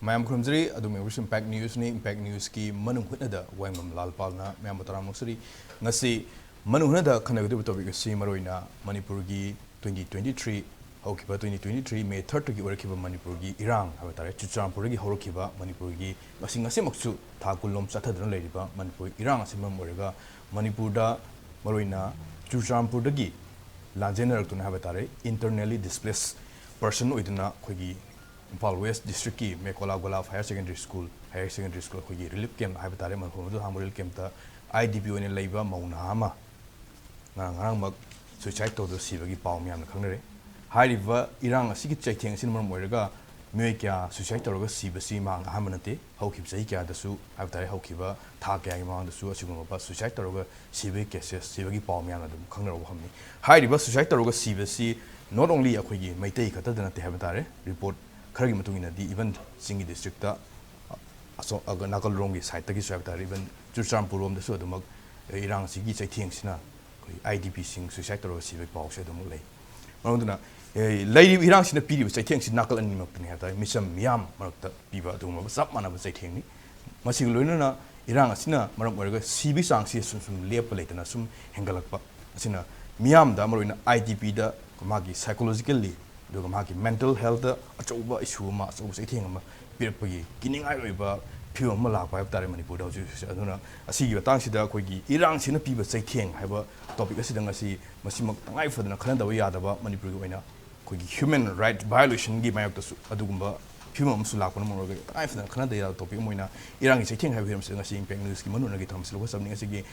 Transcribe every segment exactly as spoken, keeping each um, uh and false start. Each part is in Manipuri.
ꯃꯌꯥꯝ ꯈꯨꯔꯨꯝꯖꯔꯤ꯫ ꯑꯗꯨꯝ ꯌꯦꯡꯕꯤꯔꯤꯁꯤ Impact Newsꯅꯤ꯫ Impact Newsꯀꯤ ꯃꯅꯨꯡ ꯍꯨꯠꯅꯗ ꯋꯥꯍꯦꯡꯕꯝ ꯂꯥꯜꯄꯥꯜꯅ ꯃꯌꯥꯝꯕꯨ ꯇꯔꯥꯝꯅ ꯑꯣꯛꯆꯔꯤ꯫ ꯉꯁꯤ ꯃꯅꯨꯡ ꯍꯨꯠꯅꯗ ꯈꯟꯅꯒꯗꯧꯔꯤꯕ topic ꯑꯁꯤ ꯃꯔꯨꯑꯣꯏꯅ ꯃꯅꯤꯄꯨꯔꯒꯤ twenty twenty-three ꯍꯧꯈꯤꯕ twenty twenty-three May thirdꯇꯒꯤ ꯑꯣꯏꯔꯛꯈꯤꯕ ꯃꯅꯤꯄꯨꯔꯒꯤ ꯏꯔꯥꯡ ꯍꯥꯏꯕ ꯇꯥꯔꯦ, ꯆꯨꯔꯆꯥꯟꯄꯨꯔꯗꯒꯤ ꯍꯧꯔꯛꯈꯤꯕ ꯃꯅꯤꯄꯨꯔꯒꯤ ꯉꯁꯤ ꯉꯁꯤꯃꯛꯁꯨ ꯊꯥ ꯀꯨꯟꯂꯣꯝ ꯆꯠꯊꯗꯨꯅ ꯂꯩꯔꯤꯕ ꯃꯅꯤꯄꯨꯔꯒꯤ ꯏꯔꯥꯡ ꯑꯁꯤꯅ ꯃꯔꯝ ꯑꯣꯏꯔꯒ ꯃꯅꯤꯄꯨꯔꯗ ꯃꯔꯨꯑꯣꯏꯅ ꯆꯨꯔꯆꯥꯟꯄꯨꯔꯗꯒꯤ ꯂꯥꯟꯖꯦꯟꯅꯔꯛꯇꯨꯅ ꯍꯥꯏꯕ ꯇꯥꯔꯦ, internally displaced person ꯑꯣꯏꯗꯨꯅ ꯑꯩꯈꯣꯏꯒꯤ Imphal West Districtꯀꯤ ꯃꯦꯀꯣꯂꯥ ꯒꯣꯂꯥꯞ Higher Secondary School, Higher Secondary School ꯑꯩꯈꯣꯏꯒꯤ relief camp ꯍꯥꯏꯕ ꯇꯥꯔꯦ, ꯃꯐꯝ ꯑꯗꯨꯗ ꯍꯥꯡꯕ relief campꯇ IDP ꯑꯣꯏꯅ ꯂꯩꯕ ꯃꯧ ꯅꯍꯥ ꯑꯃ ꯉꯔꯥꯡ ꯉꯔꯥꯡꯃꯛ suicide ꯇꯧꯗꯨꯅ ꯁꯤꯕꯒꯤ ꯄꯥꯎ ꯃꯌꯥꯝꯅ ꯈꯪꯅꯔꯦ꯫ ꯍꯥꯏꯔꯤꯕ ꯏꯔꯥꯡ ꯑꯁꯤꯒꯤ ꯆꯩꯊꯦꯡ ꯑꯁꯤꯅ ꯃꯔꯝ ꯑꯣꯏꯔꯒ ꯃꯤꯑꯣꯏ ꯀꯌꯥ suicide ꯇꯧꯔꯒ ꯁꯤꯕꯁꯤ ꯃꯍꯥꯛꯅ ꯑꯍꯥꯟꯕ ꯅꯠꯇꯦ꯫ ꯍꯧꯈꯤꯕ ꯆꯍꯤ ꯀꯌꯥꯗꯁꯨ ꯍꯥꯏꯕ ꯇꯥꯔꯦ, ꯍꯧꯈꯤꯕ ꯊꯥ ꯀꯌꯥꯒꯤ ꯃꯃꯥꯡꯗꯁꯨ ꯑꯁꯤꯒꯨꯝꯂꯕ suicide ꯇꯧꯔꯒ ꯁꯤꯕꯒꯤ cases, ꯁꯤꯕꯒꯤ ꯄꯥꯎ ꯃꯌꯥꯝꯅ ꯑꯗꯨꯝ ꯈꯪꯅꯔꯕ ꯋꯥꯐꯝꯅꯤ꯫ ꯍꯥꯏꯔꯤꯕ suicide ꯇꯧꯔꯒ ꯁꯤꯕꯁꯤ not only ꯑꯩꯈꯣꯏꯒꯤ ꯃꯩꯇꯩ ꯈꯛꯇꯗ ꯅꯠꯇꯦ ꯍꯥꯏꯕ ꯇꯥꯔꯦ꯫ Report ꯈꯔꯒꯤ ꯃꯇꯨꯡ ꯏꯟꯅꯗꯤ even ꯆꯤꯡꯒꯤ districtꯇ ꯑꯁꯣ-, ꯑꯒ-, ꯅꯥꯀꯜꯔꯣꯝꯒꯤ sideꯇꯒꯤꯁꯨ ꯍꯥꯏꯕ ꯇꯥꯔꯦ, even ꯆꯨꯔꯆꯥꯟꯄꯨꯔꯔꯣꯝꯗꯁꯨ ꯑꯗꯨꯃꯛ ꯏꯔꯥꯡꯁꯤꯒꯤ ꯆꯩꯊꯦꯡꯁꯤꯅ ꯑꯩꯈꯣꯏ IDPꯁꯤꯡ suicide ꯇꯧꯔꯒ ꯁꯤꯕꯒꯤ ꯄꯥꯎꯁꯦ ꯑꯗꯨꯃꯛ ꯂꯩ꯫ ꯃꯔꯝ ꯑꯗꯨꯅ, ꯑꯦ, ꯂꯩꯔꯤꯕ ꯏꯔꯥꯡꯁꯤꯅ ꯄꯤꯔꯤꯕ ꯆꯩꯊꯦꯡꯁꯤ ꯅꯥꯀꯜ ꯑꯅꯤꯃꯛꯇꯅꯤ ꯍꯥꯏꯕ ꯇꯥꯔꯦ, ꯃꯤꯆꯝ ꯃꯤꯌꯥꯝ ꯃꯔꯛꯇ ꯄꯤꯕ ꯑꯗꯨꯒꯨꯝꯂꯕ ꯆꯞ ꯃꯥꯟꯅꯕ ꯆꯩꯊꯦꯡꯅꯤ꯫ ꯃꯁꯤꯒ ꯂꯣꯏꯅꯅ ꯏꯔꯥꯡ ꯑꯁꯤꯅ ꯃꯔꯝ ꯑꯣꯏꯔꯒ ꯁꯤꯕꯒꯤ ꯆꯥꯡꯁꯤ ꯁꯨꯝ ꯁꯨꯝ ꯂꯦꯞꯄ ꯂꯩꯇꯅ ꯁꯨꯝ ꯍꯦꯟꯒꯠꯂꯛꯄ ꯑꯁꯤꯅ ꯃꯤꯌꯥꯝꯗ, ꯃꯔꯨꯑꯣꯏꯅ IDPꯗ ꯃꯥꯒꯤ psychologically ꯑꯗꯨꯒ ꯃꯍꯥꯛꯀꯤ mental healthꯇ ꯑꯆꯧꯕ issue ꯑꯃ, ꯑꯆꯧꯕ ꯆꯩꯊꯦꯡ ꯑꯃ ꯄꯤꯔꯛꯄꯒꯤ ꯀꯤꯅꯤꯡꯉꯥꯏ ꯑꯣꯏꯕ ꯐꯤꯕꯝ ꯑꯃ ꯂꯥꯛꯄ ꯍꯥꯏꯕ ꯇꯥꯔꯦ ꯃꯅꯤꯄꯨꯔꯗ ꯍꯧꯖꯤꯛ ꯍꯧꯖꯤꯛꯁꯦ꯫ ꯑꯗꯨꯅ ꯑꯁꯤꯒꯤ ꯃꯇꯥꯡꯁꯤꯗ ꯑꯩꯈꯣꯏꯒꯤ ꯏꯔꯥꯡꯁꯤꯅ ꯄꯤꯕ ꯆꯩꯊꯦꯡ ꯍꯥꯏꯕ topic ꯑꯁꯤꯗ ꯉꯁꯤ ꯃꯁꯤꯃꯛ ꯇꯉꯥꯏ ꯐꯗꯅ ꯈꯟꯅꯗꯕ ꯌꯥꯗꯕ ꯃꯅꯤꯄꯨꯔꯒꯤ ꯑꯣꯏꯅ ꯑꯩꯈꯣꯏꯒꯤ human right violationꯒꯤ ꯃꯥꯌꯣꯛꯇꯁꯨ ꯑꯗꯨꯒꯨꯝꯕ ꯐꯤꯕꯝ ꯑꯃꯁꯨ ꯂꯥꯛꯄꯅ ꯃꯔꯝ ꯑꯣꯏꯔꯒ ꯇꯉꯥꯏ ꯐꯗꯅ ꯈꯟꯅꯗ ꯌꯥꯗꯕ topic ꯑꯃ ꯑꯣꯏꯅ ꯏꯔꯥꯡꯒꯤ ꯆꯩꯊꯦꯡ ꯍꯥꯏꯕ ꯍꯤꯔꯝꯁꯤꯗ ꯉꯁꯤ Impact Newsꯀꯤ ꯃꯅꯨꯡ ꯍꯨꯠꯅꯒꯤ ꯊꯧꯔꯝꯁꯤ ꯂꯧꯈꯠꯆꯕꯅꯤ꯫ ꯉꯁꯤꯒꯤ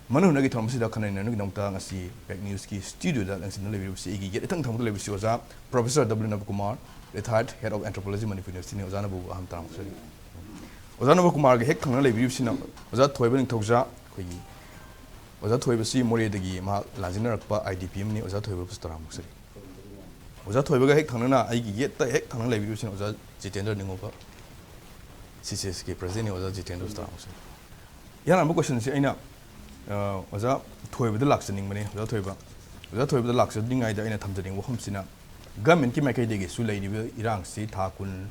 ꯃꯅꯨꯡ ꯍꯨꯠꯅꯒꯤ ꯊꯧꯔꯝ ꯑꯁꯤꯗ ꯈꯟꯅ ꯅꯩꯅꯅꯕꯒꯤꯗꯃꯛꯇ ꯉꯁꯤ Impact Newsꯀꯤ studioꯗ ꯂꯦꯡꯁꯤꯟꯗꯨꯅ ꯂꯩꯕꯤꯔꯤꯕꯁꯤ ꯑꯩꯒꯤ ꯌꯦꯠ ꯏꯊꯪ ꯊꯪꯕꯗ ꯂꯩꯕꯁꯤ ꯑꯣꯖꯥ Professor W ꯅꯕꯀꯨꯃꯥꯔ, retired Head of Anthropology Manipur Universityꯅꯤ꯫ ꯑꯣꯖꯥ ꯅꯕꯨ ꯑꯍꯥꯟꯕ ꯇꯔꯥꯝꯅ ꯑꯣꯛꯆꯔꯤ꯫ ꯑꯣꯖꯥ ꯅꯕꯀꯨꯃꯥꯔꯒ ꯍꯦꯛ ꯊꯪꯅ ꯂꯩꯕꯤꯔꯤꯕꯁꯤꯅ ꯑꯣꯖꯥ ꯊꯣꯏꯕ ꯅꯤꯡꯊꯧꯖꯥ꯫ ꯑꯩꯈꯣꯏꯒꯤ ꯑꯣꯖꯥ ꯊꯣꯏꯕꯁꯤ ꯃꯣꯔꯦꯗꯒꯤ ꯃꯍꯥꯛ ꯂꯥꯟꯖꯦꯟꯅꯔꯛꯄ IDP ꯑꯃꯅꯤ꯫ ꯑꯣꯖꯥ ꯊꯣꯏꯕꯕꯨꯁꯨ ꯇꯔꯥꯝꯅ ꯑꯣꯛꯆꯔꯤ꯫ ꯑꯣꯖꯥ ꯊꯣꯏꯕꯒ ꯍꯦꯛ ꯊꯪꯅꯅ ꯑꯩꯒꯤ ꯌꯦꯠꯇ ꯍꯦꯛ ꯊꯪꯅ ꯂꯩꯕꯤꯔꯤꯕꯁꯤꯅ ꯑꯣꯖꯥ ꯖꯤꯇꯦꯟꯗ꯭ꯔ ꯅꯤꯡꯉꯣꯝꯕ, CCSꯀꯤ presidentꯅꯤ꯫ ꯑꯣꯖꯥ ꯖꯤꯇꯦꯟꯗ꯭ꯔꯁꯨ ꯇꯔꯥꯝꯅ ꯑꯣꯛꯆꯔꯤ꯫ ꯏꯍꯥꯟ ꯍꯥꯟꯕ questionꯁꯤ ꯑꯩꯅ, ꯑ, ꯑꯣꯖꯥ ꯊꯣꯏꯕꯗ ꯂꯥꯛꯆꯅꯤꯡꯕꯅꯤ꯫ ꯑꯣꯖꯥ ꯊꯣꯏꯕ, ꯑꯣꯖꯥ ꯊꯣꯏꯕꯗ ꯂꯥꯛꯆꯗ꯭ꯔꯤꯉꯩꯗ ꯑꯩꯅ ꯊꯝꯖꯅꯤꯡꯕ ꯋꯥꯐꯝꯁꯤꯅ, governmentꯀꯤ ꯃꯥꯏꯀꯩꯗꯒꯤꯁꯨ ꯂꯩꯔꯤꯕ ꯏꯔꯥꯡꯁꯤ ꯊꯥ ꯀꯨꯟ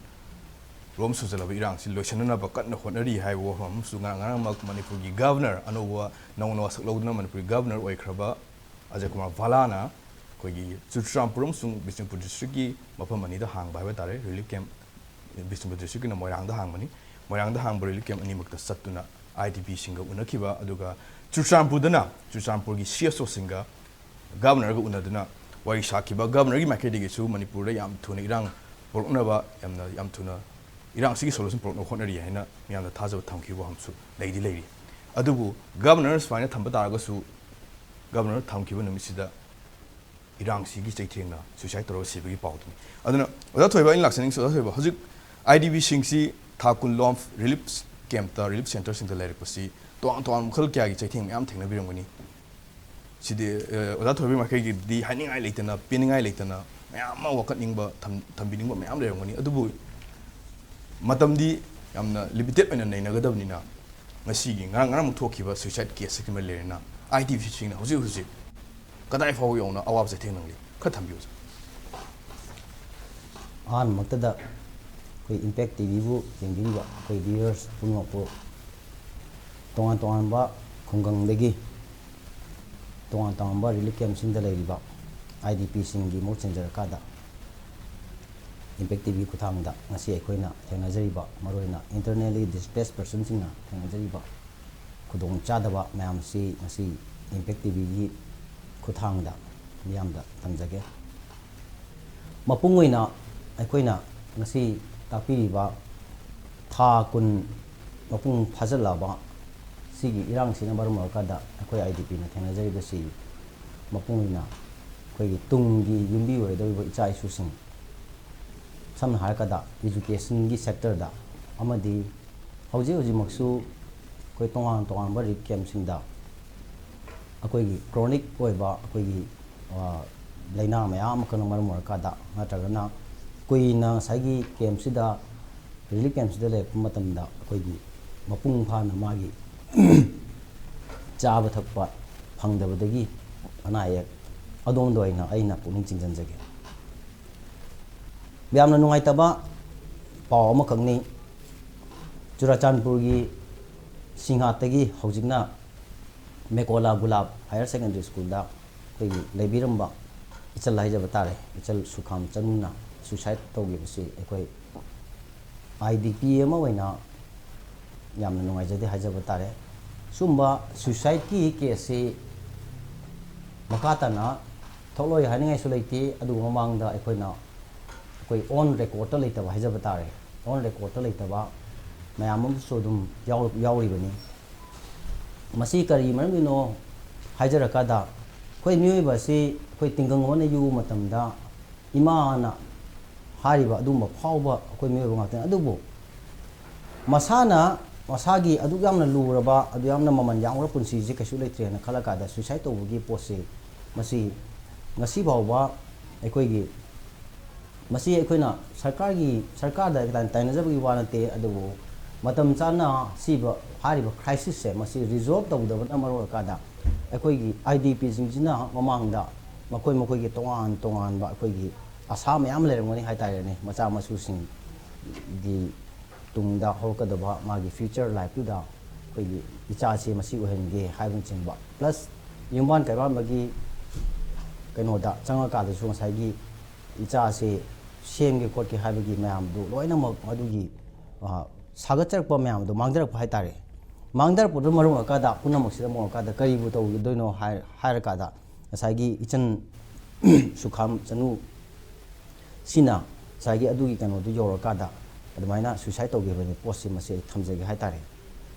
ꯂꯣꯝ ꯁꯨꯖꯜꯂꯕ ꯏꯔꯥꯡꯁꯤ ꯂꯣꯏꯁꯤꯟꯅꯅꯕ ꯀꯟꯅ ꯍꯣꯠꯅꯔꯤ ꯍꯥꯏꯕ ꯋꯥꯐꯝ ꯑꯃꯁꯨ ꯉꯔꯥꯡ ꯉꯔꯥꯡꯃꯛ ꯃꯅꯤꯄꯨꯔꯒꯤ ꯒꯕꯔꯅꯔ ꯑꯅꯧꯕ ꯅꯧꯅ ꯋꯥꯁꯛ ꯂꯧꯗꯨꯅ ꯃꯅꯤꯄꯨꯔꯒꯤ ꯒꯕꯔꯅꯔ ꯑꯣꯏꯈ꯭ꯔꯕ ꯑꯖꯌ ꯀꯨꯃꯥꯔ ꯚꯥꯂꯥꯅ ꯑꯩꯈꯣꯏꯒꯤ ꯆꯨꯔꯆꯥꯟꯄꯨꯔ ꯑꯃꯁꯨꯡ ꯕꯤꯁꯅꯨꯄꯨꯔ ꯗꯤꯁꯇ꯭ꯔꯤꯛꯀꯤ ꯃꯐꯝ ꯑꯅꯤꯗ ꯍꯥꯡꯕ ꯍꯥꯏꯕ ꯇꯥꯔꯦ ꯔꯤꯂꯤꯐ ꯀꯦꯝꯞ꯫ ꯕꯤꯁꯅꯨꯄꯨꯔ ꯗꯤꯁꯇ꯭ꯔꯤꯛꯀꯤꯅ ꯃꯣꯏꯔꯥꯡꯗ ꯍꯥꯡꯕꯅꯤ꯫ ꯃꯣꯏꯔꯥꯡꯗ ꯍꯥꯡꯕ ꯔꯤꯂꯤꯐ ꯀꯦꯝꯞ ꯑꯅꯤꯃꯛꯇ ꯆꯠꯇꯨꯅ ꯑꯥꯏ ꯗꯤ ꯄꯤꯁꯤꯡꯒ ꯎꯅꯈꯤꯕ, ꯑꯗꯨꯒ ꯆꯨꯔꯆꯥꯟꯄꯨꯔꯗꯅ ꯆꯨꯔꯆꯥꯟꯄꯨꯔꯒꯤ ꯁꯤ ꯑꯦꯁ ꯑꯣꯁꯤꯡꯒ ꯒꯕꯔꯅꯔꯒ ꯎꯅꯗꯨꯅ ꯋꯥꯔꯤ ꯁꯥꯈꯤꯕ꯫ ꯒꯕꯔꯅꯔꯒꯤ ꯃꯥꯏꯀꯩꯗꯒꯤꯁꯨ ꯃꯅꯤꯄꯨꯔꯗ ꯌꯥꯝ ꯊꯨꯅ ꯏꯔꯥꯡ ꯄꯨꯔꯛꯅꯕ, ꯌꯥꯝꯅ, ꯌꯥꯝ ꯊꯨꯅ ꯏꯔꯥꯡꯁꯤꯒꯤ ꯁꯣꯂꯨꯁꯟ ꯄꯨꯔꯛꯅꯕ ꯍꯣꯠꯅꯔꯤ ꯍꯥꯏꯅ ꯃꯤꯌꯥꯝꯗ ꯊꯥꯖꯕ ꯊꯝꯈꯤꯕ ꯋꯥꯐꯝꯁꯨ ꯂꯩꯗꯤ ꯂꯩꯔꯤ꯫ ꯑꯗꯨꯕꯨ ꯒꯕꯔꯅꯔ ꯁꯨꯃꯥꯏꯅ ꯊꯝꯕ ꯇꯥꯔꯒꯁꯨ, ꯒꯕꯔꯅꯔ ꯊꯝꯈꯤꯕ ꯅꯨꯃꯤꯠꯁꯤꯗ ꯏꯔꯥꯡꯁꯤꯒꯤ ꯆꯩꯊꯦꯡꯅ ꯁꯨꯏꯁꯥꯏꯠ ꯇꯧꯔꯒ ꯁꯤꯕꯒꯤ ꯄꯥꯎꯗꯨꯅꯤ꯫ ꯑꯗꯨꯅ ꯑꯣꯖꯥ ꯊꯣꯏꯕ, ꯑꯩꯅ ꯂꯥꯛꯆꯅꯤꯡꯁꯤ, ꯑꯣꯖꯥ ꯊꯣꯏꯕ, ꯍꯧꯖꯤꯛ ꯑꯥꯏ ꯗꯤ ꯄꯤꯁꯤꯡꯁꯤ ꯊꯥ ꯀꯨꯟ ꯂꯣꯝ ꯔꯤꯂꯤꯐ ꯀꯦꯝꯞꯇ, ꯔꯤꯂꯤꯐ ꯁꯦꯟꯇꯔꯁꯤꯡꯗ ꯂꯩꯔꯛꯄꯁꯤ ꯇꯣꯉꯥꯟ ꯇꯣꯉꯥꯟꯕ ꯃꯈꯜ ꯀꯌꯥꯒꯤ ꯆꯩꯊꯦꯡ ꯃꯌꯥꯝ ꯊꯦꯡꯅꯕꯤꯔꯝꯒꯅꯤ꯫ ꯁꯤꯗꯤ, ꯑ, ꯑꯣꯖꯥ ꯊꯣꯏꯕꯒꯤ ꯃꯥꯏꯀꯩꯒꯤꯗꯤ ꯍꯥꯏꯅꯤꯡꯉꯥꯏ ꯂꯩꯇꯅ, ꯄꯦꯟꯅꯤꯡꯉꯥꯏ ꯂꯩꯇꯅ ꯃꯌꯥꯝ ꯑꯃ ꯋꯥꯀꯠꯅꯤꯡꯕ, ꯊꯝ-, ꯊꯝꯕꯤꯅꯤꯡꯕ ꯃꯌꯥꯝ ꯂꯩꯔꯝꯒꯅꯤ꯫ ꯑꯗꯨꯕꯨ ꯃꯇꯝꯗꯤ ꯌꯥꯝꯅ ꯂꯤꯃꯤꯇꯦꯠ ꯑꯣꯏꯅ ꯅꯩꯅꯒꯗꯕꯅꯤꯅ, ꯉꯁꯤꯒꯤ ꯉꯔꯥꯡ, ꯉꯔꯥꯡꯃꯨꯛ ꯊꯣꯛꯈꯤꯕ ꯁꯨꯏꯁꯥꯏꯠ ꯀꯦꯁꯁꯤꯒꯤ ꯃꯔꯤ ꯂꯩꯔꯦꯅ, ꯑꯥꯏ ꯗꯤ ꯄꯤꯁꯤꯡꯅ ꯍꯧꯖꯤꯛ ꯍꯧꯖꯤꯛ ꯀꯗꯥꯏ ꯐꯥꯎꯕ ꯌꯧꯅ ꯑꯋꯥꯕ ꯆꯩꯊꯦꯡ ꯅꯪꯂꯤ? ꯈꯔ ꯊꯝꯕꯤꯌꯨ, ꯁꯥꯔ꯫ ꯑꯍꯥꯟꯕꯃꯛꯇꯗ ꯑꯩꯈꯣꯏ ꯏꯝꯄꯦꯛ ꯇꯤ ꯚꯤꯕꯨ ꯌꯦꯡꯕꯤꯔꯤꯕ ꯑꯩꯈꯣꯏ ꯚ꯭ꯌꯨꯋꯔꯁ ꯄꯨꯝꯅꯃꯛꯄꯨ, ꯇꯣꯉꯥꯟ ꯇꯣꯉꯥꯟꯕ ꯈꯨꯡꯒꯪꯗꯒꯤ, ꯇꯣꯉꯥꯟ ꯇꯣꯉꯥꯟꯕ ꯔꯤꯂꯤꯐ ꯀꯦꯝꯞꯁꯤꯡꯗ ꯂꯩꯔꯤꯕ ꯑꯥꯏ ꯗꯤ ꯄꯤꯁꯤꯡꯒꯤ ꯃꯍꯨꯠ ꯁꯤꯟꯖꯔꯀꯥꯟꯗ, ꯏꯝꯄꯦꯛ ꯇꯤ ꯚꯤ ꯈꯨꯠꯊꯥꯡꯗ ꯉꯁꯤ ꯑꯩꯈꯣꯏꯅ ꯊꯦꯡꯅꯖꯔꯤꯕ, ꯃꯔꯨꯑꯣꯏꯅ ꯏꯟꯇꯔꯅꯦꯜꯂꯤ ꯗꯤꯁꯄ꯭ꯂꯦꯁ ꯄꯔꯁꯟꯁꯤꯡꯅ ꯊꯦꯡꯅꯖꯔꯤꯕ ꯈꯨꯗꯣꯡꯆꯥꯗꯕ ꯃꯌꯥꯝꯁꯤ ꯉꯁꯤ ꯏꯝꯄꯦꯛ ꯇꯤ ꯚꯤꯒꯤ ꯈꯨꯠꯊꯥꯡꯗ ꯃꯤꯌꯥꯝꯗ ꯊꯝꯖꯒꯦ꯫ ꯃꯄꯨꯡ ꯑꯣꯏꯅ ꯑꯩꯈꯣꯏꯅ ꯉꯁꯤ ꯇꯥꯛꯄꯤꯔꯤꯕ ꯊꯥ ꯀꯨꯟ ꯃꯄꯨꯡ ꯐꯥꯖꯤꯜꯂꯛꯑꯕ ꯁꯤꯒꯤ ꯏꯔꯥꯡꯁꯤꯅ ꯃꯔꯝ ꯑꯣꯏꯔꯀꯥꯟꯗ ꯑꯩꯈꯣꯏ ꯑꯥꯏ ꯗꯤ ꯄꯤꯅ ꯊꯦꯡꯅꯖꯔꯤꯕꯁꯤ ꯃꯄꯨꯡ ꯑꯣꯏꯅ ꯑꯩꯈꯣꯏꯒꯤ ꯇꯨꯡꯒꯤ ꯌꯨꯝꯕꯤ ꯑꯣꯏꯒꯗꯧꯔꯤꯕ ꯏꯆꯥ ꯏꯁꯨꯁꯤꯡ, ꯁꯝꯅ ꯍꯥꯏꯔꯀꯥꯟꯗ ꯏꯖꯨꯀꯦꯁꯟꯒꯤ ꯁꯦꯛꯇꯔꯗ ꯑꯃꯗꯤ ꯍꯧꯖꯤꯛ ꯍꯧꯖꯤꯛꯃꯛꯁꯨ ꯑꯩꯈꯣꯏ ꯇꯣꯉꯥꯟ ꯇꯣꯉꯥꯟꯕ ꯔꯤꯂꯤꯐ ꯀꯦꯝꯞꯁꯤꯡꯗ ꯑꯩꯈꯣꯏꯒꯤ ꯀ꯭ꯔꯣꯅꯤꯛ ꯑꯣꯏꯕ ꯑꯩꯈꯣꯏꯒꯤ, ꯑ, ꯂꯥꯏꯅꯥ ꯃꯌꯥꯝ ꯑꯃꯈꯛꯅ ꯃꯔꯝ ꯑꯣꯏꯔꯀꯥꯟꯗ ꯅꯠꯇ꯭ꯔꯒꯅ ꯀꯨꯏꯅ ꯉꯁꯥꯏꯒꯤ ꯀꯦꯝꯞꯁꯤꯗ, ꯔꯤꯂꯤꯐ ꯀꯦꯝꯞꯁꯤꯗ ꯂꯩꯔꯛꯄ ꯃꯇꯝꯗ ꯑꯩꯈꯣꯏꯒꯤ ꯃꯄꯨꯡ ꯐꯥꯅ ꯃꯥꯒꯤ ꯆꯥꯕ ꯊꯛꯄ ꯐꯪꯗꯕꯗꯒꯤ ꯑꯅꯥ ꯑꯌꯦꯛ ꯑꯗꯣꯝꯗ ꯑꯣꯏꯅ ꯑꯩꯅ ꯄꯨꯛꯅꯤꯡ ꯆꯤꯡꯁꯤꯟꯖꯒꯦ꯫ ꯌꯥꯝꯅ ꯅꯨꯡꯉꯥꯏꯇꯕ ꯄꯥꯎ ꯑꯃꯈꯛꯅꯤ꯫ ꯆꯨꯔꯥꯆꯥꯟꯄꯨꯔꯒꯤ ꯁꯤꯡꯍꯥꯠꯇꯒꯤ ꯍꯧꯖꯤꯛꯅ ꯃꯦꯀꯣꯂꯥ ꯒꯨꯂꯥꯞ ꯍꯥꯌꯔ ꯁꯦꯀꯦꯟꯗꯔꯤ ꯁ꯭ꯀꯨꯜꯗ ꯑꯩꯈꯣꯏꯒꯤ ꯂꯩꯕꯤꯔꯝꯕ ꯏꯆꯜ ꯍꯥꯏꯖꯕ ꯇꯥꯔꯦ, ꯏꯆꯜ ꯁꯨꯈꯥꯝ ꯆꯅꯨꯅ ꯁꯨꯏꯁꯥꯏꯠ ꯇꯧꯈꯤꯕꯁꯤ ꯑꯩꯈꯣꯏ ꯑꯥꯏ ꯗꯤ ꯄꯤ ꯑꯃ ꯑꯣꯏꯅ ꯌꯥꯝꯅ ꯅꯨꯡꯉꯥꯏꯖꯗꯦ ꯍꯥꯏꯖꯕ ꯇꯥꯔꯦ꯫ ꯁꯨꯝꯕ ꯁꯨꯏꯁꯥꯏꯠꯀꯤ ꯀꯦꯁꯁꯤ ꯃꯈꯥ ꯇꯥꯅ ꯊꯣꯛꯂꯣꯏ ꯍꯥꯏꯅꯤꯡꯉꯥꯏꯁꯨ ꯂꯩꯇꯦ꯫ ꯑꯗꯨꯕꯨ ꯃꯃꯥꯡꯗ ꯑꯩꯈꯣꯏꯅ ꯑꯩꯈꯣꯏ ꯑꯣꯟ ꯔꯦꯀꯣꯔꯠꯇ ꯂꯩꯇꯕ ꯍꯥꯏꯖꯕ ꯇꯥꯔꯦ, ꯑꯣꯟ ꯔꯦꯀꯣꯔꯠꯇ ꯂꯩꯇꯕ ꯃꯌꯥꯝ ꯑꯃꯁꯨ ꯑꯗꯨꯝ ꯌꯥꯎ-, ꯌꯥꯎꯔꯤꯕꯅꯤ꯫ ꯃꯁꯤ ꯀꯔꯤ ꯃꯔꯝꯒꯤꯅꯣ ꯍꯥꯏꯖꯔꯀꯥꯟꯗ, ꯑꯩꯈꯣꯏ ꯃꯤꯑꯣꯏꯕ ꯑꯁꯤ ꯑꯩꯈꯣꯏ ꯇꯤꯡꯒꯪ ꯑꯃꯅ ꯌꯨꯕ ꯃꯇꯝꯗ ꯏꯃꯥꯅ ꯍꯥꯏꯔꯤꯕ ꯑꯗꯨꯒꯨꯝꯕ ꯐꯥꯎꯕ ꯑꯩꯈꯣꯏ ꯃꯤꯑꯣꯏꯕ ꯉꯥꯛꯇꯅꯤ꯫ ꯑꯗꯨꯕꯨ ꯃꯁꯥꯅ ꯃꯁꯥꯒꯤ ꯑꯗꯨꯛ ꯌꯥꯝꯅ ꯂꯨꯔꯕ, ꯑꯗꯨꯛ ꯌꯥꯝꯅ ꯃꯃꯜ ꯌꯥꯝꯈ꯭ꯔꯕ ꯄꯨꯟꯁꯤꯁꯦ ꯀꯩꯁꯨ ꯂꯩꯇ꯭ꯔꯦꯅ ꯈꯜꯂꯀꯥꯟꯗ ꯁꯨꯏꯁꯥꯏꯠ ꯇꯧꯕꯒꯤ ꯄꯣꯠꯁꯤ, ꯃꯁꯤ ꯉꯁꯤ ꯐꯥꯎꯕ ꯑꯩꯈꯣꯏꯒꯤ, ꯃꯁꯤ ꯑꯩꯈꯣꯏꯅ ꯁꯔꯀꯥꯔꯒꯤ, ꯁꯔꯀꯥꯔꯗ ꯇꯥꯏ-, ꯇꯥꯏꯅꯖꯕꯒꯤ ꯋꯥ ꯅꯠꯇꯦ, ꯑꯗꯨꯕꯨ ꯃꯇꯝ ꯆꯥꯅ ꯁꯤꯕ, ꯍꯥꯏꯔꯤꯕ ꯀ꯭ꯔꯥꯏꯁꯤꯁꯁꯦ ꯃꯁꯤ ꯔꯤꯖꯣꯜꯕ ꯇꯧꯗꯕꯅ ꯃꯔꯝ ꯑꯣꯏꯔꯀꯥꯟꯗ ꯑꯩꯈꯣꯏꯒꯤ ꯑꯥꯏ ꯗꯤ ꯄꯤꯁꯤꯡꯁꯤꯅ ꯃꯃꯥꯡꯗ ꯃꯈꯣꯏ ꯃꯈꯣꯏꯒꯤ ꯇꯣꯉꯥꯟ ꯇꯣꯉꯥꯟꯕ ꯑꯩꯈꯣꯏꯒꯤ ꯑꯁꯥ ꯃꯌꯥꯝ ꯂꯩꯔꯝꯒꯅꯤ ꯍꯥꯏꯇꯥꯔꯦꯅꯦ, ꯃꯆꯥ ꯃꯁꯨꯁꯤꯡꯒꯤ ꯇꯨꯡꯗ ꯍꯧꯔꯛꯀꯗꯕ ꯃꯥꯒꯤ ꯐ꯭ꯌꯨꯆꯔ ꯂꯥꯏꯐꯇꯨꯗ ꯑꯩꯈꯣꯏꯒꯤ ꯏꯆꯥꯁꯦ ꯃꯁꯤ ꯑꯣꯏꯍꯟꯒꯦ ꯍꯥꯏꯕꯅꯆꯤꯡꯕ, ꯄ꯭ꯂꯁ ꯌꯨꯝꯕꯥꯟ ꯀꯩꯔꯣꯟꯕꯒꯤ ꯀꯩꯅꯣꯗ ꯆꯪꯉꯀꯥꯟꯗꯁꯨ ꯉꯁꯥꯏꯒꯤ ꯏꯆꯥꯁꯦ ꯁꯦꯝꯒꯦ ꯈꯣꯠꯀꯦ ꯍꯥꯏꯕꯒꯤ ꯃꯌꯥꯝꯗꯨ ꯂꯣꯏꯅꯃꯛ ꯃꯗꯨꯒꯤ, ꯑ, ꯁꯥꯒꯠꯆꯔꯛꯄ ꯃꯌꯥꯝꯗꯣ ꯃꯥꯡꯊꯔꯛꯄ ꯍꯥꯏꯇꯥꯔꯦ꯫ ꯃꯥꯡꯊꯔꯛꯄꯗꯨꯅ ꯃꯔꯝ ꯑꯣꯏꯔꯀꯥꯟꯗ, ꯄꯨꯝꯅꯃꯛꯁꯤꯗ ꯃꯔꯝ ꯑꯣꯏꯔꯀꯥꯟꯗ ꯀꯔꯤꯕꯨ ꯇꯧꯒꯗꯣꯏꯅꯣ ꯍꯥꯏ-, ꯍꯥꯏꯔꯀꯥꯟꯗ, ꯉꯁꯥꯏꯒꯤ ꯏꯆꯟ ꯁꯨꯈꯥꯝ ꯆꯅꯨ ꯁꯤꯅ ꯉꯁꯥꯏꯒꯤ ꯑꯗꯨꯒꯤ ꯀꯩꯅꯣꯗꯨ ꯌꯧꯔꯀꯥꯟꯗ ꯑꯗꯨꯃꯥꯏꯅ ꯁꯨꯏꯁꯥꯏꯠ ꯇꯧꯈꯤꯕꯒꯤ ꯄꯣꯠꯁꯤ, ꯃꯁꯤ ꯑꯩ ꯊꯝꯖꯒꯦ ꯍꯥꯏꯇꯥꯔꯦ꯫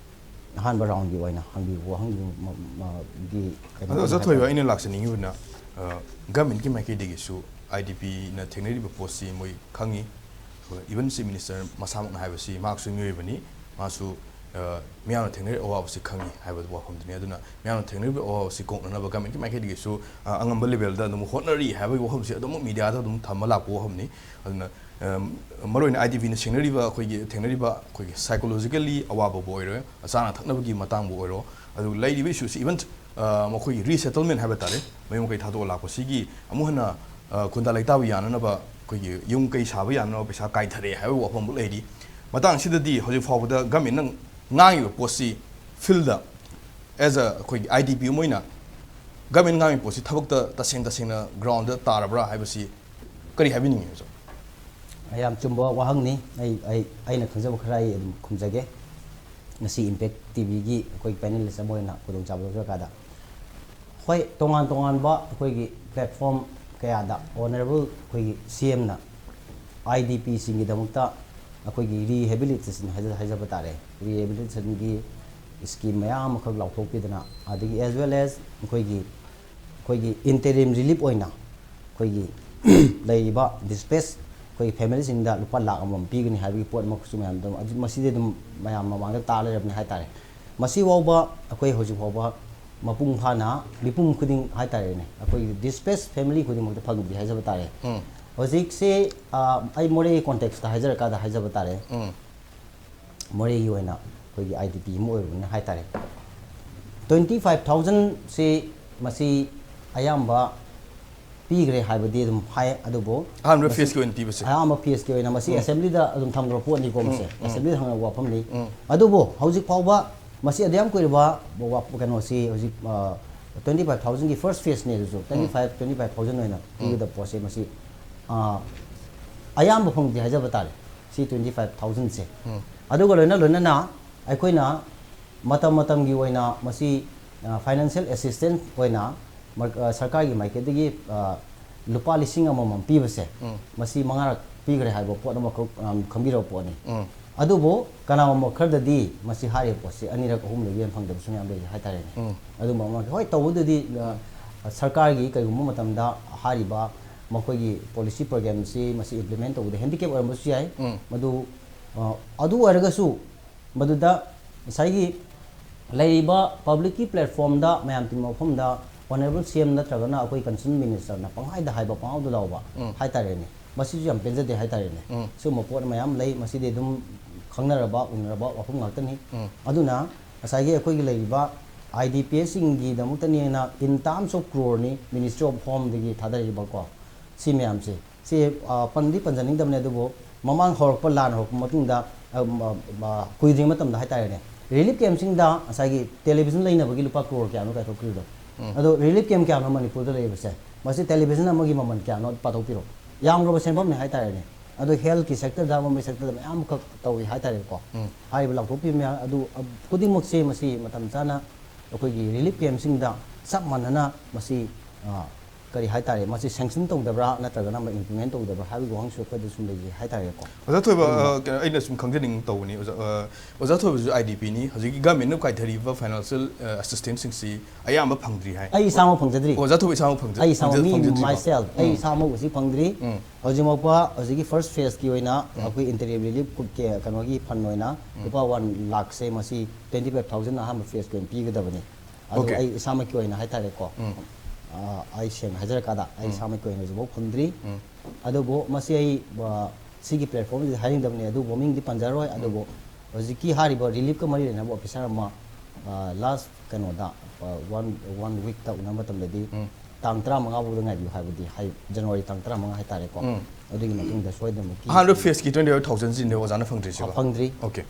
ꯑꯍꯥꯟꯕ ꯔꯥꯎꯟꯒꯤ ꯑꯣꯏꯅ ꯍꯪꯕꯤꯕ ꯋꯥꯍꯪꯗꯨꯒꯤ ꯀꯩꯅꯣ ꯑꯗꯣ ꯑꯣꯖꯥ ꯊꯣꯏꯕ, ꯍꯥꯏꯇꯥꯔꯦ꯫ ꯑꯩꯅ ꯂꯥꯛꯆꯅꯤꯡꯉꯤꯕꯅ, ꯑ, ꯒꯃꯦꯟꯒꯤ ꯃꯥꯏꯀꯩꯗꯒꯤꯁꯨ ꯑꯥꯏ ꯗꯤ ꯄꯤꯅ ꯊꯦꯡꯅꯔꯤꯕ ꯄꯣꯠꯁꯤ ꯃꯣꯏ ꯈꯪꯉꯤ꯫ ꯑꯗꯨꯒ even ꯆꯤꯐ ꯃꯤꯅꯤꯁꯇꯔ ꯃꯁꯥꯃꯛꯅ ꯍꯥꯏꯕꯁꯤ ꯃꯍꯥꯛꯁꯨ ꯃꯤꯑꯣꯏꯕꯅꯤ, ꯃꯥꯁꯨ, ꯑ, ꯃꯤꯌꯥꯝꯅ ꯊꯦꯡꯅꯔꯤꯕ ꯑꯋꯥꯕꯁꯤ ꯈꯪꯉꯤ ꯍꯥꯏꯕ ꯋꯥꯐꯝꯗꯨꯅꯤ꯫ ꯑꯗꯨꯅ ꯃꯤꯌꯥꯝꯅ ꯊꯦꯡꯅꯔꯤꯕ ꯑꯋꯥꯕꯁꯤ ꯀꯣꯛꯅꯅꯕ ꯒꯃꯦꯟꯒꯤ ꯃꯥꯏꯀꯩꯗꯒꯤꯁꯨ, ꯑ, ꯑꯉꯝꯕ ꯂꯦꯚꯦꯜꯗ ꯑꯗꯨꯝ ꯍꯣꯠꯅꯔꯤ ꯍꯥꯏꯕꯒꯤ ꯋꯥꯐꯝꯁꯤ ꯑꯗꯨꯝꯃꯛ ꯃꯤꯗꯤꯌꯥꯗ ꯑꯗꯨꯝ ꯊꯝꯕ ꯂꯥꯛꯄ ꯋꯥꯐꯝꯅꯤ꯫ ꯑꯗꯨꯅ, ꯑꯝ, ꯃꯔꯨꯑꯣꯏꯅ ꯑꯥꯏ ꯗꯤ ꯄꯤꯅ ꯊꯦꯡꯅꯔꯤꯕ ꯑꯩꯈꯣꯏꯒꯤ, ꯊꯦꯡꯅꯔꯤꯕ ꯑꯩꯈꯣꯏꯒꯤ psychologically ꯑꯋꯥꯕꯕꯨ ꯑꯣꯏꯔꯣ, ꯆꯥꯅ ꯊꯛꯅꯕꯒꯤ ꯃꯇꯥꯡꯕꯨ ꯑꯣꯏꯔꯣ, ꯑꯗꯨꯒ ꯂꯩꯔꯤꯕ ꯏꯁꯨꯁꯤ even, ꯑ, ꯃꯈꯣꯏꯒꯤ ꯔꯤꯁꯦꯇꯜꯃꯦꯟ ꯍꯥꯏꯕ ꯇꯥꯔꯦ, ꯃꯌꯨꯝ ꯃꯀꯩ ꯊꯥꯗꯣꯛꯑ ꯂꯥꯛꯄꯁꯤꯒꯤ ꯑꯃꯨꯛ ꯍꯟꯅ, ꯑ, ꯈꯨꯟꯗꯥ ꯂꯩꯇꯥꯕ ꯌꯥꯅꯅꯕ ꯑꯩꯈꯣꯏꯒꯤ ꯌꯨꯝ ꯀꯩ ꯁꯥꯕ ꯌꯥꯅꯕ ꯄꯩꯁꯥ ꯀꯥꯏꯊꯔꯛꯑꯦ ꯍꯥꯏꯕ ꯋꯥꯐꯝꯕꯨ ꯂꯩꯔꯤ꯫ ꯃꯇꯥꯡꯁꯤꯗꯗꯤ ꯍꯧꯖꯤꯛ ꯐꯥꯎꯕꯗ ꯒꯃꯦꯟꯅ ꯉꯥꯡꯉꯤꯕ ꯄꯣꯠꯁꯤ ꯐꯤꯜꯗ ꯑꯦꯖ ꯑ ꯑꯩꯈꯣꯏꯒꯤ ꯑꯥꯏ ꯗꯤ ꯄꯤ ꯑꯃ ꯑꯣꯏꯅ ꯒꯃꯦꯟ ꯉꯥꯡꯉꯤꯕ ꯄꯣꯠꯁꯤ ꯊꯕꯛꯇ ꯇꯁꯦꯡ ꯇꯁꯦꯡꯅ ꯒ꯭ꯔꯥꯎꯟꯗ ꯇꯥꯔꯕ꯭ꯔꯥ ꯍꯥꯏꯕꯁꯤ ꯀꯔꯤ ꯍꯥꯏꯕꯤꯅꯤꯡꯉꯤ, ꯁꯥꯔ? ꯌꯥꯝ ꯆꯨꯝꯕ ꯋꯥꯍꯪꯅꯤ꯫ ꯑꯩ ꯑꯩ ꯑꯩꯅ ꯈꯪꯖꯕ ꯈꯔ ꯑꯩ ꯑꯗꯨꯝ ꯈꯨꯝꯖꯒꯦ꯫ ꯉꯁꯤ ꯏꯝꯄꯦꯛ ꯇꯤ ꯚꯤꯒꯤ ꯑꯩꯈꯣꯏ ꯄꯦꯅꯦꯂꯤꯁ ꯑꯃ ꯑꯣꯏꯅ ꯈꯨꯗꯣꯡꯆꯥꯕ ꯂꯧꯖꯔꯀꯥꯟꯗ, ꯍꯣꯏ, ꯇꯣꯉꯥꯟ ꯇꯣꯉꯥꯟꯕ ꯑꯩꯈꯣꯏꯒꯤ ꯄ꯭ꯂꯦꯠꯐꯣꯝ ꯀꯌꯥꯗ ꯑꯣꯅꯔꯦꯕꯜ ꯑꯩꯈꯣꯏꯒꯤ ꯁꯤ ꯑꯦꯝꯅ ꯑꯥꯏ ꯗꯤ ꯄꯤꯁꯤꯡꯒꯤꯗꯃꯛꯇ ꯑꯩꯈꯣꯏꯒꯤ ꯔꯤꯍꯦꯕꯤꯂꯤꯇꯦꯁꯟ ꯍꯥꯏꯖ- ꯍꯥꯏꯖꯕ ꯇꯥꯔꯦ, ꯔꯤꯍꯦꯕꯤꯂꯤꯇꯦꯁꯟꯒꯤ ꯁ꯭ꯀꯤꯝ ꯃꯌꯥꯝ ꯑꯃꯈꯛ ꯂꯥꯎꯊꯣꯛꯄꯤꯗꯅ, ꯑꯗꯒꯤ ꯑꯦꯖ ꯋꯦꯜ ꯑꯦꯖ ꯑꯩꯈꯣꯏꯒꯤ ꯑꯩꯈꯣꯏꯒꯤ ꯏꯟꯇꯦꯔꯤꯝ ꯔꯤꯂꯤꯞ ꯑꯣꯏꯅ ꯑꯩꯈꯣꯏꯒꯤ ꯂꯩꯔꯤꯕ ꯗꯤꯁꯄ꯭ꯂꯦꯁ ꯑꯩꯈꯣꯏꯒꯤ ꯐꯦꯃꯤꯂꯤꯁꯤꯡꯗ ꯂꯨꯄꯥ ꯂꯥꯈ ꯑꯃꯃꯝ ꯄꯤꯒꯅꯤ ꯍꯥꯏꯕꯒꯤ ꯄꯣꯠ ꯑꯃꯈꯛꯁꯨ ꯃꯌꯥꯝ ꯑꯗꯨꯝ, ꯑꯗꯨ ꯃꯁꯤꯗꯤ ꯑꯗꯨꯝ ꯃꯌꯥꯝ ꯃꯃꯥꯡꯗ ꯇꯥ ꯂꯩꯔꯕꯅꯤ ꯍꯥꯏꯇꯥꯔꯦ꯫ ꯃꯁꯤ ꯐꯥꯎꯕ ꯑꯩꯈꯣꯏ ꯍꯧꯖꯤꯛ ꯐꯥꯎꯕ ꯃꯄꯨꯡ ꯐꯥꯅ ꯃꯤꯄꯨꯝ ꯈꯨꯗꯤꯡ ꯍꯥꯏꯇꯥꯔꯦꯅꯦ, ꯑꯩꯈꯣꯏꯒꯤ ꯗꯤꯁꯄ꯭ꯂꯦꯁ ꯐꯦꯃꯤꯂꯤ ꯈꯨꯗꯤꯡꯃꯛꯇ ꯐꯪꯗ꯭ꯔꯤ ꯍꯥꯏꯖꯕ ꯇꯥꯔꯦ꯫ ꯎꯝ꯫ ꯍꯧꯖꯤꯛꯁꯦ ꯑ, ꯑꯩ ꯃꯣꯔꯦꯒꯤ ꯀꯣꯟꯇꯦꯛꯁꯇ ꯍꯥꯏꯖꯔꯀꯥꯟꯗ ꯍꯥꯏꯖꯕ ꯇꯥꯔꯦ꯫ ꯎꯝ꯫ ꯃꯣꯔꯦꯒꯤ ꯑꯣꯏꯅ ꯑꯩꯈꯣꯏꯒꯤ ꯑꯥꯏ ꯗꯤ ꯄꯤ ꯑꯃ ꯑꯣꯏꯔꯨꯕꯅꯤꯅ ꯍꯥꯏꯇꯥꯔꯦ, ꯇ꯭ꯋꯦꯟꯇꯤ ꯐꯥꯏꯚ ꯊꯥꯎꯖꯟꯁꯤ ꯃꯁꯤ ꯑꯌꯥꯝꯕ ꯄꯤꯈ꯭ꯔꯦ ꯍꯥꯏꯕꯗꯤ ꯑꯗꯨꯝ ꯍꯥꯏ꯫ ꯑꯗꯨꯕꯨ ꯑꯍꯥꯟꯕ ꯃꯁꯤ ꯐꯦꯁꯀꯤ ꯑꯣꯏꯅ ꯄꯤꯕꯁꯦ꯫ ꯑꯍꯥꯟꯕ ꯐꯦꯁꯀꯤ ꯑꯣꯏꯅ ꯃꯁꯤ ꯑꯦꯁꯦꯝꯕ꯭ꯂꯤꯗ ꯑꯗꯨꯝ ꯊꯝꯈ꯭ꯔꯕ ꯄꯣꯠꯅꯤꯀꯣ꯫ ꯃꯁꯦ ꯎꯝ, ꯎꯝ꯫ ꯑꯦꯁꯦꯝꯕ꯭ꯂꯤꯗ ꯊꯝꯈ꯭ꯔꯕ ꯋꯥꯐꯝꯅꯤ꯫ ꯎꯝ꯫ ꯑꯗꯨꯕꯨ ꯍꯧꯖꯤꯛ ꯐꯥꯎꯕ ꯃꯁꯤ ꯑꯗꯨ ꯌꯥꯝ ꯀꯨꯏꯔꯕ ꯋꯥ- ꯀꯩꯅꯣꯁꯤ ꯍꯧꯖꯤꯛ ꯇ꯭ꯋꯦꯟꯇꯤ ꯐꯥꯏꯚ ꯊꯥꯎꯖꯟꯒꯤ ꯐꯥꯔꯁ ꯐꯦꯁꯅꯦ ꯑꯗꯨꯁꯨ, twenty five twenty five thousand ꯑꯣꯏꯅ ꯄꯤꯒꯗꯕ ꯄꯣꯠꯁꯦ ꯃꯁꯤ ꯑ, ꯑꯌꯥꯝꯕ ꯐꯪꯗꯦ ꯍꯥꯏꯖꯕ ꯇꯥꯔꯦ꯫ ꯁꯤ ꯇ꯭ꯋꯦꯟꯇꯤ ꯐꯥꯏꯚ ꯊꯥꯎꯖꯟꯁꯦ꯫ ꯎꯝ꯫ ꯑꯗꯨꯒ ꯂꯣꯏꯅ ꯂꯣꯏꯅꯅ ꯑꯩꯈꯣꯏꯅ ꯃꯇꯝ ꯃꯇꯝꯒꯤ ꯑꯣꯏꯅ ꯃꯁꯤ ꯐꯥꯏꯅꯥꯟꯁꯤꯌꯦꯜ ꯑꯦꯁꯤꯁꯇꯦꯟꯁ ꯑꯣꯏꯅ ꯃꯔ- ꯑ, ꯁꯔꯀꯥꯔꯒꯤ ꯃꯥꯏꯀꯩꯗꯒꯤ ꯑ, ꯂꯨꯄꯥ ꯂꯤꯁꯤꯡ ꯑꯃꯃꯝ ꯄꯤꯕꯁꯦ, ꯎꯝ꯫ ꯃꯁꯤ ꯃꯉꯥꯔꯛ ꯄꯤꯈ꯭ꯔꯦ ꯍꯥꯏꯕ ꯄꯣꯠ ꯑꯃꯈꯛ ꯑꯝ, ꯈꯪꯕꯤꯔꯕ ꯄꯣꯠꯅꯤ꯫ ꯎꯝ꯫ ꯑꯗꯨꯕꯨ ꯀꯅꯥꯒꯨꯝꯕ ꯈꯔꯗꯗꯤ ꯃꯁꯤ ꯍꯥꯏꯔꯤꯕ ꯄꯣꯠꯁꯤ ꯑꯅꯤꯔꯛ ꯑꯍꯨꯝꯂꯛ ꯍꯦꯟꯅ ꯐꯪꯗꯕꯁꯨ ꯃꯌꯥꯝ ꯂꯩ ꯍꯥꯏꯇꯥꯔꯦꯅꯦ꯫ ꯎꯝ꯫ ꯑꯗꯨꯝꯕ ꯑꯃ, ꯍꯣꯏ, ꯇꯧꯕꯗꯗꯤ ꯑ, ꯁꯔꯀꯥꯔꯒꯤ ꯀꯩꯒꯨꯝꯕ ꯃꯇꯝꯗ ꯍꯥꯏꯔꯤꯕ ꯃꯈꯣꯏꯒꯤ ꯄꯣꯂꯤꯁꯤ ꯄ꯭ꯔꯣꯒ꯭ꯔꯥꯝꯁꯤ ꯃꯁꯤ ꯏꯝꯄ꯭ꯂꯤꯃꯦꯟ ꯇꯧꯕꯗ ꯍꯦꯟꯗꯤꯀꯦꯞ ꯑꯣꯏꯔꯝꯕꯁꯨ ꯌꯥꯏ꯫ ꯎꯝ꯫ ꯃꯗꯨ ꯑ, ꯑꯗꯨ ꯑꯣꯏꯔꯒꯁꯨ ꯃꯗꯨꯗ ꯉꯁꯥꯏꯒꯤ ꯂꯩꯔꯤꯕ ꯄꯕ꯭ꯂꯤꯛꯀꯤ ꯄ꯭ꯂꯦꯠꯐꯣꯝꯗ ꯃꯌꯥꯝ ꯇꯤꯟꯕ ꯃꯐꯝꯗ ꯑꯣꯅꯔꯦꯕꯜ ꯁꯤ ꯑꯦꯝ ꯅꯠꯇ꯭ꯔꯒꯅ ꯑꯩꯈꯣꯏ ꯀꯟꯁꯔꯟ ꯃꯤꯅꯤꯁꯇꯔꯅ ꯄꯪꯍꯥꯏꯗ ꯍꯥꯏꯕ, ꯄꯪꯍꯥꯎꯗ ꯂꯥꯎꯕ ꯎꯝ꯫ ꯍꯥꯏꯇꯥꯔꯦꯅꯦ, ꯃꯁꯤꯁꯨ ꯌꯥꯝ ꯄꯦꯟꯖꯗꯦ ꯍꯥꯏꯇꯥꯔꯦꯅꯦ꯫ ꯎꯝ꯫ ꯁꯤꯒꯨꯝꯕ ꯄꯣꯠ ꯃꯌꯥꯝ ꯂꯩ꯫ ꯃꯁꯤꯗꯤ ꯑꯗꯨꯝ ꯈꯪꯅꯔꯕ ꯎꯅꯔꯕ ꯋꯥꯐꯝ ꯉꯥꯛꯇꯅꯤ꯫ ꯎꯝ꯫ ꯑꯗꯨꯅ ꯉꯁꯥꯏꯒꯤ ꯑꯩꯈꯣꯏꯒꯤ ꯂꯩꯔꯤꯕ I D P ꯑꯦꯁꯁꯤꯡꯒꯤꯗꯃꯛꯇꯅꯦꯅ in terms of crore ꯅꯤ Ministry of Home ꯗꯒꯤ ꯊꯥꯗꯔꯛꯏꯕꯀꯣ꯫ ꯁꯤ ꯃꯌꯥꯝꯁꯦ ꯁꯤ ꯑ, ꯄꯟꯗꯤ ꯄꯟꯖꯅꯤꯡꯗꯕꯅꯦ, ꯑꯗꯨꯕꯨ ꯃꯃꯥꯡ ꯍꯧꯔꯛꯄ, ꯂꯥꯟ ꯍꯧꯔꯛꯄ ꯃꯇꯨꯡꯗ, ꯑ, ꯃ- ꯃ- ꯀꯨꯏꯗ꯭ꯔꯤꯉꯩ ꯃꯇꯝꯗ ꯍꯥꯏꯇꯥꯔꯦꯅꯦ, ꯔꯤꯂꯤꯐ ꯀꯦꯝꯞꯁꯤꯡꯗ ꯉꯁꯥꯏꯒꯤ ꯇꯦꯂꯤꯚꯤꯖꯟ ꯂꯩꯅꯕꯒꯤ ꯂꯨꯄꯥ ꯀ꯭ꯔꯣꯔ ꯀꯌꯥꯅꯣ ꯀꯥꯏꯊꯣꯛꯈ꯭ꯔꯤꯗꯣ? ꯑꯗꯣ ꯔꯤꯂꯤꯐ ꯀꯦꯝꯞ ꯀꯌꯥꯅꯣ ꯃꯅꯤꯄꯨꯔꯗ ꯂꯩꯔꯤꯕꯁꯦ? ꯃꯁꯤ ꯇꯦꯂꯤꯚꯤꯖꯟ ꯑꯃꯒꯤ ꯃꯃꯜ ꯀꯌꯥꯅꯣ ꯄꯥꯊꯣꯛꯄꯤꯔꯣ꯫ ꯌꯥꯝꯈ꯭ꯔꯕ ꯁꯦꯟꯐꯝꯅꯦ ꯍꯥꯏꯇꯥꯔꯦꯅꯦ꯫ ꯑꯗꯣ ꯍꯦꯜꯊꯀꯤ ꯁꯦꯛꯇꯔꯗ, ꯑꯃ ꯑꯃꯒꯤ ꯁꯦꯛꯇꯔꯗ ꯃꯌꯥꯝ ꯑꯃꯈꯛ ꯇꯧꯏ ꯍꯥꯏꯇꯥꯔꯦꯀꯣ꯫ ꯍꯥꯏꯔꯤꯕ ꯂꯥꯎꯊꯣꯛꯄꯤꯕ ꯃꯌꯥꯝ ꯑꯗꯨ, ꯑ, ꯈꯨꯗꯤꯡꯃꯛꯁꯦ ꯃꯁꯤ ꯃꯇꯝ ꯆꯥꯅ ꯑꯩꯈꯣꯏꯒꯤ ꯔꯤꯂꯤꯐ ꯀꯦꯝꯞꯁꯤꯡꯗ ꯆꯞ ꯃꯥꯟꯅꯅ ꯃꯁꯤ, ꯑ, ꯀꯔꯤ ꯍꯥꯏꯇꯥꯔꯦ, ꯃꯁꯤ ꯁꯦꯡꯁꯟ ꯇꯧꯗꯕ꯭ꯔꯥ ꯅꯠꯇ꯭ꯔꯒꯅ ꯑꯃ ꯏꯝꯄ꯭ꯂꯤꯃꯦꯟ ꯇꯧꯗꯕ꯭ꯔꯥ ꯍꯥꯏꯕꯒꯤ ꯋꯥꯍꯪꯁꯨ ꯑꯩꯈꯣꯏꯗ ꯁꯨꯝ ꯂꯩꯖꯩ ꯍꯥꯏꯇꯥꯔꯦꯀꯣ꯫ ꯑꯣꯖꯥ ꯊꯣꯏꯕ, ꯑꯗꯨꯒ ꯑ, ꯀꯩꯅꯣ, ꯑꯩꯅ ꯁꯨꯝ ꯈꯪꯖꯅꯤꯡ ꯇꯧꯕꯅꯤ, ꯑꯣꯖꯥ, ꯑ, ꯑꯣꯖꯥ ꯊꯣꯏꯕꯁꯨ ꯑꯥꯏ ꯗꯤ ꯄꯤꯅꯤ꯫ ꯍꯧꯖꯤꯛꯀꯤ ꯒꯃꯦꯟꯅ ꯀꯥꯏꯊꯔꯤꯕ ꯐꯥꯏꯅꯥꯟꯁꯤꯌꯦꯜ, ꯑ, ꯑꯦꯁꯤꯁꯇꯦꯟꯁꯁꯤꯡꯁꯤ ꯑꯌꯥꯝꯕ ꯐꯪꯗ꯭ꯔꯤ ꯍꯥꯏ꯫ ꯑꯩ ꯏꯁꯥꯃꯛ ꯐꯪꯖꯗ꯭ꯔꯤ꯫ ꯑꯣꯖꯥ ꯊꯣꯏꯕ ꯏꯁꯥꯃꯛ ꯐꯪꯖ- ꯑꯩ ꯏꯁꯥꯃꯛ, ꯐꯪꯖ- ꯃꯤ ꯐꯪꯖꯗ꯭ꯔꯤꯕ? Myself, ꯑꯩ ꯎꯝ꯫ ꯏꯁꯥꯃꯛ ꯍꯧꯖꯤꯛ ꯐꯪꯗ꯭ꯔꯤ꯫ ꯎꯝ꯫ ꯍꯧꯖꯤꯛꯃꯛꯄ ꯍꯧꯖꯤꯛꯀꯤ ꯐꯥꯔꯁ ꯐꯦꯁꯀꯤ ꯑꯣꯏꯅ ꯎꯝ꯫ ꯑꯩꯈꯣꯏ ꯏꯟꯇꯔꯤꯝ ꯔꯤꯂꯤꯐ ꯀꯦ-, ꯀꯩꯅꯣꯒꯤ ꯐꯟ ꯑꯣꯏꯅ ꯎꯝ꯫ ꯂꯨꯄꯥ ꯋꯥꯟ ꯂꯥꯈꯁꯦ ꯃꯁꯤ ꯇ꯭ꯋꯦꯟꯇꯤ ꯐꯥꯏꯚ ꯊꯥꯎꯖꯟ ꯑꯍꯥꯟꯕ ꯐꯦꯁꯀꯤ ꯑꯣꯏꯅ ꯄꯤꯒꯗꯕꯅꯤ꯫ ꯑꯗꯨ ꯑꯣꯀꯦ꯫ ꯑꯩ ꯏꯁꯥꯃꯛꯀꯤ ꯑꯣꯏꯅ ꯍꯥꯏꯇꯥꯔꯦꯀꯣ꯫ ꯎꯝ꯫ ꯑ, ꯑꯩ ꯁꯦꯡꯅ ꯍꯥꯏꯖꯔꯀꯥꯟꯗ ꯑꯩ ꯎꯝ꯫ ꯏꯁꯥꯃꯛꯀꯤ ꯑꯣꯏꯅ ꯍꯧꯖꯤꯛꯐꯥꯎ ꯐꯪꯗ꯭ꯔꯤ꯫ ꯎꯝ꯫ ꯑꯗꯨꯕꯨ ꯃꯁꯤ ꯑꯩ, ꯑ, ꯁꯤꯒꯤ ꯄ꯭ꯂꯦꯠꯐꯣꯝꯁꯤꯗ ꯍꯥꯏꯅꯤꯡꯗꯕꯅꯤ, ꯑꯗꯨꯕꯨ ꯃꯃꯤꯡꯗꯤ ꯄꯟꯖꯔꯣꯏ꯫ ꯎꯝ꯫ ꯑꯗꯨꯕꯨ ꯍꯧꯖꯤꯛꯀꯤ ꯍꯥꯏꯔꯤꯕ ꯔꯤꯂꯤꯐꯀ ꯃꯔꯤ ꯂꯩꯅꯕ ꯑꯣꯐꯤꯁꯥꯔ ꯑꯃ, ꯑ, ꯂꯥꯁ ꯀꯩꯅꯣꯗ, ꯑ, ꯋꯥꯟ, ꯋꯥꯟ ꯋꯤꯛꯇ ꯎꯅꯕ ꯃꯇꯝꯗꯗꯤ ꯎꯝ꯫ ꯇꯥꯡ ꯇꯔꯥꯃꯉꯥ ꯐꯥꯎꯗ ꯉꯥꯏꯕꯤꯌꯨ ꯍꯥꯏꯕꯗꯤ ꯍꯥꯏ, ꯖꯅꯋꯥꯔꯤ ꯇꯥꯡ ꯇꯔꯥꯃꯉꯥ ꯍꯥꯏꯇꯥꯔꯦꯀꯣ꯫ ꯎꯝ꯫ ꯑꯗꯨꯒꯤ ꯃꯇꯨꯡꯗ ꯁꯣꯏꯗꯅꯃꯛꯀꯤ ꯑꯍꯥꯟꯕ ꯐꯦꯁꯀꯤ ꯇ꯭ꯋꯦꯟꯇꯤ ꯐꯥꯏꯚ ꯊꯥꯎꯖꯟꯁꯤꯅꯦꯕ ꯑꯣꯖꯥꯅ ꯐꯪꯗ꯭ꯔꯤꯁꯤꯀꯣ? ꯑ, ꯐꯪꯗ꯭ꯔꯤ꯫ ꯑꯣꯀꯦ꯫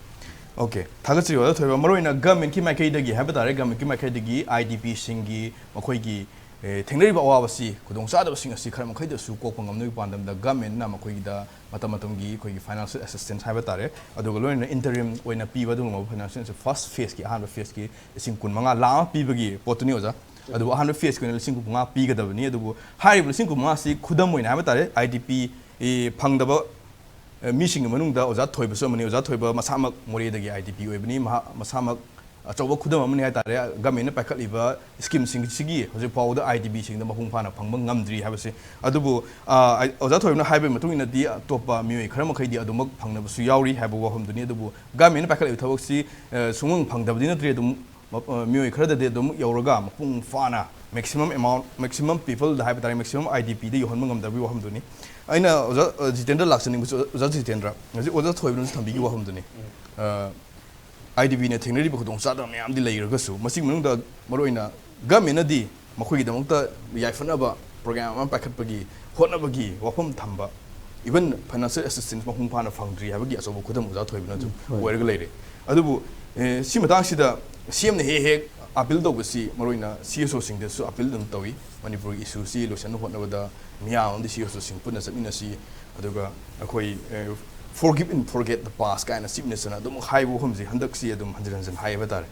ꯑꯣꯀꯦ꯫ ꯊꯥꯒꯠꯆꯔꯤ ꯑꯣꯖꯥ ꯊꯣꯏꯕ꯫ ꯃꯔꯨꯑꯣꯏꯅ ꯒꯃꯦꯟꯠꯀꯤ ꯃꯥꯏꯀꯩꯗꯒꯤ ꯍꯥꯏꯕ ꯇꯥꯔꯦ, ꯒꯃꯦꯟꯠꯀꯤ ꯃꯥꯏꯀꯩꯗꯒꯤ ꯑꯥꯏ ꯗꯤ ꯄꯤꯁꯤꯡꯒꯤ ꯃꯈꯣꯏꯒꯤ, ꯑꯦ, ꯊꯦꯡꯅꯔꯤꯕ ꯑꯋꯥꯕꯁꯤ, ꯈꯨꯗꯣꯡꯆꯥꯗꯕꯁꯤꯡ ꯑꯁꯤ ꯈꯔ ꯃꯈꯩꯗꯁꯨ ꯀꯣꯛꯄ ꯉꯝꯅꯕꯒꯤ ꯄꯥꯟꯗꯝꯗ ꯒꯃꯦꯟꯠꯅ ꯃꯈꯣꯏꯒꯤꯗ ꯃꯇꯝ ꯃꯇꯝꯒꯤ ꯑꯩꯈꯣꯏꯒꯤ ꯐꯥꯏꯅꯥꯟꯁꯤꯌꯦꯜ ꯑꯦꯁꯤꯁꯇꯦꯟꯁ ꯍꯥꯏꯕ ꯇꯥꯔꯦ, ꯑꯗꯨꯒ ꯂꯣꯏꯅꯅ ꯏꯟꯇꯔꯤꯝ ꯑꯣꯏꯅ ꯄꯤꯕ ꯑꯗꯨꯒꯨꯝꯂꯕ ꯐꯥꯏꯅꯥꯟꯁꯤꯌꯦꯜ ꯐꯥꯔꯁ ꯐꯦꯁꯀꯤ ꯑꯍꯥꯟꯕ ꯐꯦꯁꯀꯤ ꯂꯤꯁꯤꯡ ꯀꯨꯟꯃꯉꯥ ꯂꯥꯈ ꯑꯃ ꯄꯤꯕꯒꯤ ꯄꯣꯠꯇꯨꯅꯤ ꯑꯣꯖꯥ꯫ ꯑꯗꯨꯕꯨ ꯑꯍꯥꯟꯕ ꯐꯦꯁꯀꯤ ꯑꯣꯏꯅ ꯂꯤꯁꯤꯡ ꯀꯨꯟꯃꯉꯥ ꯄꯤꯒꯗꯕꯅꯤ꯫ ꯑꯗꯨꯕꯨ ꯍꯥꯏꯔꯤꯕ ꯂꯤꯁꯤꯡ ꯀꯨꯟꯃꯉꯥꯁꯤ ꯈꯨꯗꯝ ꯑꯣꯏꯅ ꯍꯥꯏꯕ ꯇꯥꯔꯦ, ꯑꯥꯏ ꯗꯤ ꯄꯤ, ꯑꯦ, ꯐꯪꯗꯕ, ꯑꯦ, ꯃꯤꯁꯤꯡꯒꯤ ꯃꯅꯨꯡꯗ ꯑꯣꯖꯥ ꯊꯣꯏꯕꯁꯨ ꯑꯃꯅꯤ꯫ ꯑꯣꯖꯥ ꯊꯣꯏꯕ ꯃꯁꯥꯃꯛ ꯃꯣꯔꯦꯗꯒꯤ ꯑꯥꯏ ꯗꯤ ꯄꯤ ꯑꯣꯏꯕꯅꯤ꯫ ꯃꯍꯥꯛ ꯃꯁꯥꯃꯛ ꯑꯆꯧꯕ ꯈꯨꯗꯝ ꯑꯃꯅꯤ ꯍꯥꯏ ꯇꯥꯔꯦ꯫ ꯒꯃꯦꯟꯅ ꯄꯥꯏꯈꯠꯂꯤꯕ ꯁ꯭ꯀꯤꯝꯁꯤꯡꯁꯤꯒꯤ ꯍꯧꯖꯤꯛ ꯐꯥꯎꯕꯗ ꯑꯥꯏ ꯗꯤ ꯄꯤꯁꯤꯡꯗ ꯃꯄꯨꯡ ꯐꯥꯅ ꯐꯪꯕ ꯉꯝꯗ꯭ꯔꯤ ꯍꯥꯏꯕꯁꯤ꯫ ꯑꯗꯨꯕꯨ, ꯑ, ꯑꯣꯖꯥ ꯊꯣꯏꯕꯅ ꯍꯥꯏꯕꯒꯤ ꯃꯇꯨꯡ ꯏꯟꯅꯗꯤ ꯑꯇꯣꯞꯄ ꯃꯤꯑꯣꯏ ꯈꯔ ꯃꯈꯩꯗꯤ ꯑꯗꯨꯃꯛ ꯐꯪꯅꯕꯁꯨ ꯌꯥꯎꯔꯤ ꯍꯥꯏꯕ ꯋꯥꯐꯝꯗꯨꯅꯤ꯫ ꯑꯗꯨꯕꯨ ꯒꯃꯦꯟꯅ ꯄꯥꯏꯈꯠꯂꯤꯕ ꯊꯕꯛꯁꯤ, ꯑ, ꯁꯨꯡꯐꯪ ꯐꯪꯗꯕꯗꯤ ꯅꯠꯇ꯭ꯔꯤ꯫ ꯑꯗꯨꯝ ꯃ-, ꯑ, ꯃꯤꯑꯣꯏ ꯈꯔꯗꯗꯤ ꯑꯗꯨꯝ ꯌꯧꯔꯒ ꯃꯄꯨꯡ ꯐꯥꯅ maximum amount, maximum people ꯗ ꯍꯥꯏꯕ ꯇꯥꯔꯦ, maximum ꯑꯥꯏ ꯗꯤ ꯄꯤ ꯗ ꯌꯧꯍꯟꯕ ꯉꯝꯗꯕꯒꯤ ꯋꯥꯐꯝꯗꯨꯅꯤ꯫ ꯑꯩꯅ ꯑꯣꯖꯥ, ꯑ, ꯖꯤꯇꯦꯟꯗ꯭ꯔ ꯂꯥꯛꯆꯅꯤꯡꯕꯁꯨ, ꯑꯣꯖꯥ ꯖꯤꯇꯦꯟꯗ꯭ꯔ, ꯍꯧꯖꯤꯛ ꯑꯣꯖꯥ ꯊꯣꯏꯕꯅꯁꯨ ꯊꯝꯕꯤꯈꯤꯕ ꯋꯥꯐꯝꯗꯨꯅꯤ꯫ ꯑ, ꯑꯥꯏ ꯗꯤ ꯄꯤꯅ ꯊꯦꯡꯅꯔꯤꯕ ꯈꯨꯗꯣꯡꯆꯥꯗꯕ ꯃꯌꯥꯝꯗꯤ ꯂꯩꯔꯒꯁꯨ, ꯃꯁꯤꯒꯤ ꯃꯅꯨꯡꯗ ꯃꯔꯨꯑꯣꯏꯅ ꯒꯃꯦꯟꯅꯗꯤ ꯃꯈꯣꯏꯒꯤꯗꯃꯛꯇ ꯌꯥꯏꯐꯅꯕ ꯄ꯭ꯔꯣꯒ꯭ꯔꯥꯝ ꯑꯃ ꯄꯥꯏꯈꯠꯄꯒꯤ ꯍꯣꯠꯅꯕꯒꯤ ꯋꯥꯐꯝ ꯊꯝꯕ, even financial assistance ꯃꯄꯨꯡ ꯐꯥꯅ ꯐꯪꯗ꯭ꯔꯤ ꯍꯥꯏꯕꯒꯤ ꯑꯆꯧꯕ ꯈꯨꯗꯝ ꯑꯣꯖꯥ ꯊꯣꯏꯕꯅꯁꯨ ꯍꯣꯏ꯫ ꯑꯣꯏꯔꯒ ꯂꯩꯔꯦ꯫ ꯑꯗꯨꯕꯨ ꯑꯦ, ꯁꯤ ꯃꯇꯥꯡꯁꯤꯗ ꯁꯤ ꯑꯦꯝꯅ ꯍꯦꯛ ꯍꯦꯛ ꯑꯥꯄꯤꯜ ꯇꯧꯕꯁꯤ ꯃꯔꯨꯑꯣꯏꯅ ꯁꯤ ꯑꯦꯁ ꯑꯣꯁꯤꯡꯗꯁꯨ ꯑꯥꯄꯤꯜ ꯑꯗꯨꯝ ꯇꯧꯏ꯫ ꯃꯅꯤꯄꯨꯔꯒꯤ ꯏꯁꯨꯁꯤ ꯂꯣꯏꯁꯤꯟꯅꯕ ꯍꯣꯠꯅꯕꯗ ꯃꯤꯌꯥꯝ ꯑꯃꯗꯤ ꯁꯤ ꯑꯦꯁ ꯑꯣꯁꯤꯡ ꯄꯨꯟꯅ ꯆꯠꯃꯤꯟꯅꯁꯤ, ꯑꯗꯨꯒ ꯑꯩꯈꯣꯏ forgive and forget the past ꯀꯥꯏꯅ ꯆꯤꯞ ꯃꯤꯅꯤꯁꯇꯔꯅ ꯑꯗꯨꯝ ꯍꯥꯏꯕ ꯋꯥꯐꯝꯁꯤ ꯍꯟꯗꯛꯁꯤ ꯑꯗꯨꯝ ꯍꯟꯖꯤꯟ ꯍꯟꯖꯤꯟ ꯍꯥꯏ ꯍꯥꯏꯕ ꯇꯥꯔꯦ꯫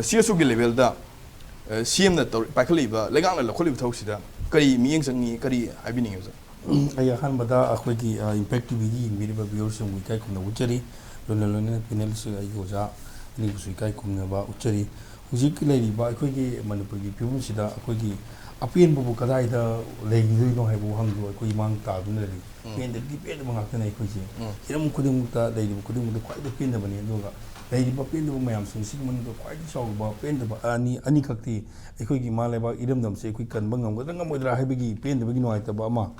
ꯁꯤ ꯑꯦꯁ ꯑꯣꯒꯤ ꯂꯦꯚꯦꯜꯗ ꯁꯤ ꯑꯦꯝꯅ ꯇꯧꯔꯤ, ꯄꯥꯏꯈꯠꯂꯛꯏꯕ, ꯂꯩꯉꯥꯛꯅ ꯂꯧꯈꯠꯂꯤꯕ ꯊꯕꯛꯁꯤꯗ ꯀꯔꯤ ꯃꯤꯠꯌꯦꯡ ꯆꯪꯉꯤ, ꯀꯔꯤ ꯍꯥꯏꯕꯤꯅꯤꯡꯉꯤ ꯑꯣꯖꯥ? ꯑꯩ ꯑꯍꯥꯟꯕꯗ ꯑꯩꯈꯣꯏꯒꯤ ꯏꯝꯄꯦꯛ ꯇꯤ ꯚꯤꯒꯤ ꯌꯦꯡꯕꯤꯔꯤꯕ ꯚ꯭ꯌꯨꯋꯔꯁꯤꯡꯕꯨ ꯏꯀꯥꯏ ꯈꯨꯝꯅꯕ ꯎꯠꯆꯔꯤ꯫ ꯂꯣꯏꯅ ꯂꯣꯏꯅꯅ ꯄꯦꯅꯦꯜꯁꯤꯡ ꯑꯩꯒꯤ ꯑꯣꯖꯥ ꯑꯅꯤꯕꯨꯁꯨ ꯏꯀꯥꯏ ꯈꯨꯝꯅꯕ ꯎꯠꯆꯔꯤ꯫ ꯍꯧꯖꯤꯛ ꯂꯩꯔꯤꯕ ꯑꯩꯈꯣꯏꯒꯤ ꯃꯅꯤꯄꯨꯔꯒꯤ ꯐꯤꯕꯝꯁꯤꯗ ꯑꯩꯈꯣꯏꯒꯤ ꯑꯄꯦꯟꯕꯕꯨ ꯀꯗꯥꯏꯗ ꯂꯩꯈꯤꯗꯣꯏꯅꯣ ꯍꯥꯏꯕ ꯋꯥꯍꯪꯗꯨ ꯑꯩꯈꯣꯏ ꯏꯃꯥꯡ ꯇꯥꯗꯨꯅ ꯂꯩꯔꯤ꯫ ꯎꯝ꯫ ꯄꯦꯟꯗꯕꯒꯤ ꯄꯦꯟꯗꯕ ꯉꯥꯛꯇꯅꯦ ꯑꯩꯈꯣꯏꯁꯦ꯫ ꯎꯝ꯫ ꯍꯤꯔꯝ ꯈꯨꯗꯤꯡꯃꯛꯇ ꯂꯩꯔꯤꯕ ꯈꯨꯗꯤꯡꯃꯛꯇ ꯈ꯭ꯋꯥꯏꯗꯒꯤ ꯄꯦꯟꯗꯕꯅꯤ꯫ ꯑꯗꯨꯒ ꯂꯩꯔꯤꯕ ꯄꯦꯟꯗꯕ ꯃꯌꯥꯝꯁꯤꯡꯁꯤꯒꯤ ꯃꯅꯨꯡꯗ ꯈ꯭ꯋꯥꯏꯗꯒꯤ ꯆꯥꯎꯕ ꯄꯦꯟꯗꯕ ꯑꯅꯤ, ꯑꯅꯤꯈꯛꯇꯤ ꯑꯩꯈꯣꯏꯒꯤ ꯏꯃꯥ ꯂꯩꯕꯥꯛ ꯏꯔꯝꯗꯝꯁꯦ ꯑꯩꯈꯣꯏ ꯀꯟꯕ ꯉꯝꯒꯗ꯭ꯔꯥ ꯉꯝꯃꯣꯏꯗ꯭ꯔꯥ ꯍꯥꯏꯕꯒꯤ ꯄꯦꯟꯗꯕꯒꯤ ꯅꯨꯡꯉꯥꯏꯇꯕ ꯑꯃ,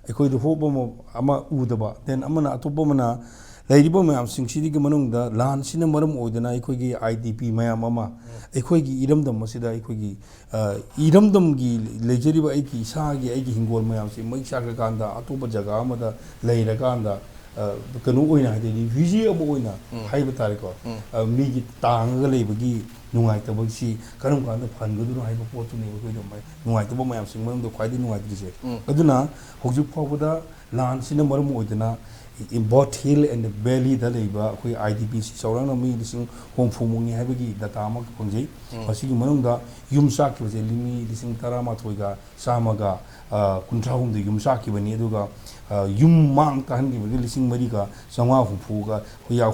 ꯑꯩꯈꯣꯏꯗ hope ꯑꯃ, ꯑꯃ ꯎꯗꯕ, then ꯑꯃꯅ ꯑꯇꯣꯞꯄ ꯑꯃꯅ ꯂꯩꯔꯤꯕ ꯃꯌꯥꯝꯁꯤꯡꯁꯤꯗꯒꯤ ꯃꯅꯨꯡꯗ ꯂꯥꯟꯁꯤꯅ ꯃꯔꯝ ꯑꯣꯏꯗꯅ ꯑꯩꯈꯣꯏꯒꯤ ꯑꯥꯏ ꯗꯤ ꯄꯤ ꯃꯌꯥꯝ ꯑꯃ ꯑꯩꯈꯣꯏꯒꯤ ꯏꯔꯝꯗꯝ ꯑꯁꯤꯗ ꯑꯩꯈꯣꯏꯒꯤ ꯑ, ꯏꯔꯝꯗꯝꯒꯤ ꯂꯩꯖꯔꯤꯕ ꯑꯩꯒꯤ ꯏꯁꯥꯒꯤ, ꯑꯩꯒꯤ ꯍꯤꯡꯒꯣꯜ ꯃꯌꯥꯝꯁꯤ ꯃꯩ ꯆꯥꯛꯈ꯭ꯔꯀꯥꯟꯗ ꯑꯇꯣꯞꯄ ꯖꯒꯥ ꯑꯃꯗ ꯂꯩꯔꯀꯥꯟꯗ, ꯑ, ꯀꯩꯅꯣ ꯑꯣꯏꯅ ꯍꯥꯏꯗꯤ refugee ꯑꯃ ꯑꯣꯏꯅ ꯎꯝ꯫ ꯍꯥꯏꯕ ꯇꯥꯔꯦꯀꯣ꯫ ꯎꯝ꯫ ꯑ, ꯃꯤꯒꯤ ꯇꯥꯡꯉꯒ ꯂꯩꯕꯒꯤ ꯅꯨꯡꯉꯥꯏꯇꯕꯁꯤ ꯀꯔꯝ ꯀꯥꯟꯗ ꯐꯍꯟꯒꯗꯣꯏꯅꯣ ꯍꯥꯏꯕ ꯄꯣꯠꯇꯨꯅꯦꯕ ꯑꯩꯈꯣꯏꯗ ꯃ-, ꯅꯨꯡꯉꯥꯏꯇꯕ ꯃꯌꯥꯝꯁꯤꯡ ꯃꯅꯨꯡꯗ ꯈ꯭ꯋꯥꯏꯗꯒꯤ ꯅꯨꯡꯉꯥꯏꯇ꯭ꯔꯤꯁꯦ꯫ ꯎꯝ꯫ ꯑꯗꯨꯅ ꯍꯧꯖꯤꯛ ꯐꯥꯎꯕꯗ ꯂꯥꯟꯁꯤꯅ ꯃꯔꯝ ꯑꯣꯏꯗꯅ both hill and valleyꯗ ꯂꯩꯕ ꯑꯩꯈꯣꯏ ꯑꯥꯏ ꯗꯤ ꯄꯤꯁꯤ ꯆꯥꯎꯔꯥꯛꯅ ꯃꯤ ꯂꯤꯁꯤꯡ ꯍꯨꯝꯐꯨꯃꯨꯛꯅꯤ ꯍꯥꯏꯕꯒꯤ data ꯑꯃ ꯐꯪꯖꯩ꯫ ꯎꯝ꯫ ꯃꯁꯤꯒꯤ ꯃꯅꯨꯡꯗ ꯌꯨꯝ ꯆꯥꯛꯈꯤꯕꯁꯦ ꯃꯤ ꯂꯤꯁꯤꯡ ꯇꯔꯥꯃꯥꯊꯣꯏꯒ ꯆꯥꯝꯃꯒ, ꯑ, ꯀꯨꯟꯊ꯭ꯔꯥ ꯍꯨꯝꯗꯣꯏ ꯌꯨꯝ ꯆꯥꯛꯈꯤꯕꯅꯤ꯫ ꯑꯗꯨꯒ, ꯑ, ꯌꯨꯝ ꯃꯥꯡ ꯇꯥꯛꯍꯟꯈꯤꯕꯒꯤ ꯂꯤꯁꯤꯡ ꯃꯔꯤꯒ ꯆꯥꯝꯃꯉꯥ ꯍꯨꯝꯐꯨꯒ,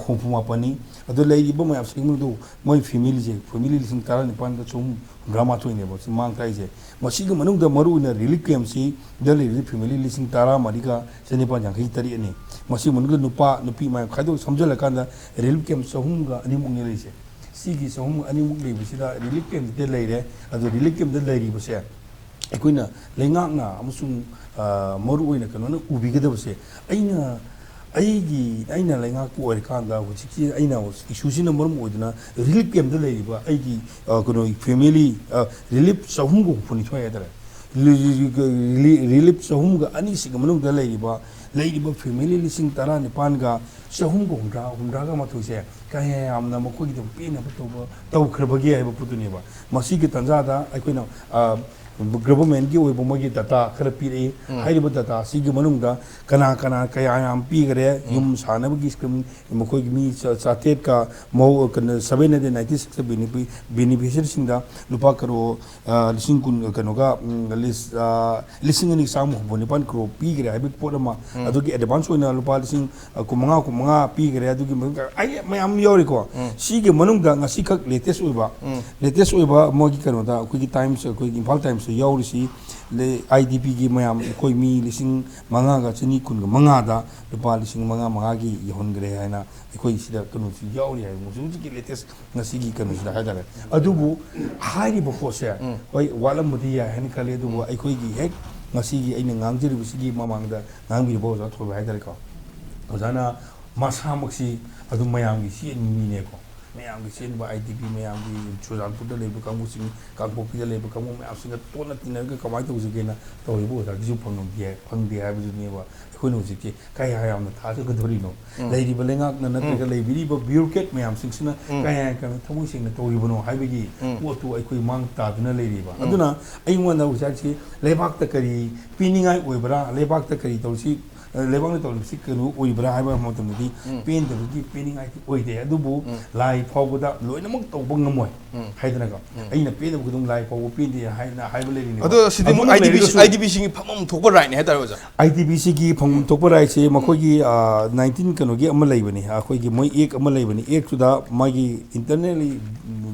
ꯍꯨꯝꯐꯨ ꯃꯥꯄꯟꯅꯤ꯫ ꯑꯗꯨ ꯂꯩꯔꯤꯕ ꯃꯌꯥꯝꯁꯤꯒꯤ ꯃꯅꯨꯡꯗ ꯃꯣꯏ familyꯁꯦ, family ꯂꯤꯁꯤꯡ ꯇꯔꯥꯅꯤꯄꯥꯟꯒ ꯆꯍꯨꯝ ꯍꯨꯝꯗ꯭ꯔꯥ ꯃꯥꯊꯣꯏꯅꯦꯕ ꯁꯤ ꯃꯥꯡ ꯇꯥꯛꯏꯁꯦ꯫ ꯃꯁꯤꯒꯤ ꯃꯅꯨꯡꯗ ꯃꯔꯨꯑꯣꯏꯅ relief campꯁꯤꯗ ꯂꯩꯔꯤꯕ family ꯂꯤꯁꯤꯡ ꯇꯔꯥꯃꯔꯤꯒ ꯆꯅꯤꯄꯥꯟ ꯌꯥꯡꯈꯩ ꯇꯔꯦꯠꯅꯤ꯫ ꯃꯁꯤ ꯃꯅꯨꯡꯗ ꯅꯨꯄꯥ, ꯅꯨꯄꯤ ꯃꯌꯥꯝ ꯈꯥꯏꯗꯣꯛ ꯁꯝꯖꯜꯂꯀꯥꯟꯗ relief camp ꯆꯍꯨꯝꯒ ꯑꯅꯤꯃꯨꯛꯅꯤ ꯂꯩꯔꯤꯁꯦ꯫ ꯁꯤꯒꯤ ꯆꯍꯨꯝ ꯑꯅꯤꯃꯨꯛ ꯂꯩꯕꯁꯤꯗ relief campꯁꯤꯗ ꯂꯩꯔꯦ꯫ ꯑꯗꯣ relief campꯇ ꯂꯩꯔꯤꯕꯁꯦ ꯑꯩꯈꯣꯏꯅ ꯂꯩꯉꯥꯛꯅ ꯑꯃꯁꯨꯡ, ꯑ, ꯃꯔꯨꯑꯣꯏꯅ ꯀꯩꯅꯣꯅ ꯎꯕꯤꯒꯗꯕꯁꯦ, ꯑꯩꯅ, ꯑꯩꯒꯤ, ꯑꯩꯅ ꯂꯩꯉꯥꯛꯄ ꯑꯣꯏꯔꯀꯥꯟꯗ ꯍꯧꯖꯤꯛꯀꯤ ꯑꯩꯅ issueꯁꯤꯅ ꯃꯔꯝ ꯑꯣꯏꯗꯨꯅ relief campꯇ ꯂꯩꯔꯤꯕ ꯑꯩꯒꯤ, ꯑ, ꯀꯩꯅꯣ family, ꯑ, relief ꯆꯍꯨꯝꯒ ꯍꯨꯝꯐꯨꯅꯤꯊꯣꯏ ꯍꯥꯏꯇꯥꯔꯦ꯫ ꯔꯤꯂꯤꯐ ꯆꯍꯨꯝꯒ ꯑꯅꯤꯁꯤꯒꯤ ꯃꯅꯨꯡꯗ ꯂꯩꯔꯤꯕ, ꯂꯩꯔꯤꯕ ꯐꯦꯃꯤꯂꯤ ꯂꯤꯁꯤꯡ ꯇꯔꯥꯅꯤꯄꯥꯟꯒ ꯆꯍꯨꯝꯒ ꯍꯨꯝꯗ꯭ꯔꯥ, ꯍꯨꯝꯗ꯭ꯔꯥꯒ ꯃꯥꯊꯣꯏꯁꯦ ꯀꯌꯥ ꯌꯥꯝꯅ ꯃꯈꯣꯏꯒꯤꯗꯃꯛ ꯄꯦꯟꯅꯕ ꯇꯧꯕ, ꯇꯧꯈ꯭ꯔꯕꯒꯦ ꯍꯥꯏꯕ ꯄꯣꯠꯇꯨꯅꯦꯕ꯫ ꯃꯁꯤꯒꯤ ꯇꯥꯟꯖꯥꯗ ꯑꯩꯈꯣꯏꯅ, ꯑ, ꯒꯚꯔꯟꯃꯦꯟꯠꯀꯤ ꯑꯣꯏꯕ ꯃꯣꯏꯒꯤ ꯗꯇꯥ ꯈꯔ ꯄꯤꯔꯛꯏ꯫ ꯎꯝ꯫ ꯍꯥꯏꯔꯤꯕ ꯗꯇꯥꯁꯤꯒꯤ ꯃꯅꯨꯡꯗ ꯀꯅꯥ ꯀꯅꯥ ꯀꯌꯥ ꯌꯥꯝ ꯄꯤꯈꯔꯦ, ꯎꯝ꯫ ꯌꯨꯝ ꯁꯥꯅꯕꯒꯤ ꯁ꯭ꯀꯤꯝ ꯃꯈꯣꯏꯒꯤ ꯃꯤ ꯆꯥ-, ꯆꯥꯇ꯭ꯔꯦꯠꯀ ꯃꯧ-, ꯀꯩꯅꯣ, ꯁꯚꯦꯟ ꯍꯟꯗ꯭ꯔꯦꯠ ꯅꯥꯏꯟꯇꯤ ꯁꯤꯛꯁꯇ ꯕꯦꯅꯤꯐꯤ-, ꯕꯦꯅꯤꯐꯤꯁꯔꯤꯁꯤꯡꯗ ꯂꯨꯄꯥ ꯀꯔꯣꯔ, ꯑ, ꯂꯤꯁꯤꯡ ꯀꯨꯟ, ꯀꯩꯅꯣꯒ, ꯎꯝ, ꯂꯤꯁ-, ꯑ, ꯂꯤꯁꯤꯡ ꯑꯅꯤ ꯆꯥꯝꯃ ꯍꯨꯝꯐꯨ ꯅꯤꯄꯥꯟ ꯀꯔꯣꯔ ꯄꯤꯈ꯭ꯔꯦ ꯍꯥꯏꯕꯒꯤ ꯄꯣꯠ ꯑꯃ, ꯎꯝ꯫ ꯑꯗꯨꯒꯤ ꯑꯦꯗꯚꯥꯟꯁ ꯑꯣꯏꯅ ꯂꯨꯄꯥ ꯂꯤꯁꯤꯡ, ꯑ, ꯀꯨꯟꯃꯉꯥ, ꯀꯨꯟꯃꯉꯥ ꯄꯤꯈ꯭ꯔꯦ꯫ ꯑꯗꯨꯒꯤ ꯃꯊꯛꯇ ꯑꯩ ꯃꯌꯥꯝ ꯌꯥꯎꯔꯤꯀꯣ꯫ ꯎꯝ꯫ ꯁꯤꯒꯤ ꯃꯅꯨꯡꯗ ꯉꯁꯤꯈꯛ ꯂꯦꯇꯦꯁ ꯑꯣꯏꯕ, ꯎꯝ꯫ ꯂꯦꯇꯦꯁ ꯑꯣꯏꯕ ꯃꯣꯏꯒꯤ ꯀꯩꯅꯣꯗ, ꯑꯩꯈꯣꯏꯒꯤ ꯇꯥꯏꯝꯁ, ꯑꯩꯈꯣꯏꯒꯤ ꯏꯝꯐꯥꯜ ꯇꯥꯏꯝꯁꯇ ꯌꯥꯎꯔꯤꯁꯤ, ꯂꯦ-, ꯑꯥꯏ ꯗꯤ ꯄꯤꯒꯤ ꯃꯌꯥꯝ, ꯑꯩꯈꯣꯏ ꯃꯤ ꯂꯤꯁꯤꯡ ꯃꯉꯥꯒ ꯆꯅꯤ ꯀꯨꯟꯒ ꯃꯉꯥꯗ ꯂꯨꯄꯥ ꯂꯤꯁꯤꯡ ꯃꯉꯥ ꯃꯉꯥꯒꯤ ꯌꯧꯍꯟꯈ꯭ꯔꯦ ꯍꯥꯏꯅ ꯑꯩꯈꯣꯏ ꯁꯤꯗ ꯀꯩꯅꯣꯁꯤ ꯌꯥꯎꯔꯤ ꯍꯥꯏꯕ, ꯍꯧꯖꯤꯛ ꯍꯧꯖꯤꯛꯀꯤ ꯂꯦꯇꯦꯁ ꯉꯁꯤꯒꯤ ꯀꯩꯅꯣꯁꯤꯗ ꯍꯥꯏꯇꯥꯔꯦ꯫ ꯑꯗꯨꯕꯨ ꯍꯥꯏꯔꯤꯕ ꯄꯣꯠꯁꯦ, ꯎꯝ꯫ ꯍꯣꯏ, ꯋꯥꯠꯂꯝꯕꯗꯤ ꯌꯥꯏ ꯍꯥꯏꯅ ꯈꯜꯂꯤ, ꯑꯗꯨꯕꯨ ꯎꯝ꯫ ꯑꯩꯈꯣꯏꯒꯤ ꯍꯦꯛ ꯉꯁꯤꯒꯤ ꯑꯩꯅ ꯉꯥꯡꯖꯔꯤꯕꯁꯤꯒꯤ ꯃꯃꯥꯡꯗ ꯉꯥꯡꯕꯤꯔꯤꯕ ꯑꯣꯖꯥ ꯊꯣꯏꯕ ꯍꯥꯏꯇꯥꯔꯦꯀꯣ, ꯑꯣꯖꯥꯅ ꯃꯁꯥꯃꯛꯁꯤ ꯑꯗꯨꯝ ꯃꯌꯥꯝꯒꯤ ꯆꯦꯟꯕ ꯃꯤꯅꯦꯀꯣ, ꯃꯌꯥꯝꯒꯤ ꯆꯦꯟꯕ ꯑꯥꯏ ꯗꯤ ꯄꯤ ꯃꯌꯥꯝꯒꯤ, ꯆꯨꯔꯆꯥꯟꯄꯨꯔꯗ ꯂꯩꯕ ꯀꯥꯡꯕꯨꯁꯤꯡ, ꯀꯥꯡꯄꯣꯛꯄꯤꯗ ꯂꯩꯕ ꯀꯥꯡꯕꯨ ꯃꯌꯥꯝꯁꯤꯡꯒ ꯇꯣꯠꯅ ꯇꯤꯟꯅꯔꯒ ꯀꯃꯥꯏꯅ ꯇꯧꯁꯤꯒꯦꯅ ꯇꯧꯔꯤꯕ ꯑꯣꯖꯥꯒꯤꯁꯨ ꯐꯪꯉꯝꯗꯦ, ꯐꯪꯗꯦ ꯍꯥꯏꯕꯗꯨꯅꯦꯕ ꯑꯩꯈꯣꯏꯅ ꯍꯧꯖꯤꯛꯇꯤ ꯀꯌꯥ ꯌꯥꯝꯅ ꯊꯥꯖꯒꯗꯧꯔꯤꯅꯣ? ꯎꯝ꯫ ꯂꯩꯔꯤꯕ ꯂꯩꯉꯥꯛꯅ ꯅꯠꯇ꯭ꯔꯒ ꯎꯝ꯫ ꯂꯩꯕꯤꯔꯤꯕ ꯕ꯭ꯌꯨꯔꯣꯀ꯭ꯔꯦꯠ ꯃꯌꯥꯝꯁꯤꯡꯁꯤꯅ ꯎꯝ꯫ ꯀꯌꯥ ꯌꯥꯝꯅ ꯊꯃꯣꯏ ꯁꯦꯡꯅ ꯇꯧꯔꯤꯕꯅꯣ ꯍꯥꯏꯕꯒꯤ ꯎꯝ꯫ ꯄꯣꯠꯇꯨ ꯑꯩꯈꯣꯏ ꯃꯥꯡ ꯇꯥꯗꯨꯅ ꯂꯩꯔꯤꯕ꯫ ꯎꯝ꯫ ꯑꯗꯨꯅ ꯑꯩꯉꯣꯟꯗ ꯍꯧꯖꯤꯛ ꯍꯧꯖꯤꯛ ꯂꯩꯕꯥꯛꯇ ꯀꯔꯤ ꯄꯤꯅꯤꯡꯉꯥꯏ ꯑꯣꯏꯕ꯭ꯔꯥ, ꯂꯩꯕꯥꯛꯇ ꯀꯔꯤ ꯇꯧꯔꯤꯁꯤ, ꯑ, ꯂꯩꯕꯥꯛꯅ ꯇꯧꯔꯤꯕꯁꯤ ꯀꯩꯅꯣ ꯑꯣꯏꯕ꯭ꯔꯥ ꯍꯥꯏꯕ ꯃꯇꯝꯗꯗꯤ ꯎꯝ꯫ ꯄꯦꯟꯗꯕꯒꯤ ꯄꯦꯟꯅꯤꯡꯉꯥꯏꯗꯤ ꯑꯣꯏꯗꯦ꯫ ꯑꯗꯨꯕꯨ ꯎꯝ꯫ ꯂꯥꯏ ꯐꯥꯎꯕꯗ ꯂꯣꯏꯅꯃꯛ ꯇꯧꯕ ꯉꯝꯃꯣꯏ ꯎꯝ꯫ ꯍꯥꯏꯗꯅꯀꯣ꯫ ꯎꯝ꯫ ꯑꯩꯅ ꯄꯦꯟꯗꯕ ꯈꯨꯗꯤꯡ ꯂꯥꯏ ꯐꯥꯎꯕ ꯄꯦꯟꯗꯦ ꯍꯥꯏꯅ ꯍꯥꯏꯕ ꯂꯩꯔꯤꯅꯦꯕ꯫ ꯑꯗꯣ ꯁꯤꯗꯤ ꯑꯗꯨꯃꯛ ꯑꯥꯏ ꯗꯤ ꯄꯤ ꯁꯤ, ꯂꯩꯔꯒꯁꯨ ꯑꯥꯏ ꯗꯤ ꯄꯤ ꯁꯤꯒꯤ ꯐꯝꯐꯝ ꯊꯣꯛꯄ ꯔꯥꯏꯠꯅꯦ ꯍꯥꯏꯇꯥꯔꯦ, ꯑꯣꯖꯥ꯫ ꯑꯥꯏ ꯗꯤ ꯄꯤ ꯁꯤꯒꯤ ꯐꯪꯐꯝ ꯎꯝ꯫ ꯊꯣꯛꯄ ꯔꯥꯏꯠꯁꯦ ꯎꯝ꯫ ꯃꯈꯣꯏꯒꯤ, ꯑ, ꯅꯥꯏꯟꯇꯤꯟ ꯀꯩꯅꯣꯒꯤ ꯑꯃ ꯂꯩꯕꯅꯤ, ꯑꯩꯈꯣꯏꯒꯤ ꯃꯣꯏ ꯑꯦꯛ ꯑꯃ ꯂꯩꯕꯅꯤ, ꯑꯦꯛꯇꯨꯗ ꯃꯥꯒꯤ internally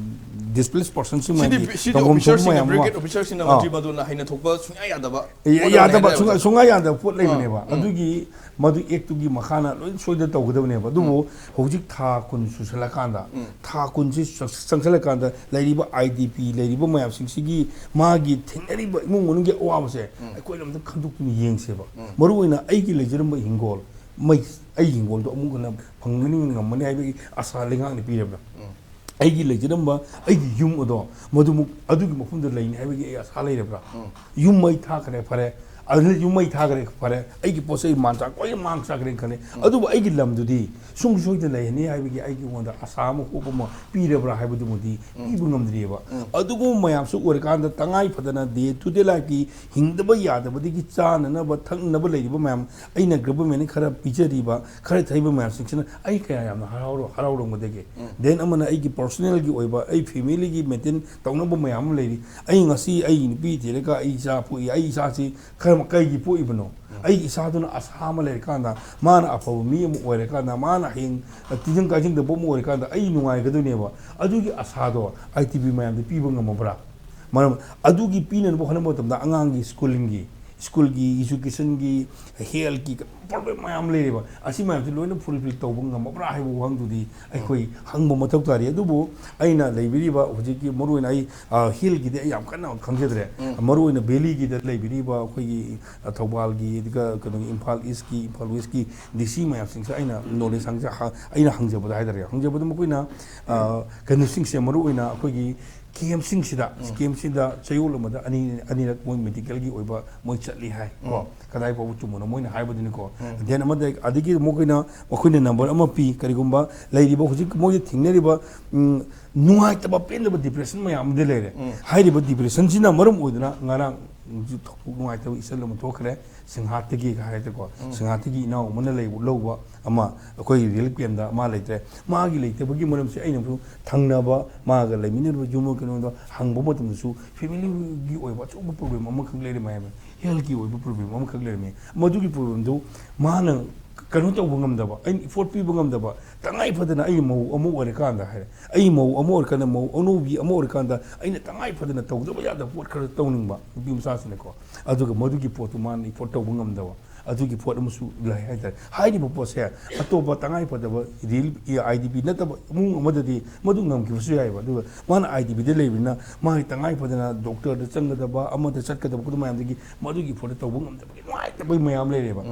displaced personꯁꯤꯡ ꯁꯤꯗꯤ, ꯃꯌꯥꯝꯒꯤ ꯁꯤꯗꯤ ꯇꯧꯐꯝ ꯊꯣꯛꯄ ꯑꯣꯐꯤꯁꯔꯁꯤꯡꯅ, ꯃꯌꯥꯝ ꯑꯃ꯫ ꯕ꯭ꯔꯤꯒꯦꯗ ꯑꯣꯐꯤꯁꯔꯁꯤꯡꯅ ꯑꯥ꯫ ꯃꯟꯇ꯭ꯔꯤ ꯃꯟꯗꯣꯟꯅ ꯍꯩꯅ ꯊꯣꯛꯄ ꯁꯨꯡꯌꯥ ꯌꯥꯗꯕ ꯌꯥ-, ꯄꯣꯠ ꯑꯃꯅꯦ ꯌꯥꯗꯕ, ꯍꯥꯏꯇꯥꯔꯦ, ꯁꯨꯡꯌꯥ, ꯑꯣꯖꯥ꯫ ꯁꯨꯡꯌꯥ ꯌꯥꯗꯕ ꯄꯣꯠ ꯑꯥ꯫ ꯂꯩꯕꯅꯦꯕ꯫ ꯎꯝ꯫ ꯑꯗꯨꯒꯤ, ꯃꯗꯨ ꯑꯦꯛꯇꯨꯒꯤ ꯃꯈꯥꯅ ꯂꯣꯏ ꯁꯣꯏꯗ ꯇꯧꯒꯗꯕꯅꯦꯕ꯫ ꯑꯗꯨꯕꯨ ꯎꯝ꯫ ꯍꯧꯖꯤꯛ ꯊꯥ ꯀꯨꯟ ꯁꯨꯁꯜꯂꯀꯥꯟꯗ, ꯎꯝ꯫ ꯊꯥ ꯀꯨꯟꯁꯤ ꯆꯪ-, ꯆꯪꯁꯜꯂꯀꯥꯟꯗ ꯂꯩꯔꯤꯕ ꯑꯥꯏ ꯗꯤ ꯄꯤ, ꯂꯩꯔꯤꯕ ꯃꯌꯥꯝꯁꯤꯡꯁꯤꯒꯤ ꯃꯥꯒꯤ ꯊꯦꯡꯅꯔꯤꯕ ꯏꯃꯨꯡ ꯃꯅꯨꯡꯒꯤ ꯑꯋꯥꯕꯁꯦ ꯎꯝ꯫ ꯑꯩꯈꯣꯏꯅ ꯑꯝꯇ ꯈꯟꯗꯣꯛꯇꯨꯅ ꯌꯦꯡꯁꯦꯕ꯫ ꯎꯝ꯫ ꯃꯔꯨꯑꯣꯏꯅ ꯑꯩꯒꯤ ꯂꯩꯖꯔꯝꯕ ꯍꯤꯡꯒꯣꯜ, ꯃꯩ, ꯑꯩ ꯍꯤꯡꯒꯣꯜꯗꯣ ꯑꯃꯨꯛ ꯍꯟꯅ ꯐꯪꯒꯅꯤ, ꯉꯝꯃꯅꯤ ꯍꯥꯏꯕꯒꯤ ꯑꯁꯥ ꯂꯩꯉꯥꯛꯅ ꯄꯤꯔꯕ꯭ꯔꯥ? ꯎꯝ꯫ ꯑꯩꯒꯤ ꯂꯩꯖꯔꯝꯕ ꯑꯩꯒꯤ ꯌꯨꯝ ꯑꯗꯣ ꯃꯗꯨꯃꯨꯛ ꯑꯗꯨꯒꯤ ꯃꯐꯝꯗ ꯂꯩꯅꯤ ꯍꯥꯏꯕꯒꯤ ꯑꯩ ꯑꯁꯥ ꯂꯩꯔꯕ꯭ꯔꯥ? ꯌꯨꯝ ꯃꯩ ꯊꯥꯈ꯭ꯔꯦ, ꯐꯔꯦ꯫ ꯑꯗꯨꯅ ꯌꯨꯝ ꯃꯩ ꯊꯥꯈ꯭ꯔꯦ, ꯐꯔꯦ꯫ ꯑꯩꯒꯤ ꯄꯣꯠ ꯆꯩ ꯃꯥꯟ ꯆꯥꯛ ꯂꯣꯏꯅ ꯃꯥꯡ ꯆꯥꯈ꯭ꯔꯦꯅ ꯈꯜꯂꯦ꯫ ꯑꯗꯨꯕꯨ ꯑꯩꯒꯤ ꯂꯝꯗꯨꯗꯤ ꯁꯨꯡꯁꯣꯏ ꯁꯣꯏꯗꯅ ꯂꯩꯍꯟꯅꯤ ꯍꯥꯏꯕꯒꯤ ꯑꯩꯒꯤ ꯑꯩꯉꯣꯟꯗ ꯑꯁꯥ ꯑꯃ, ꯍꯣꯞ ꯑꯃ ꯄꯤꯔꯕ꯭ꯔꯥ ꯍꯥꯏꯕꯗꯨꯃꯗꯤ ꯄꯤꯕ ꯉꯝꯗ꯭ꯔꯤꯑꯕ꯫ ꯑꯗꯨꯒꯨꯝꯕ ꯃꯌꯥꯝꯁꯨ ꯑꯣꯏꯔꯀꯥꯟꯗ ꯇꯉꯥꯏ ꯐꯗꯅ day to day lifeꯀꯤ ꯍꯤꯡꯗꯕ ꯌꯥꯗꯕꯗꯒꯤ ꯆꯥꯅꯅꯕ ꯊꯛꯅꯕ ꯂꯩꯔꯤꯕ ꯃꯌꯥꯝ, ꯑꯩꯅ governmentꯅ ꯈꯔ ꯄꯤꯖꯔꯤꯕ, ꯈꯔ ꯊꯩꯕ ꯃꯌꯥꯝꯁꯤꯡꯁꯤꯅ ꯑꯩ ꯀꯌꯥ ꯌꯥꯝꯅ ꯍꯔꯥꯎꯔ-, ꯍꯔꯥꯎꯔꯝꯒꯗꯒꯦ꯫ Then ꯑꯃꯅ ꯑꯩꯒꯤ personalꯒꯤ ꯑꯣꯏꯕ, ꯑꯩ familyꯒꯤ maintain ꯇꯧꯅꯕ ꯃꯌꯥꯝ ꯑꯃ ꯂꯩꯔꯤ꯫ ꯑꯩ ꯉꯁꯤ ꯑꯩꯒꯤ ꯅꯨꯄꯤ ꯊꯤꯔꯒ ꯑꯩ ꯏꯆꯥ ꯄꯣꯛꯏ, ꯑꯩ ꯏꯆꯥꯁꯤ ꯈꯔ ꯀꯩꯒꯤ ꯄꯣꯛꯏꯕꯅꯣ? ꯑꯩꯒꯤ ꯏꯆꯥꯗꯨꯅ ꯑꯁꯥ ꯑꯃ ꯂꯩꯔꯀꯥꯟꯗ, ꯃꯥꯅ ꯑꯐꯕ ꯃꯤ ꯑꯃ ꯑꯣꯏꯔꯀꯥꯟꯗ, ꯃꯥꯅ ꯍꯌꯦꯡ ꯇꯤꯟꯖꯪ ꯀꯥꯏꯖꯪꯗꯕ ꯑꯃ ꯑꯣꯏꯔꯀꯥꯟꯗ ꯑꯩ ꯅꯨꯡꯉꯥꯏꯒꯗꯣꯏꯅꯦꯕ꯫ ꯑꯗꯨꯒꯤ ꯑꯁꯥꯗꯣ IDP ꯃꯌꯥꯝꯗ ꯄꯤꯕ ꯉꯝꯃꯕ꯭ꯔꯥ? ꯃꯔꯝ ꯑꯗꯨꯒꯤ ꯄꯤꯅꯅꯕ ꯍꯣꯠꯅꯕ ꯃꯇꯝꯗ ꯑꯉꯥꯡꯒꯤ schoolingꯒꯤ, schoolꯒꯤ, educationꯒꯤ, healthꯀꯤ problem ꯃꯌꯥꯝ ꯂꯩꯔꯦꯕ꯫ ꯑꯁꯤ ꯃꯌꯥꯝꯁꯤ ꯂꯣꯏꯅ fulfill ꯇꯧꯕ ꯉꯝꯃꯕ꯭ꯔꯥ ꯍꯥꯏꯕ ꯋꯥꯍꯪꯗꯨꯗꯤ ꯑꯩꯈꯣꯏ ꯍꯪꯕ ꯃꯊꯧ ꯇꯥꯔꯤ꯫ ꯑꯗꯨꯕꯨ ꯑꯩꯅ ꯂꯩꯕꯤꯔꯤꯕ ꯍꯧꯖꯤꯛꯀꯤ ꯃꯔꯨꯑꯣꯏꯅ ꯑꯩ, ꯑ, hillꯒꯤꯗꯤ ꯑꯩ ꯌꯥꯝ ꯀꯟꯅ ꯈꯪꯖꯗ꯭ꯔꯦ꯫ ꯃꯔꯨꯑꯣꯏꯅ valleyꯒꯤꯗ ꯂꯩꯕꯤꯔꯤꯕ ꯑꯩꯈꯣꯏꯒꯤ, ꯑ, ꯊꯧꯕꯥꯜꯒꯤ, ꯑꯗꯨꯒ ꯀꯩꯅꯣꯒꯤ ꯏꯝꯐꯥꯜ Eastꯀꯤ, ꯏꯝꯐꯥꯜ Westꯀꯤ DC ꯃꯌꯥꯝꯁꯤꯡꯁꯦ ꯑꯩꯅ knowledge ꯍꯪꯖ-, ꯍ-, ꯑꯩꯅ ꯍꯪꯖꯕꯗ ꯍꯥꯏꯇꯥꯔꯦ, ꯍꯪꯖꯕꯗ ꯃꯈꯣꯏꯅ, ꯑ, ꯀꯩꯅꯣꯁꯤꯡꯁꯦ ꯃꯔꯨꯑꯣꯏꯅ ꯑꯩꯈꯣꯏꯒꯤ campꯁꯤꯡꯁꯤꯗ, campꯁꯤꯗ ꯆꯌꯣꯜ ꯑꯃꯗ ꯑꯅꯤ, ꯑꯅꯤꯔꯛ ꯃꯣꯏ medicalꯒꯤ ꯑꯣꯏꯕ ꯃꯣꯏ ꯆꯠꯂꯤ ꯍꯥꯏ ꯀꯣ꯫ ꯀꯗꯥꯏ ꯐꯥꯎꯕ ꯆꯨꯝꯕꯅꯣ ꯃꯣꯏꯅ ꯍꯥꯏꯕꯗꯨꯅꯤꯀꯣ꯫ Then ꯑꯃꯗ ꯑꯗꯒꯤ ꯃꯈꯣꯏꯅ, ꯃꯈꯣꯏꯅ number ꯑꯃ ꯄꯤ, ꯀꯔꯤꯒꯨꯝꯕ ꯂꯩꯔꯤꯕ ꯍꯧꯖꯤꯛ ꯃꯣꯏꯗ ꯊꯦꯡꯅꯔꯤꯕ, ꯎꯝ, ꯅꯨꯡꯉꯥꯏꯇꯕ ꯄꯦꯟꯗꯕ depression ꯃꯌꯥꯝ ꯑꯃꯗꯤ ꯂꯩꯔꯦ꯫ ꯍꯥꯏꯔꯤꯕ depressionꯁꯤꯅ ꯃꯔꯝ ꯑꯣꯏꯗꯨꯅ ꯉꯔꯥꯡ ꯊꯧꯗꯣꯛ ꯅꯨꯡꯉꯥꯏꯇꯕ ꯏꯆꯜ ꯑꯃ ꯊꯣꯛꯈ꯭ꯔꯦ꯫ ꯁꯤꯡꯍꯥꯠꯇꯒꯤ ꯍꯥꯏꯔꯦꯀꯣ, ꯁꯤꯡꯍꯥꯠꯇꯒꯤ ꯏꯅꯥꯎ ꯑꯃꯅ ꯂꯩ-, ꯂꯧꯕ ꯑꯃ ꯑꯩꯈꯣꯏꯒꯤ relief campꯇ ꯃꯥ ꯂꯩꯇ꯭ꯔꯦ꯫ ꯃꯥꯒꯤ ꯂꯩꯇꯕꯒꯤ ꯃꯔꯝꯁꯦ ꯑꯩꯅ ꯊꯪꯅꯕ ꯃꯥꯒ ꯂꯩꯃꯤꯟꯅꯔꯤꯕ ꯌꯨꯝ ꯀꯩꯅꯣꯗꯣ ꯍꯪꯕ ꯃꯇꯝꯗꯁꯨ familyꯒꯤ ꯑꯣꯏꯕ ꯑꯆꯧꯕ problem ꯑꯃꯈꯛ ꯂꯩꯔꯝꯃꯦ ꯍꯥꯏꯕ, healthꯀꯤ ꯑꯣꯏꯕ problem ꯑꯃꯈꯛ ꯂꯩꯔꯝꯃꯤ꯫ ꯃꯗꯨꯒꯤ problemꯗꯨ ꯃꯥꯅ ꯀꯩꯅꯣ ꯇꯧꯕ ꯉꯝꯗꯕ, ꯑꯩꯅ effort ꯄꯤꯕ ꯉꯝꯗꯕ, ꯇꯉꯥꯏ ꯐꯗꯅ ꯑꯩ ꯃꯧ ꯑꯃ ꯑꯣꯏꯔꯀꯥꯟꯗ ꯍꯥꯏꯔꯦ, ꯑꯩ ꯃꯧ ꯑꯃ ꯑꯣꯏꯔꯀꯥꯟꯗ, ꯃꯧ ꯑꯅꯧꯕꯤ ꯑꯃ ꯑꯣꯏꯔꯀꯥꯟꯗ ꯑꯩꯅ ꯇꯉꯥꯏ ꯐꯗꯅ ꯇꯧꯗꯕ ꯌꯥꯗꯕ ꯄꯣꯠ ꯈꯔ ꯇꯧꯅꯤꯡꯕ ꯅꯨꯄꯤ ꯃꯆꯥꯁꯤꯅꯀꯣ꯫ ꯑꯗꯨꯒ ꯃꯗꯨꯒꯤ ꯄꯣꯠꯇꯨ ꯃꯥꯅ effort ꯇꯧꯕ ꯉꯝꯗꯕ ꯑꯗꯨꯒꯤ ꯄꯣꯠ ꯑꯃꯁꯨ ꯂꯩ ꯍꯥꯏꯇꯥꯔꯦ꯫ ꯍꯥꯏꯔꯤꯕ ꯄꯣꯠꯁꯦ ꯑꯇꯣꯞꯄ ꯇꯉꯥꯏ ꯐꯗꯕ relief, IDP ꯅꯠꯇꯕ ꯏꯃꯨꯡ ꯑꯃꯗꯗꯤ ꯃꯗꯨ ꯉꯝꯈꯤꯕꯁꯨ ꯌꯥꯏꯑꯕ꯫ ꯑꯗꯨꯒ ꯃꯥꯅ IDPꯗ ꯂꯩꯕꯅꯤꯅ ꯃꯥꯒꯤ ꯇꯉꯥꯏ ꯐꯗꯅ doctorꯗ ꯆꯪꯒꯗꯕ, ꯑꯃꯗ ꯆꯠꯀꯗꯕ, ꯈꯨꯗꯝ ꯃꯌꯥꯝꯗꯒꯤ ꯃꯗꯨꯒꯤ ꯄꯣꯠꯇꯣ ꯇꯧꯕ ꯉꯝꯗꯕꯒꯤ ꯅꯨꯡꯉꯥꯏꯇꯕꯒꯤ ꯃꯌꯥꯝ ꯂꯩꯔꯦꯕ꯫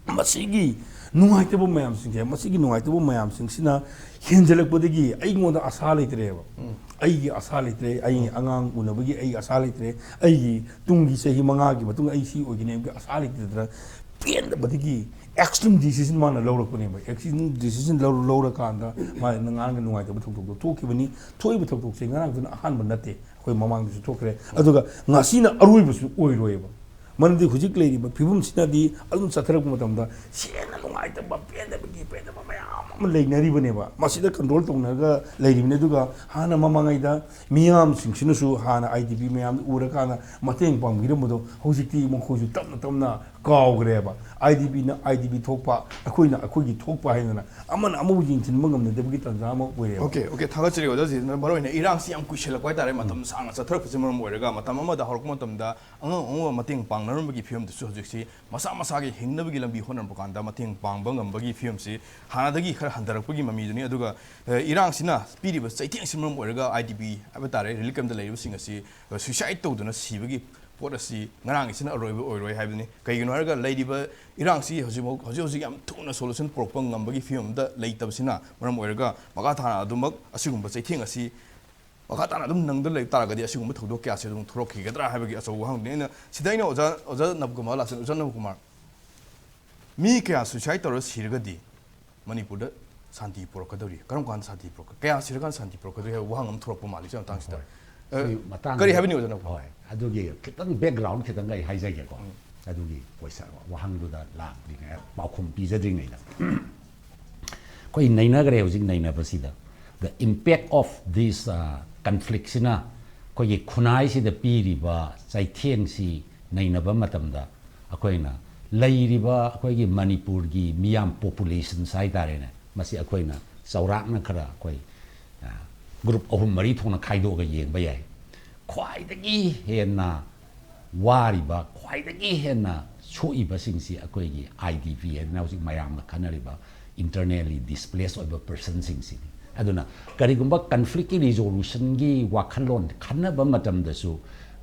ꯃꯁꯤꯒꯤ ꯅꯨꯡꯉꯥꯏꯇꯕ ꯃꯌꯥꯝꯁꯤꯡꯁꯦ, ꯃꯁꯤꯒꯤ ꯅꯨꯡꯉꯥꯏꯇꯕ ꯃꯌꯥꯝꯁꯤꯡꯁꯤꯅ ꯍꯦꯟꯖꯜꯂꯛꯄꯗꯒꯤ ꯑꯩꯉꯣꯟꯗ ꯑꯁꯥ ꯂꯩꯇ꯭ꯔꯦꯕ꯫ ꯑꯩꯒꯤ ꯑꯁꯥ ꯂꯩꯇ꯭ꯔꯦ, ꯑꯩ ꯑꯉꯥꯡ ꯎꯅꯕꯒꯤ ꯑꯩ ꯑꯁꯥ ꯂꯩꯇ꯭ꯔꯦ, ꯑꯩꯒꯤ ꯇꯨꯡꯒꯤ ꯆꯍꯤ ꯃꯉꯥꯒꯤ ꯃꯇꯨꯡꯗ ꯑꯩ ꯁꯤ ꯑꯣꯏꯒꯅꯤ ꯍꯥꯏꯕꯒꯤ ꯑꯁꯥ ꯂꯩꯇꯗꯅ ꯄꯦꯟꯗꯕꯗꯒꯤ extreme decision ꯃꯥꯅ ꯂꯧꯔꯛꯄꯅꯦꯕ꯫ Extreme decision ꯂꯧꯔ-, ꯂꯧꯔꯀꯥꯟꯗ ꯃꯥꯅ ꯉꯔꯥꯡꯒꯤ ꯅꯨꯡꯉꯥꯏꯇꯕ ꯊꯧꯗꯣꯛꯇꯣ ꯊꯣꯛꯈꯤꯕꯅꯤ꯫ ꯊꯣꯛꯏꯕ ꯊꯧꯗꯣꯛꯁꯦ ꯉꯔꯥꯡꯗꯨꯅ ꯑꯍꯥꯟꯕ ꯅꯠꯇꯦ, ꯑꯩꯈꯣꯏ ꯃꯃꯥꯡꯗꯁꯨ ꯊꯣꯛꯈ꯭ꯔꯦ, ꯑꯗꯨꯒ ꯉꯁꯤꯅ ꯑꯔꯣꯏꯕꯁꯨ ꯑꯣꯏꯔꯣꯏꯕ꯫ ꯃꯔꯝꯗꯤ ꯍꯧꯖꯤꯛ ꯂꯩꯔꯤꯕ ꯐꯤꯕꯝꯁꯤꯅꯗꯤ ꯑꯗꯨꯝ ꯆꯠꯊꯔꯛꯄ ꯃꯇꯝꯗ ꯍꯦꯟꯅ ꯅꯨꯡꯉꯥꯏꯇꯕ, ꯄꯦꯟꯗꯕꯒꯤ ꯄꯦꯟꯗꯕ ꯃꯌꯥꯝ ꯑꯃ ꯂꯩꯅꯔꯤꯕꯅꯦꯕ꯫ ꯃꯁꯤꯗ control ꯇꯧꯅꯔꯒ ꯂꯩꯔꯤꯕꯅꯤ꯫ ꯑꯗꯨꯒ ꯍꯥꯟꯅ ꯃꯃꯥꯡꯉꯩꯗ ꯃꯤꯌꯥꯝꯁꯤꯡꯁꯤꯅꯁꯨ ꯍꯥꯟꯅ IDP ꯃꯌꯥꯝꯗꯨ ꯎꯔꯀꯥꯟꯗ ꯃꯇꯦꯡ ꯄꯥꯡꯕꯤꯔꯝꯕꯗꯣ ꯍꯧꯖꯤꯛꯇꯤ ꯃꯈꯣꯏꯁꯨ ꯇꯞꯅ ꯇꯞꯅ ꯀꯥꯎꯈ꯭ꯔꯦꯕ꯫ IDPꯅ IDP ꯊꯣꯛꯄ, ꯑꯩꯈꯣꯏꯅ ꯑꯩꯈꯣꯏꯒꯤ ꯊꯣꯛꯄ ꯍꯥꯏꯗꯅ ꯑꯃꯅ ꯑꯃꯕꯨ ꯌꯦꯡꯁꯤꯟꯕ ꯉꯝꯅꯗꯕꯒꯤ ꯇꯥꯟꯖꯥ ꯑꯃ ꯑꯣꯏꯔꯦꯕ꯫ ꯑꯣꯀꯦ, ꯑꯣꯀꯦ, ꯊꯥꯒꯠꯆꯔꯤ ꯑꯣꯖꯥꯁꯤ꯫ ꯃꯔꯨ ꯑꯣꯏꯅ ꯏꯔꯥꯡꯁꯤ ꯌꯥꯝ ꯀꯨꯏꯁꯜꯂꯛꯄ ꯍꯥꯏꯇꯥꯔꯦ, ꯃꯇꯝ ꯁꯥꯡꯅ ꯆꯠꯊꯔꯛꯄꯁꯤꯅ ꯃꯔꯝ ꯑꯣꯏꯔꯒ ꯃꯇꯝ ꯑꯃꯗ ꯍꯧꯔꯛꯄ ꯃꯇꯝꯗ ꯑꯉꯝ ꯑꯉꯝꯕ ꯃꯇꯦꯡ ꯄꯥꯡꯅꯔꯝꯕꯒꯤ ꯐꯤꯕꯝꯗꯨꯁꯨ ꯍꯧꯖꯤꯛꯁꯤ ꯃꯁꯥ ꯃꯁꯥꯒꯤ ꯍꯤꯡꯅꯕꯒꯤ ꯂꯝꯕꯤ ꯍꯣꯠꯅꯔꯛꯄ ꯀꯥꯟꯗ ꯃꯇꯦꯡ ꯄꯥꯡꯕ ꯉꯝꯕꯒꯤ ꯐꯤꯕꯝꯁꯤ ꯍꯥꯟꯅꯗꯒꯤ ꯈꯔ ꯍꯟꯊꯔꯛꯄꯒꯤ ꯃꯃꯤꯗꯨꯅꯤ꯫ ꯑꯗꯨꯒ ꯑ, ꯏꯔꯥꯡꯁꯤꯅ ꯄꯤꯔꯤꯕ ꯆꯩꯊꯦꯡꯁꯤꯅ ꯃꯔꯝ ꯑꯣꯏꯔꯒ IDP ꯍꯥꯏꯕ ꯇꯥꯔꯦ, relief campꯇ ꯂꯩꯔꯤꯕꯁꯤꯡ ꯑꯁꯤ suicide ꯇꯧꯗꯨꯅ ꯁꯤꯕꯒꯤ ꯄꯣꯠ ꯑꯁꯤ ꯉꯔꯥꯡꯒꯤꯁꯤꯅ ꯑꯔꯣꯏꯕ ꯑꯣꯏꯔꯣꯏ ꯍꯥꯏꯕꯅꯤ꯫ ꯀꯩꯒꯤꯅꯣ ꯍꯥꯏꯔꯒ ꯂꯩꯔꯤꯕ ꯏꯔꯥꯡꯁꯤ ꯍꯧꯖꯤꯛꯃꯛ, ꯍꯧꯖꯤꯛ ꯍꯧꯖꯤꯛ ꯌꯥꯝ ꯊꯨꯅ solution ꯄꯨꯔꯛꯄ ꯉꯝꯕꯒꯤ ꯐꯤꯕꯝꯗ ꯂꯩꯇꯕꯁꯤꯅ ꯃꯔꯝ ꯑꯣꯏꯔꯒ ꯃꯈꯥ ꯇꯥꯅ ꯑꯗꯨꯃꯛ ꯑꯁꯤꯒꯨꯝꯕ ꯆꯩꯊꯦꯡ ꯑꯁꯤ ꯃꯈꯥ ꯇꯥꯅ ꯑꯗꯨꯝ ꯅꯪꯗ ꯂꯩ ꯇꯥꯔꯒꯗꯤ ꯑꯁꯤꯒꯨꯝꯕ ꯊꯧꯗꯣꯛ ꯀꯌꯥꯁꯤ ꯑꯗꯨꯝ ꯊꯣꯛꯂꯛꯈꯤꯒꯗ꯭ꯔꯥ ꯍꯥꯏꯕꯒꯤ ꯑꯆꯧꯕ ꯋꯥꯍꯪꯅꯤ꯫ ꯑꯩꯅ ꯁꯤꯗ ꯑꯩꯅ ꯑꯣꯖꯥ, ꯑꯣꯖꯥ ꯅꯕꯀꯨꯃꯥꯔ ꯂꯥꯛꯁꯟ, ꯑꯣꯖꯥ ꯅꯕꯀꯨꯃꯥꯔ, ꯃꯤ ꯀꯌꯥ suicide ꯇꯧꯔ ꯁꯤꯔꯒꯗꯤ ꯃꯅꯤꯄꯨꯔꯗ ꯁꯥꯟꯇꯤ ꯄꯨꯔꯛꯀꯗꯧꯔꯤ? ꯀꯔꯝ ꯀꯥꯟꯗ ꯁꯥꯟꯇꯤ ꯄꯨꯔꯛꯀ-, ꯀꯌꯥ ꯁꯤꯔꯀꯥꯟꯗ ꯁꯥꯟꯇꯤ ꯄꯨꯔꯛꯀꯗꯧꯔꯤ ꯍꯥꯏꯕ ꯋꯥꯍꯪ ꯑꯃ ꯊꯣꯛꯂꯛꯄ ꯃꯥꯜꯂꯤ ꯁꯤ ꯃꯇꯥꯡꯁꯤꯗ꯫ ꯍꯣꯏ꯫ ꯁꯤ ꯑ, ꯃꯇꯥꯡꯁꯤꯗ ꯀꯔꯤ ꯍꯥꯏꯕꯤꯅꯤꯡꯉꯤ ꯑꯣꯖꯥ ꯅꯕꯀꯨꯃꯥꯔ? ꯍꯣꯏ, ꯑꯗꯨꯒꯤ ꯈꯤꯇꯪ background ꯈꯤꯇꯪ ꯑꯩ ꯍꯥꯏꯖꯒꯦꯀꯣ꯫ ꯑꯗꯨꯒꯤ question ꯋꯥꯍꯪꯗꯨꯗ ꯂꯥꯛꯇ꯭ꯔꯤꯉꯩ, ꯄꯥꯎꯈꯨꯝ ꯄꯤꯖꯗ꯭ꯔꯤꯉꯩꯗ ꯑꯩꯈꯣꯏ ꯅꯩꯅꯈ꯭ꯔꯦ ꯍꯧꯖꯤꯛ ꯅꯩꯅꯕꯁꯤꯗ꯫ The impact of this, uh, conflictꯁꯤꯅ ꯑꯩꯈꯣꯏꯒꯤ ꯈꯨꯟꯅꯥꯏꯁꯤꯗ ꯄꯤꯔꯤꯕ ꯆꯩꯊꯦꯡꯁꯤ ꯅꯩꯅꯕ ꯃꯇꯝꯗ ꯑꯩꯈꯣꯏꯅ ꯂꯩꯔꯤꯕ ꯑꯩꯈꯣꯏꯒꯤ ꯃꯅꯤꯄꯨꯔꯒꯤ ꯃꯤꯌꯥꯝ populations ꯍꯥꯏꯇꯥꯔꯦꯅꯦ, ꯃꯁꯤ ꯑꯩꯈꯣꯏꯅ ꯆꯥꯎꯔꯥꯛꯅ ꯈꯔ ꯑꯩꯈꯣꯏ, ꯑ, group ꯑꯍꯨꯝ ꯃꯔꯤ ꯊꯣꯛꯅ ꯈꯥꯏꯗꯣꯛꯑꯒ ꯌꯦꯡꯕ ꯌꯥꯏ꯫ ꯈ꯭ꯋꯥꯏꯗꯒꯤ ꯍꯦꯟꯅ ꯋꯥꯔꯤꯕ, ꯈ꯭ꯋꯥꯏꯗꯒꯤ ꯍꯦꯟꯅ ꯁꯣꯛꯏꯕꯁꯤꯡꯁꯤ ꯑꯩꯈꯣꯏꯒꯤ IDP ꯍꯥꯏꯗꯅ ꯍꯧꯖꯤꯛ ꯃꯌꯥꯝꯅ ꯈꯟꯅꯔꯤꯕ internally displaced ꯑꯣꯏꯕ personꯁꯤꯡꯁꯤꯅꯤ꯫ ꯑꯗꯨꯅ ꯀꯔꯤꯒꯨꯝꯕ conflictꯀꯤ resolutionꯒꯤ ꯋꯥꯈꯜꯂꯣꯟ ꯈꯟꯅꯕ ꯃꯇꯝꯗꯁꯨ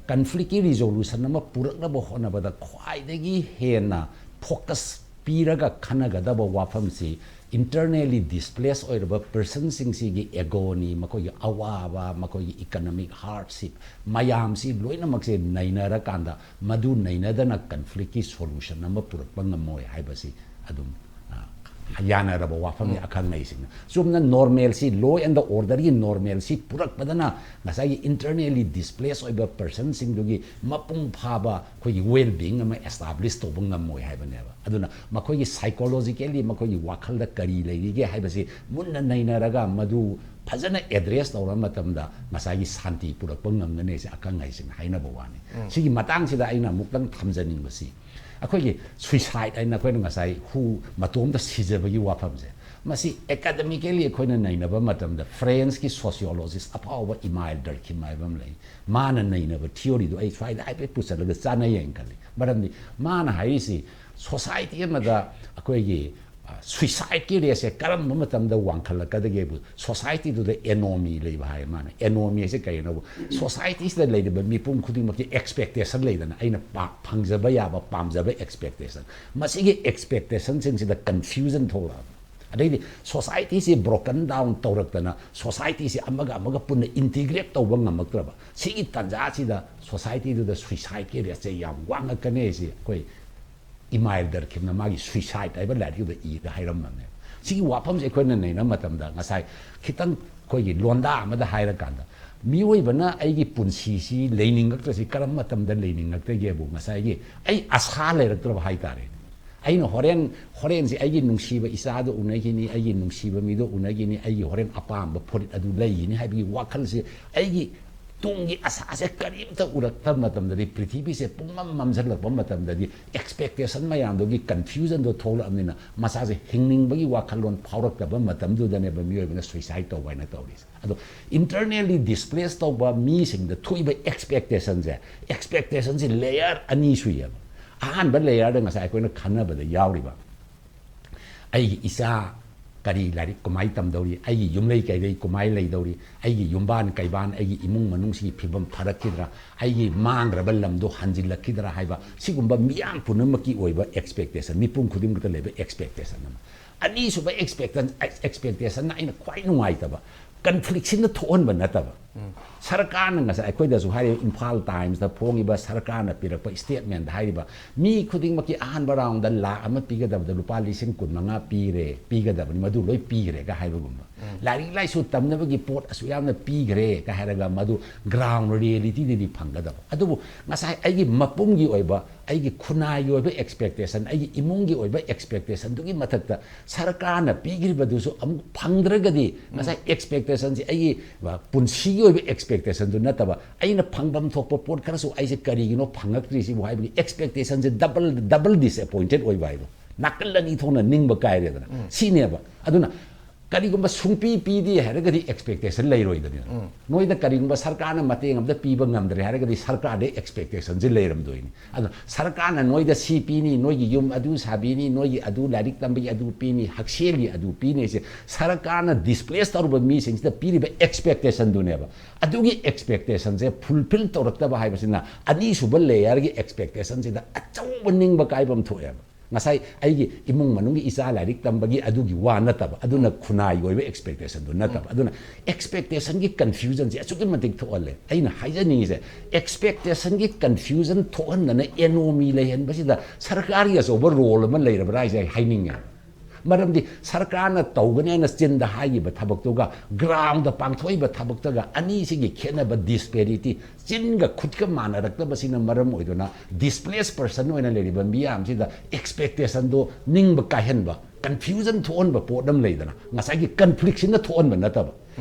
conflictꯀꯤ resolution ꯑꯃ ꯄꯨꯔꯛꯅꯕ ꯍꯣꯠꯅꯕꯗ ꯈ꯭ꯋꯥꯏꯗꯒꯤ ꯍꯦꯟꯅ focus ꯄꯤꯔꯒ ꯈꯟꯅꯒꯗꯕ ꯋꯥꯐꯝꯁꯤ internally displaced ꯑꯣꯏꯔꯕ personꯁꯤꯡꯁꯤꯒꯤ agony, ꯃꯈꯣꯏꯒꯤ ꯑꯋꯥꯕ, ꯃꯈꯣꯏꯒꯤ economic hardship ꯃꯌꯥꯝꯁꯤ ꯂꯣꯏꯅꯃꯛꯁꯦ ꯅꯩꯅꯔꯀꯥꯟꯗ ꯃꯗꯨ ꯅꯩꯅꯗꯅ conflictꯀꯤ solution ꯑꯃ ꯄꯨꯔꯛꯄ ꯉꯝꯃꯣꯏ ꯍꯥꯏꯕꯁꯤ ꯑꯗꯨꯝ, ꯑ, ꯌꯥꯅꯔꯕ ꯋꯥꯐꯝꯅꯤ꯫ ꯎꯝ꯫ ꯑꯈꯪ ꯑꯍꯩꯁꯤꯡꯅ ꯆꯨꯝꯅ normalꯁꯤ, law and orderꯒꯤ normalꯁꯤ ꯄꯨꯔꯛꯄꯗꯅ ꯉꯁꯥꯏꯒꯤ internally displaced ꯑꯣꯏꯕ personꯁꯤꯡꯗꯨꯒꯤ ꯃꯄꯨꯡ ꯐꯥꯕ ꯑꯩꯈꯣꯏꯒꯤ well being ꯑꯃ establish ꯇꯧꯕ ꯉꯝꯃꯣꯏ ꯍꯥꯏꯕꯅꯦꯕ꯫ ꯑꯗꯨꯅ ꯃꯈꯣꯏꯒꯤ psychologically ꯃꯈꯣꯏꯒꯤ ꯋꯥꯈꯜꯗ ꯀꯔꯤ ꯂꯩꯔꯤꯒꯦ ꯍꯥꯏꯕꯁꯤ ꯃꯨꯟꯅ ꯅꯩꯅꯔꯒ ꯃꯗꯨ ꯐꯖꯅ address ꯇꯧꯔ ꯃꯇꯝꯗ ꯉꯁꯥꯏꯒꯤ ꯁꯥꯟꯇꯤ ꯄꯨꯔꯛꯄ ꯉꯝꯒꯅꯤ ꯍꯥꯏꯁꯦ ꯑꯈꯪ ꯑꯍꯩꯁꯤꯡꯅ ꯍꯥꯏꯅꯕ ꯋꯥꯅꯤ꯫ ꯎꯝ꯫ ꯁꯤꯒꯤ ꯃꯇꯥꯡꯁꯤꯗ ꯑꯩꯅ ꯑꯃꯨꯛꯇꯪ ꯊꯝꯖꯅꯤꯡꯕꯁꯤ, ꯑꯩꯈꯣꯏꯒꯤ suicide ꯍꯥꯏꯅ ꯑꯩꯈꯣꯏꯅ ꯉꯁꯥꯏ ꯍꯨ ꯃꯇꯣꯝꯇ ꯁꯤꯖꯕꯒꯤ ꯋꯥꯐꯝꯁꯦ, ꯃꯁꯤ academically ꯑꯩꯈꯣꯏꯅ ꯅꯩꯅꯕ ꯃꯇꯝꯗ Franceꯀꯤ sociologist ꯑꯐꯥꯎꯕ Emile Durkheim ꯍꯥꯏꯕ ꯑꯃ ꯂꯩ꯫ ꯃꯥꯅ ꯅꯩꯅꯕ theoryꯗꯣ ꯑꯩ ꯁ꯭ꯋꯥꯏꯗ ꯍꯥꯏꯐꯦꯠ ꯄꯨꯁꯜꯂꯒ ꯆꯥꯅꯩ ꯍꯥꯏꯅ ꯈꯜꯂꯤ꯫ ꯃꯔꯝꯗꯤ ꯃꯥꯅ ꯍꯥꯏꯔꯤꯁꯤ society ꯑꯃꯗ ꯑꯩꯈꯣꯏꯒꯤ, ꯑ, suicideꯀꯤ rateꯁꯦ ꯀꯔꯝꯕ ꯃꯇꯝꯗ ꯋꯥꯡꯈꯠꯂꯛꯀꯗꯒꯦꯕꯨ societyꯗꯨꯗ anomie ꯂꯩꯕ ꯍꯥꯏ꯫ ꯃꯥꯅ anomie ꯍꯥꯏꯁꯦ ꯀꯔꯤꯅꯣꯕꯨ, societyꯁꯤꯗ ꯂꯩꯔꯤꯕ ꯃꯤꯄꯨꯝ ꯈꯨꯗꯤꯡꯃꯛꯀꯤ expectation ꯂꯩꯗꯅ, ꯑꯩꯅ ꯄꯥ-, ꯐꯪꯖꯕ ꯌꯥꯕ ꯄꯥꯝꯖꯕ expectation, ꯃꯁꯤꯒꯤ expectationꯁꯤꯡꯁꯤꯗ confusion ꯊꯣꯛꯂꯛꯑꯕ꯫ ꯑꯗꯩꯗꯤ societyꯁꯤ broken down ꯇꯧꯔꯛꯇꯅ societyꯁꯤ ꯑꯃꯒ ꯑꯃꯒ ꯄꯨꯟꯅ integrate ꯇꯧꯕ ꯉꯝꯃꯛꯇ꯭ꯔꯕ꯫ ꯁꯤꯒꯤ ꯇꯥꯟꯖꯥꯁꯤꯗ societyꯗꯨꯗ suicideꯀꯤ rateꯁꯦ ꯌꯥꯝ ꯋꯥꯡꯉꯛꯀꯅꯤ ꯍꯥꯏꯁꯤ ꯑꯩꯈꯣꯏ Emile Durkheimꯅ ꯃꯥꯒꯤ Suicide ꯍꯥꯏꯕ ꯂꯥꯏꯔꯤꯛꯇꯨꯗ ꯏꯔꯒ ꯍꯥꯏꯔꯝꯕꯅꯦ꯫ ꯁꯤꯒꯤ ꯋꯥꯐꯝꯁꯦ ꯑꯩꯈꯣꯏꯅ ꯅꯩꯅꯕ ꯃꯇꯝꯗ ꯉꯁꯥꯏ ꯈꯤꯇꯪ ꯑꯩꯈꯣꯏꯒꯤ ꯂꯣꯟꯗꯥ ꯑꯃꯗ ꯍꯥꯏꯔꯀꯥꯟꯗ ꯃꯤꯑꯣꯏꯕꯅ ꯑꯩꯒꯤ ꯄꯨꯟꯁꯤꯁꯤ ꯂꯩꯅꯤꯡꯉꯛꯇ꯭ꯔꯁꯤ ꯀꯔꯝꯕ ꯃꯇꯝꯗ ꯂꯩꯅꯤꯡꯉꯛꯇꯒꯦꯕꯨ ꯉꯁꯥꯏꯒꯤ ꯑꯩ ꯑꯁꯥ ꯂꯩꯔꯛꯇ꯭ꯔꯕ ꯍꯥꯏꯇꯥꯔꯦ꯫ ꯑꯩꯅ ꯍꯣꯔꯦꯟ, ꯍꯣꯔꯦꯟꯁꯤ ꯑꯩꯒꯤ ꯅꯨꯡꯁꯤꯕ ꯏꯆꯥꯗꯣ ꯎꯅꯈꯤꯅꯤ, ꯑꯩꯒꯤ ꯅꯨꯡꯁꯤꯕ ꯃꯤꯗꯣ ꯎꯅꯈꯤꯅꯤ, ꯑꯩꯒꯤ ꯍꯣꯔꯦꯟ ꯑꯄꯥꯝꯕ ꯐꯨꯔꯤꯠ ꯑꯗꯨ ꯂꯩꯈꯤꯅꯤ ꯍꯥꯏꯕꯒꯤ ꯋꯥꯈꯜꯁꯦ, ꯑꯩꯒꯤ ꯇꯨꯡꯒꯤ ꯑꯁꯥꯁꯦ ꯀꯔꯤꯝꯇ ꯎꯔꯛꯇꯕ ꯃꯇꯝꯗꯗꯤ, ꯄ꯭ꯔꯤꯊꯤꯕꯤꯁꯦ ꯄꯨꯡꯃꯝ ꯃꯝꯁꯤꯜꯂꯛꯄ ꯃꯇꯝꯗꯗꯤ expectation ꯃꯌꯥꯝꯗꯨꯒꯤ confusionꯗꯣ ꯊꯣꯛꯂꯛꯑꯕꯅꯤꯅ ꯃꯁꯥꯁꯦ ꯍꯤꯡꯅꯤꯡꯕꯒꯤ ꯋꯥꯈꯜꯂꯣꯟ ꯐꯥꯎꯔꯛꯇꯕ ꯃꯇꯝꯗꯨꯗꯅꯦꯕ ꯃꯤꯑꯣꯏꯕꯅ suicide ꯇꯧꯕ ꯍꯥꯏꯅ ꯇꯧꯔꯤꯁꯦ꯫ ꯑꯗꯣ internally displaced ꯇꯧꯕ ꯃꯤꯁꯤꯡꯗ ꯊꯣꯛꯏꯕ expectationꯁꯦ, expectationꯁꯦ layer ꯑꯅꯤ ꯁꯨꯏꯌꯦꯕ꯫ ꯑꯍꯥꯟꯕ layerꯗ ꯉꯁꯥꯏ ꯑꯩꯈꯣꯏꯅ ꯈꯟꯅꯕꯗ ꯌꯥꯎꯔꯤꯕ ꯑꯩꯒꯤ ꯏꯆꯥ ꯀꯔꯤ ꯂꯥꯏꯔꯤꯛ ꯀꯃꯥꯏꯅ ꯇꯝꯗꯧꯔꯤ, ꯑꯩꯒꯤ ꯌꯨꯝꯂꯩ ꯀꯩꯔꯩ ꯀꯃꯥꯏꯅ ꯂꯩꯗꯧꯔꯤ, ꯑꯩꯒꯤ ꯌꯨꯝꯕꯥꯟ ꯀꯩꯕꯥꯟ, ꯑꯩꯒꯤ ꯏꯃꯨꯡ ꯃꯅꯨꯡꯁꯤꯒꯤ ꯐꯤꯕꯝ ꯐꯔꯛꯈꯤꯗ꯭ꯔꯥ, ꯑꯩꯒꯤ ꯃꯥꯡꯈ꯭ꯔꯕ ꯂꯝꯗꯣ ꯍꯟꯖꯤꯜꯂꯛꯈꯤꯗ꯭ꯔꯥ ꯍꯥꯏꯕ ꯁꯤꯒꯨꯝꯕ ꯃꯤꯌꯥꯝ ꯄꯨꯝꯅꯃꯛꯀꯤ ꯑꯣꯏꯕ expectation, ꯃꯤꯄꯨꯝ ꯈꯨꯗꯤꯡꯃꯛꯇ ꯂꯩꯕ expectation ꯑꯃ꯫ ꯑꯅꯤꯁꯨꯕ expectation, expectationꯅ ꯑꯩꯅ ꯈ꯭ꯋꯥꯏ ꯅꯨꯡꯉꯥꯏꯇꯕ, conflictꯁꯤꯅ ꯊꯣꯛꯍꯟꯕ ꯅꯠꯇꯕ, ꯁꯔꯀꯥꯔꯅ ꯉꯁꯥꯏ ꯑꯩꯈꯣꯏꯗꯁꯨ ꯍꯥꯏꯔꯤꯕ ꯏꯝꯐꯥꯜ ꯇꯥꯏꯝꯁꯇ ꯐꯣꯡꯉꯤꯕ ꯁꯔꯀꯥꯔꯅ ꯄꯤꯔꯛꯄ statementꯗ ꯍꯥꯏꯔꯤꯕ ꯃꯤ ꯈꯨꯗꯤꯡꯃꯛꯀꯤ ꯑꯍꯥꯟꯕ roundꯗ ꯂꯥꯈ ꯑꯃ ꯄꯤꯒꯗꯕꯗ ꯂꯨꯄꯥ ꯂꯤꯁꯤꯡ ꯀꯨꯟ ꯃꯉꯥ ꯄꯤꯔꯦ, ꯄꯤꯒꯗꯕꯅꯤ, ꯃꯗꯨ ꯂꯣꯏ ꯄꯤꯈ꯭ꯔꯦꯒ ꯍꯥꯏꯕꯒꯨꯝꯕ꯫ ꯂꯥꯏꯔꯤꯛ ꯂꯥꯏꯁꯨ ꯇꯝꯅꯕꯒꯤ ꯄꯣꯠ ꯑꯁꯨꯛ ꯌꯥꯝꯅ ꯄꯤꯈ꯭ꯔꯦꯒ ꯍꯥꯏꯔꯒ ꯃꯗꯨ ground realityꯗꯗꯤ ꯐꯪꯒꯗꯕ꯫ ꯑꯗꯨꯕꯨ ꯉꯁꯥꯏ ꯑꯩꯒꯤ ꯃꯄꯨꯝꯒꯤ ꯑꯣꯏꯕ, ꯑꯩꯒꯤ ꯈꯨꯟꯅꯥꯏꯒꯤ ꯑꯣꯏꯕ expectation, ꯑꯩꯒꯤ ꯏꯃꯨꯡꯒꯤ ꯑꯣꯏꯕ expectationꯗꯨꯒꯤ ꯃꯊꯛꯇ ꯁꯔꯀꯥꯔꯅ ꯄꯤꯈ꯭ꯔꯤꯕꯗꯨꯁꯨ ꯑꯃꯨꯛ ꯐꯪꯗ꯭ꯔꯒꯗꯤ ꯉꯁꯥꯏ expectationꯁꯦ ꯑꯩꯒꯤ ꯄꯨꯟꯁꯤꯒꯤ ꯑꯣꯏꯕ expectationꯗꯨ ꯅꯠꯇꯕ, ꯑꯩꯅ ꯐꯪꯐꯝ ꯊꯣꯛꯄ ꯄꯣꯠ ꯈꯔꯁꯨ ꯑꯩꯁꯦ ꯀꯔꯤꯒꯤꯅꯣ ꯐꯪꯉꯛꯇ꯭ꯔꯤꯁꯤꯕꯨ ꯍꯥꯏꯕꯒꯤ expectationꯁꯦ double, double disappointed ꯑꯣꯏꯕ ꯍꯥꯏꯗꯣ, ꯅꯥꯀꯜ ꯑꯅꯤ ꯊꯣꯛꯅ ꯅꯤꯡꯕ ꯀꯥꯏꯔꯦꯗꯅ꯫ ꯁꯤꯅꯦꯕ꯫ ꯑꯗꯨꯅ ꯀꯔꯤꯒꯨꯝꯕ ꯁꯨꯡꯄꯤ ꯄꯤꯗꯦ ꯍꯥꯏꯔꯒꯗꯤ expectation ꯂꯩꯔꯣꯏꯗꯅ꯫ ꯅꯣꯏꯗ ꯀꯔꯤꯒꯨꯝꯕ ꯁꯔꯀꯥꯔꯅ ꯃꯇꯦꯡ ꯑꯝꯇ ꯄꯤꯕ ꯉꯝꯗ꯭ꯔꯦ ꯍꯥꯏꯔꯒꯗꯤ ꯁꯔꯀꯥꯔꯗꯩ expectationꯁꯦ ꯂꯩꯔꯝꯗꯣꯏꯅꯤ꯫ ꯑꯗꯣ ꯁꯔꯀꯥꯔꯅ ꯅꯣꯏꯗ ꯁꯤ ꯄꯤꯅꯤ, ꯅꯣꯏꯒꯤ ꯌꯨꯝ ꯑꯗꯨ ꯁꯥꯕꯤꯅꯤ, ꯅꯣꯏꯒꯤ ꯑꯗꯨ ꯂꯥꯏꯔꯤꯛ ꯇꯝꯕꯒꯤ ꯑꯗꯨ ꯄꯤꯅꯤ, ꯍꯛꯁꯦꯜꯒꯤ ꯑꯗꯨ ꯄꯤꯅꯤ ꯍꯥꯏꯁꯦ ꯁꯔꯀꯥꯔꯅ displace ꯇꯧꯔꯨꯕ ꯃꯤꯁꯤꯡꯁꯤꯗ ꯄꯤꯔꯤꯕ expectationꯗꯨꯅꯦꯕ꯫ ꯑꯗꯨꯒꯤ expectationꯁꯦ fulfill ꯇꯧꯔꯛꯇꯕ ꯍꯥꯏꯕꯁꯤꯅ ꯑꯅꯤꯁꯨꯕ layerꯒꯤ expectationꯁꯤꯗ ꯑꯆꯧꯕ ꯅꯤꯡꯕ ꯀꯥꯏꯕ ꯑꯃ ꯊꯣꯛꯑꯦꯕ꯫ ꯉꯁꯥꯏ ꯑꯩꯒꯤ ꯏꯃꯨꯡ ꯃꯅꯨꯡꯒꯤ ꯏꯆꯥ ꯂꯥꯏꯔꯤꯛ ꯇꯝꯕꯒꯤ ꯑꯗꯨꯒꯤ ꯋꯥ ꯅꯠꯇꯕ, ꯑꯗꯨꯅ ꯈꯨꯟꯅꯥꯏꯒꯤ ꯑꯣꯏꯕ expectationꯗꯨ ꯅꯠꯇꯕ, ꯑꯗꯨꯅ expectationꯒꯤ confusionꯁꯦ ꯑꯁꯨꯛꯀꯤ ꯃꯇꯤꯛ ꯊꯣꯛꯍꯜꯂꯦ꯫ ꯑꯩꯅ ꯍꯥꯏꯖꯅꯤꯡꯉꯤꯁꯦ, expectationꯒꯤ confusion ꯊꯣꯛꯍꯟꯗꯅ anomie ꯂꯩꯍꯟꯕꯁꯤꯗ ꯁꯔꯀꯥꯔꯒꯤ ꯑꯆꯧꯕ role ꯑꯃ ꯂꯩꯔꯕ꯭ꯔꯥ ꯍꯥꯏꯁꯦ ꯑꯩ ꯍꯥꯏꯅꯤꯡꯉꯦ꯫ ꯃꯔꯝꯗꯤ ꯁꯔꯀꯥꯔꯅ ꯇꯧꯒꯅꯤ ꯍꯥꯏꯅ ꯆꯤꯟꯗ ꯍꯥꯏꯈꯤꯕ ꯊꯕꯛꯇꯨꯒ groundꯗ ꯄꯥꯡꯊꯣꯛꯏꯕ ꯊꯕꯛꯇꯒ ꯑꯅꯤꯁꯤꯒꯤ ꯈꯦꯠꯅꯕ, disparity, ꯆꯤꯟꯒ ꯈꯨꯠꯀ ꯃꯥꯟꯅꯔꯛꯇꯕꯁꯤꯅ ꯃꯔꯝ ꯑꯣꯏꯗꯨꯅ displaced person ꯑꯣꯏꯅ ꯂꯩꯔꯤꯕ ꯃꯤꯌꯥꯝꯁꯤꯗ expectationꯗꯣ ꯅꯤꯡꯕ ꯀꯥꯏꯍꯟꯕ, confusion ꯊꯣꯛꯍꯟꯕ ꯄꯣꯠ ꯑꯃ ꯂꯩꯗꯅ, ꯉꯁꯥꯏꯒꯤ conflictꯁꯤꯅ ꯊꯣꯛꯍꯟꯕ ꯅꯠꯇꯕ,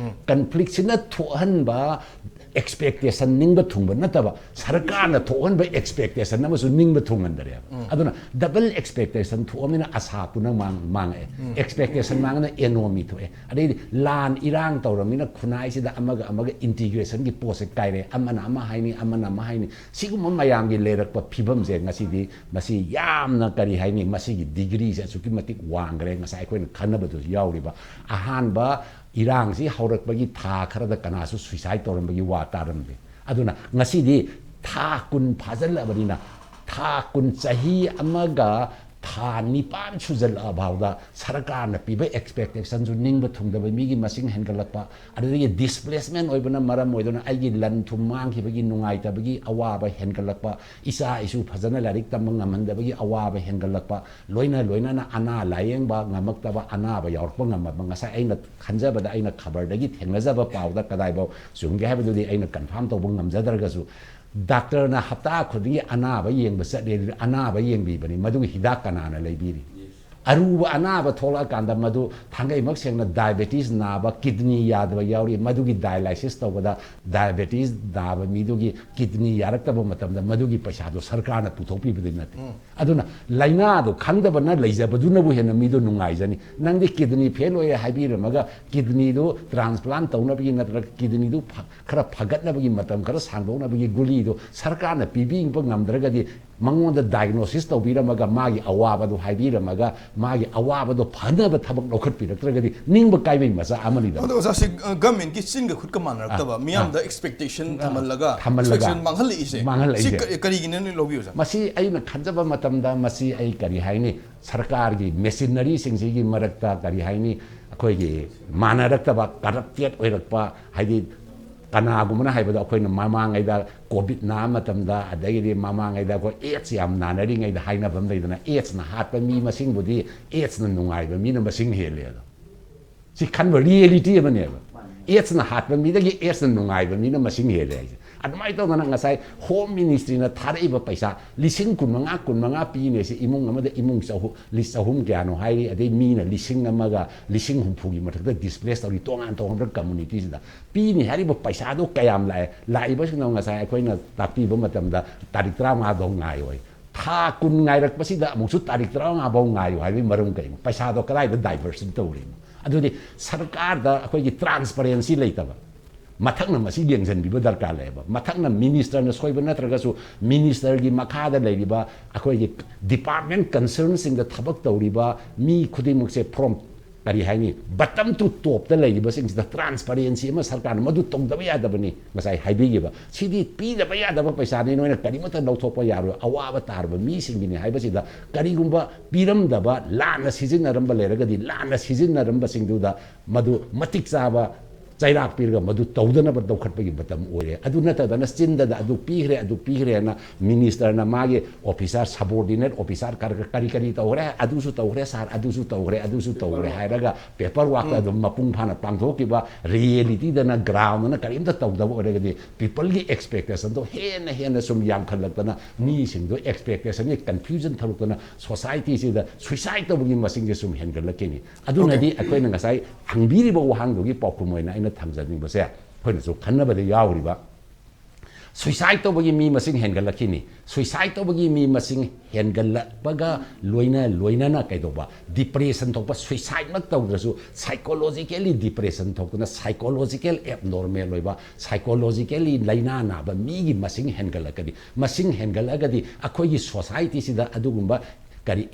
conflictꯁꯤꯅ ꯊꯣꯛꯍꯟꯕ ꯑꯦꯛꯁꯄꯦꯛꯇꯦꯁꯟ ꯅꯤꯡꯕ ꯊꯨꯡꯕ ꯅꯠꯇꯕ, ꯁꯔꯀꯥꯔꯅ ꯊꯣꯛꯍꯟꯕ ꯑꯦꯛꯁꯄꯦꯛꯇꯦꯁꯟ ꯑꯃꯁꯨ ꯅꯤꯡꯕ ꯊꯨꯡꯍꯟꯗꯔꯦꯕ꯫ ꯑꯗꯨꯅ ꯗꯕꯜ ꯑꯦꯛꯁꯄꯦꯛꯇꯦꯁꯟ ꯊꯣꯛꯑꯃꯤꯅ ꯑꯁꯥ ꯄꯨꯝꯅꯃꯛ ꯃꯥꯡ-, ꯃꯥꯡꯉꯛꯑꯦ꯫ ꯑꯦꯛꯁꯄꯦꯛꯇꯦꯁꯟ ꯃꯥꯡꯉꯅ ꯑꯦꯅꯣꯃꯤ ꯊꯣꯛꯑꯦ꯫ ꯑꯗꯩꯗꯤ ꯂꯥꯟ ꯏꯔꯥꯡ ꯇꯧꯔꯃꯤꯅ ꯈꯨꯟꯅꯥꯏꯁꯤꯗ ꯑꯃꯒ ꯑꯃꯒ ꯏꯟꯇꯤꯒ꯭ꯔꯦꯁꯟꯒꯤ ꯄꯣꯠꯁꯦ ꯀꯥꯏꯔꯦ꯫ ꯑꯃꯅ ꯑꯃ ꯍꯥꯏꯅꯤ, ꯑꯃꯅ ꯑꯃ ꯍꯥꯏꯅꯤ꯫ ꯁꯤꯒꯨꯝꯕ ꯃꯌꯥꯝꯒꯤ ꯂꯩꯔꯛꯄ ꯐꯤꯕꯝꯁꯦ ꯉꯁꯤꯗꯤ ꯃꯁꯤ ꯌꯥꯝꯅ, ꯀꯔꯤ ꯍꯥꯏꯅꯤ, ꯃꯁꯤꯒꯤ ꯗꯤꯒ꯭ꯔꯤꯁꯦ ꯑꯁꯨꯛꯀꯤ ꯃꯇꯤꯛ ꯋꯥꯡꯈ꯭ꯔꯦ꯫ ꯉꯁꯥꯏ ꯑꯩꯈꯣꯏꯅ ꯈꯟꯅꯕꯗꯁꯨ ꯌꯥꯎꯔꯤꯕ ꯑꯍꯥꯟꯕ ꯏꯔꯥꯡꯁꯤ ꯍꯧꯔꯛꯄꯒꯤ ꯊꯥ ꯈꯔꯗ ꯀꯅꯥꯁꯨ ꯁꯨꯏꯁꯥꯏꯠ ꯇꯧꯔꯝꯕꯒꯤ ꯋꯥ ꯇꯥꯔꯝꯗꯦ꯫ ꯑꯗꯨꯅ ꯉꯁꯤꯗꯤ ꯊꯥ ꯀꯨꯟ ꯐꯥꯖꯤꯜꯂꯛꯑꯕꯅꯤꯅ, ꯊꯥ ꯀꯨꯟ, ꯆꯍꯤ ꯑꯃꯒ ꯊꯥ ꯅꯤꯄꯥꯟ ꯁꯨꯖꯜꯂꯛꯑ ꯐꯥꯎꯗ ꯁꯔꯀꯥꯔꯅ ꯄꯤꯕ ꯑꯦꯛꯁꯄꯦꯛꯇꯦꯁꯟꯁꯨ ꯅꯤꯡꯕ ꯊꯨꯡꯗꯕ ꯃꯤꯒꯤ ꯃꯁꯤꯡ ꯍꯦꯟꯒꯠꯂꯛꯄ, ꯑꯗꯨꯗꯒꯤ ꯗꯤꯁꯄ꯭ꯂꯦꯁꯃꯦꯟ ꯑꯣꯏꯕꯅ ꯃꯔꯝ ꯑꯣꯏꯗꯨꯅ ꯑꯩꯒꯤ ꯂꯟ ꯊꯨꯝ ꯃꯥꯡꯈꯤꯕꯒꯤ ꯅꯨꯡꯉꯥꯏꯇꯕꯒꯤ ꯑꯋꯥꯕ ꯍꯦꯟꯒꯠꯂꯛꯄ, ꯏꯆꯥ ꯏꯁꯨ ꯐꯖꯅ ꯂꯥꯏꯔꯤꯛ ꯇꯝꯕ ꯉꯝꯍꯟꯗꯕꯒꯤ ꯑꯋꯥꯕ ꯍꯦꯟꯒꯠꯂꯛꯄ, ꯂꯣꯏꯅ ꯂꯣꯏꯅꯅ ꯑꯅꯥ ꯂꯥꯌꯦꯡꯕ ꯉꯝꯃꯛꯇꯕ, ꯑꯅꯥꯕ ꯌꯥꯎꯔꯛꯄ ꯉꯝꯃꯛꯄ꯫ ꯉꯁꯥꯏ ꯑꯩꯅ ꯈꯟꯖꯕꯗ, ꯑꯩꯅ ꯈꯕꯔꯗꯒꯤ ꯊꯦꯡꯅꯖꯕ ꯄꯥꯎꯗ ꯀꯗꯥꯏꯐꯥꯎ ꯆꯨꯝꯒꯦ ꯍꯥꯏꯕꯗꯨꯗꯤ ꯑꯩꯅ ꯀꯟꯐꯥꯔꯝ ꯇꯧꯕ ꯉꯝꯖꯗ꯭ꯔꯒꯁꯨ, ꯗꯥꯛꯇꯔꯅ ꯍꯞꯇꯥ ꯈꯨꯗꯤꯡꯒꯤ ꯑꯅꯥꯕ ꯌꯦꯡꯕ ꯆꯠꯂꯦ, ꯑꯗꯨꯗꯤ ꯑꯅꯥꯕ ꯌꯦꯡꯕꯤꯕꯅꯤ, ꯃꯗꯨꯒꯤ ꯍꯤꯗꯥꯛ ꯀꯅꯥꯅ ꯂꯩꯕꯤꯔꯤ? ꯑꯔꯨꯕ ꯑꯅꯥꯕ ꯊꯣꯛꯂꯛꯑꯀꯥꯟꯗ ꯃꯗꯨ ꯊꯥꯡꯒꯩꯃꯛ ꯁꯦꯡꯅ ꯗꯥꯏꯕꯦꯇꯤꯁ ꯅꯥꯕ, ꯀꯤꯗꯅꯤ ꯌꯥꯗꯕ ꯌꯥꯎꯔꯤ, ꯃꯗꯨꯒꯤ ꯗꯥꯏꯂꯥꯏꯁꯤꯁ ꯇꯧꯕꯗ ꯗꯥꯏꯕꯦꯇꯤꯁ ꯅꯥꯕ ꯃꯤꯗꯨꯒꯤ ꯀꯤꯗꯅꯤ ꯌꯥꯔꯛꯇꯕ ꯃꯇꯝꯗ ꯃꯗꯨꯒꯤ ꯄꯩꯁꯥꯗꯣ ꯁꯔꯀꯥꯔꯅ ꯄꯨꯊꯣꯛꯄꯤꯕꯗꯤ ꯅꯠꯇꯦ꯫ ꯑꯗꯨꯅ ꯂꯥꯏꯅꯥꯗꯣ ꯈꯪꯗꯕꯅ ꯂꯩꯖꯕꯗꯨꯅꯕꯨ ꯍꯦꯟꯅ ꯃꯤꯗꯣ ꯅꯨꯡꯉꯥꯏꯖꯅꯤ꯫ ꯅꯪꯗꯤ ꯀꯤꯗꯅꯤ ꯐꯦꯜ ꯑꯣꯏꯌꯦ ꯍꯥꯏꯕꯤꯔꯝꯃꯒ ꯀꯤꯗꯅꯤꯗꯨ ꯇ꯭ꯔꯥꯟꯁꯄ꯭ꯂꯥꯟ ꯇꯧꯅꯕꯒꯤ ꯅꯠꯇ꯭ꯔꯒ ꯀꯤꯗꯅꯤꯗꯨ ꯐ-, ꯈꯔ ꯐꯒꯠꯅꯕꯒꯤ, ꯃꯇꯝ ꯈꯔ ꯁꯥꯡꯗꯣꯛꯅꯕꯒꯤ ꯒꯨꯂꯤꯗꯨ ꯁꯔꯀꯥꯔꯅ ꯄꯤꯕꯤꯕ ꯉꯝꯗ꯭ꯔꯒꯗꯤ, ꯃꯉꯣꯟꯗ ꯗꯥꯏꯒꯅꯣꯁꯤꯁ ꯇꯧꯕꯤꯔꯝꯃꯒ, ꯃꯥꯒꯤ ꯑꯋꯥꯕꯗꯨ ꯍꯥꯏꯕꯤꯔꯝꯃꯒ, ꯃꯥꯒꯤ ꯑꯋꯥꯕꯗꯣ ꯐꯅꯕ ꯊꯕꯛ ꯂꯧꯈꯠꯄꯤꯔꯛꯇ꯭ꯔꯒꯗꯤ ꯅꯤꯡꯕ ꯀꯥꯏꯕꯒꯤ ꯃꯆꯥꯛ ꯑꯃꯅꯤꯗꯅ꯫ ꯑꯗꯣ ꯑꯣꯖꯥ, ꯁꯤ, ꯑ, ꯒꯃꯦꯟꯒꯤ ꯆꯤꯟꯒ ꯈꯨꯠꯀ ꯃꯥꯟꯅꯔꯛꯇꯕ, ꯑꯥ, ꯃꯤꯌꯥꯝꯗ ꯑꯥ, ꯑꯦꯛꯁꯄꯦꯛꯇꯦꯁꯟ ꯑꯥ, ꯊꯝꯍꯜꯂꯒ ꯊꯝꯍꯜꯂꯒ, ꯑꯦꯛꯁꯄꯦꯛꯇꯦꯁꯟ ꯃꯥꯡꯍꯜꯂꯛꯏꯁꯦ꯫ ꯃꯥꯡꯍꯜꯂꯛꯏꯁꯦ꯫ ꯁꯤ ꯀ-, ꯀꯔꯤꯒꯤꯅꯣ ꯂꯧꯕꯤꯌꯨ, ꯑꯣꯖꯥ? ꯃꯁꯤ ꯑꯩꯅ ꯈꯟꯖꯕ ꯃꯇꯝꯗ, ꯃꯁꯤ ꯑꯩ ꯀꯔꯤ ꯍꯥꯏꯅꯤ, ꯁꯔꯀꯥꯔꯒꯤ ꯃꯦꯆꯤꯅꯔꯤꯁꯤꯡꯁꯤꯒꯤ ꯃꯔꯛꯇ, ꯀꯔꯤ ꯍꯥꯏꯅꯤ, ꯑꯩꯈꯣꯏꯒꯤ ꯃꯥꯟꯅꯔꯛꯇꯕ, ꯀꯔꯞꯇꯦꯠ ꯑꯣꯏꯔꯛꯄ, ꯍꯥꯏꯗꯤ ꯀꯅꯥꯒꯨꯝꯕꯅ ꯍꯥꯏꯕꯗ, ꯑꯩꯈꯣꯏꯅ ꯃꯃꯥꯡꯉꯩꯗ ꯀꯣꯚꯤꯗ ꯅꯥꯕ ꯃꯇꯝꯗ, ꯑꯗꯒꯤꯗꯤ ꯃꯃꯥꯡꯉꯩꯗ ꯑꯩꯈꯣꯏ ꯑꯦꯗꯁ ꯌꯥꯝ ꯅꯥꯅꯔꯤꯉꯩꯗ ꯍꯥꯏꯅꯕ ꯑꯃ ꯂꯩꯗꯅ, ꯑꯦꯗꯁꯅ ꯍꯥꯠꯄ ꯃꯤ ꯃꯁꯤꯡꯕꯨꯗꯤ ꯑꯦꯗꯁꯅ ꯅꯨꯡꯉꯥꯏꯕ ꯃꯤꯅ ꯃꯁꯤꯡ ꯍꯦꯜꯂꯦ ꯑꯗꯣ꯫ ꯁꯤ ꯈꯟꯕ ꯔꯤꯌꯦꯂꯤꯇꯤ ꯑꯃꯅꯦꯕ꯫ ꯑꯦꯗꯁꯅ ꯍꯥꯠꯄ ꯃꯤꯗꯒꯤ ꯑꯦꯗꯁꯅ ꯅꯨꯡꯉꯥꯏꯕ ꯃꯤꯅ ꯃꯁꯤꯡ ꯍꯦꯜꯂꯦ ꯍꯥꯏꯁꯦ꯫ ꯑꯗꯨꯃꯥꯏꯅ ꯇꯧꯗꯅ ꯉꯁꯥꯏ Home Ministryꯅ ꯊꯥꯔꯛꯏꯕ ꯄꯩꯁꯥ ꯂꯤꯁꯤꯡ ꯀꯨꯟꯃꯉꯥ, ꯀꯨꯟꯃꯉꯥ ꯄꯤꯅꯦ ꯁꯤ ꯏꯃꯨꯡ ꯑꯃꯗ, ꯏꯃꯨꯡ ꯆꯍꯨꯝ, ꯂꯤꯁ ꯆꯍꯨꯝ ꯀꯌꯥꯅꯣ ꯍꯥꯏꯔꯤ, ꯑꯗꯩ ꯃꯤꯅ ꯂꯤꯁꯤꯡ ꯑꯃꯒ ꯂꯤꯁꯤꯡ ꯍꯨꯝꯐꯨꯒꯤ ꯃꯊꯛꯇ displace ꯇꯧꯔꯤ, ꯇꯣꯉꯥꯟ ꯇꯣꯉꯥꯟꯕ communityꯁꯤꯗ꯫ ꯄꯤꯅꯤ ꯍꯥꯏꯔꯤꯕ ꯄꯩꯁꯥꯗꯣ ꯀꯌꯥꯝ ꯂꯥꯛꯑꯦ? ꯂꯥꯛꯏꯕꯁꯤꯡꯗꯣ ꯉꯁꯥꯏ ꯑꯩꯈꯣꯏꯅ ꯇꯥꯛꯄꯤꯕ ꯃꯇꯝꯗ ꯇꯥꯔꯤꯛ ꯇꯔꯥꯃꯉꯥ ꯐꯥꯎ ꯉꯥꯏꯌꯣꯏ꯫ ꯊꯥ ꯀꯨꯟ ꯉꯥꯏꯔꯛꯄꯁꯤꯗ ꯑꯃꯨꯛꯁꯨ ꯇꯥꯔꯤꯛ ꯇꯔꯥꯃꯉꯥ ꯐꯥꯎ ꯉꯥꯏꯌꯨ ꯍꯥꯏꯕꯒꯤ ꯃꯔꯝ ꯀꯩꯅꯣ? ꯄꯩꯁꯥꯗꯣ ꯀꯗꯥꯏꯗ diversion ꯇꯧꯔꯤꯅꯣ? ꯑꯗꯨꯗꯤ ꯁꯔꯀꯥꯔꯗ ꯑꯩꯈꯣꯏꯒꯤ transparency ꯂꯩꯇꯕ꯫ ꯃꯊꯛꯅ ꯃꯁꯤ ꯌꯦꯡꯁꯤꯟꯕꯤꯕ ꯗꯔꯀꯥꯔ ꯂꯩꯌꯦꯕ꯫ ꯃꯊꯛꯅ ministerꯅ ꯁꯣꯏꯕ ꯅꯠꯇ꯭ꯔꯒꯁꯨ ministerꯒꯤ ꯃꯈꯥꯗ ꯂꯩꯔꯤꯕ ꯑꯩꯈꯣꯏꯒꯤ department concernꯁꯤꯡꯗ ꯊꯕꯛ ꯇꯧꯔꯤꯕ ꯃꯤ ꯈꯨꯗꯤꯡꯃꯛꯁꯦ from, ꯀꯔꯤ ꯍꯥꯏꯅꯤ, bottom to topꯇ ꯂꯩꯔꯤꯕꯁꯤꯡꯁꯤꯗ transparency ꯑꯃ ꯁꯔꯀꯥꯔꯅ ꯃꯗꯨ ꯇꯧꯗꯕ ꯌꯥꯗꯕꯅꯤ꯫ ꯉꯁꯥꯏ ꯍꯥꯏꯕꯤꯈꯤꯕ ꯁꯤꯗꯤ ꯄꯤꯗꯕ ꯌꯥꯗꯕ ꯄꯩꯁꯥꯅꯤ, ꯅꯣꯏꯅ ꯀꯔꯤꯃꯠꯇ ꯂꯧꯊꯣꯛꯄ ꯌꯥꯔꯣꯏ, ꯑꯋꯥꯕ ꯇꯥꯔꯕ ꯃꯤꯁꯤꯡꯒꯤꯅꯤ ꯍꯥꯏꯕꯁꯤꯗ ꯀꯔꯤꯒꯨꯝꯕ ꯄꯤꯔꯝꯗꯕ, ꯂꯥꯟꯅ ꯁꯤꯖꯤꯟꯅꯔꯝꯕ ꯂꯩꯔꯒꯗꯤ ꯂꯥꯟꯅ ꯁꯤꯖꯤꯟꯅꯔꯝꯕꯁꯤꯡꯗꯨꯗ ꯃꯗꯨ ꯃꯇꯤꯛ ꯆꯥꯕ ꯆꯩꯔꯥꯛ ꯄꯤꯔꯒ ꯃꯗꯨ ꯇꯧꯗꯅꯕ ꯂꯧꯈꯠꯄꯒꯤ ꯃꯇꯝ ꯑꯣꯏꯔꯦ꯫ ꯑꯗꯨ ꯅꯠꯇꯗꯅ ꯆꯤꯟꯗꯗ ꯑꯗꯨ ꯄꯤꯈ꯭ꯔꯦ, ꯑꯗꯨ ꯄꯤꯈ꯭ꯔꯦꯅ ministerꯅ ꯃꯥꯒꯤ officer, subordinate officer ꯀꯔ-, ꯀꯔꯤ ꯀꯔꯤ ꯇꯧꯈ꯭ꯔꯦ, ꯑꯗꯨꯁꯨ ꯇꯧꯈ꯭ꯔꯦ sir, ꯑꯗꯨꯁꯨ ꯇꯧꯈ꯭ꯔꯦ, ꯑꯗꯨꯁꯨ ꯇꯧꯈ꯭ꯔꯦ ꯍꯥꯏꯔꯒ paperworkꯇ ꯑꯗꯨꯝ ꯃꯄꯨꯡ ꯐꯥꯅ ꯄꯥꯡꯊꯣꯛꯈꯤꯕ, realityꯗꯅ groundꯗꯅ ꯀꯔꯤꯝꯇ ꯇꯧꯗꯕ ꯑꯣꯏꯔꯒꯗꯤ peopleꯒꯤ expectationꯗꯣ ꯍꯦꯟꯅ ꯍꯦꯟꯅ ꯁꯨꯝ ꯌꯥꯝꯈꯠꯂꯛꯇꯅ ꯃꯤꯁꯤꯡꯗꯣ expectationꯒꯤ confusion ꯊꯣꯛꯂꯛꯇꯅ societyꯁꯤꯗ suicide ꯇꯧꯕꯒꯤ ꯃꯁꯤꯡꯁꯦ ꯁꯨꯝ ꯍꯦꯟꯒꯠꯂꯛꯈꯤꯅꯤ꯫ ꯑꯗꯨꯅꯗꯤ ꯑꯩꯈꯣꯏꯅ ꯉꯁꯥꯏ ꯍꯪꯕꯤꯔꯤꯕ ꯋꯥꯍꯪꯗꯨꯒꯤ ꯄꯥꯎꯈꯨꯝ ꯑꯣꯏꯅ ꯑꯩꯅ ꯊꯝꯖꯅꯤꯡꯕꯁꯦ, ꯑꯩꯈꯣꯏꯅꯁꯨ ꯈꯟꯅꯕꯗ ꯌꯥꯎꯔꯤꯕ suicide ꯇꯧꯕꯒꯤ ꯃꯤ ꯃꯁꯤꯡ ꯍꯦꯟꯒꯠꯂꯛꯈꯤꯅꯤ꯫ Suicide ꯇꯧꯕꯒꯤ ꯃꯤ ꯃꯁꯤꯡ ꯍꯦꯟꯒꯠꯂꯛꯄꯒ ꯂꯣꯏꯅ ꯂꯣꯏꯅꯅ ꯀꯩꯗꯧꯕ, depression ꯊꯣꯛꯄ, suicideꯃꯛ ꯇꯧꯗ꯭ꯔꯁꯨ psychologically depression ꯊꯣꯛꯇꯨꯅ psychological abnormal ꯑꯣꯏꯕ, psychologically ꯂꯥꯏꯅꯥ ꯅꯥꯕ ꯃꯤꯒꯤ ꯃꯁꯤꯡ ꯍꯦꯟꯒꯠꯂꯛꯀꯅꯤ꯫ ꯃꯁꯤꯡ ꯍꯦꯟꯒꯠꯂꯛꯑꯒꯗꯤ ꯑꯩꯈꯣꯏꯒꯤ societyꯁꯤꯗ ꯑꯗꯨꯒꯨꯝꯕ ꯀꯔꯤ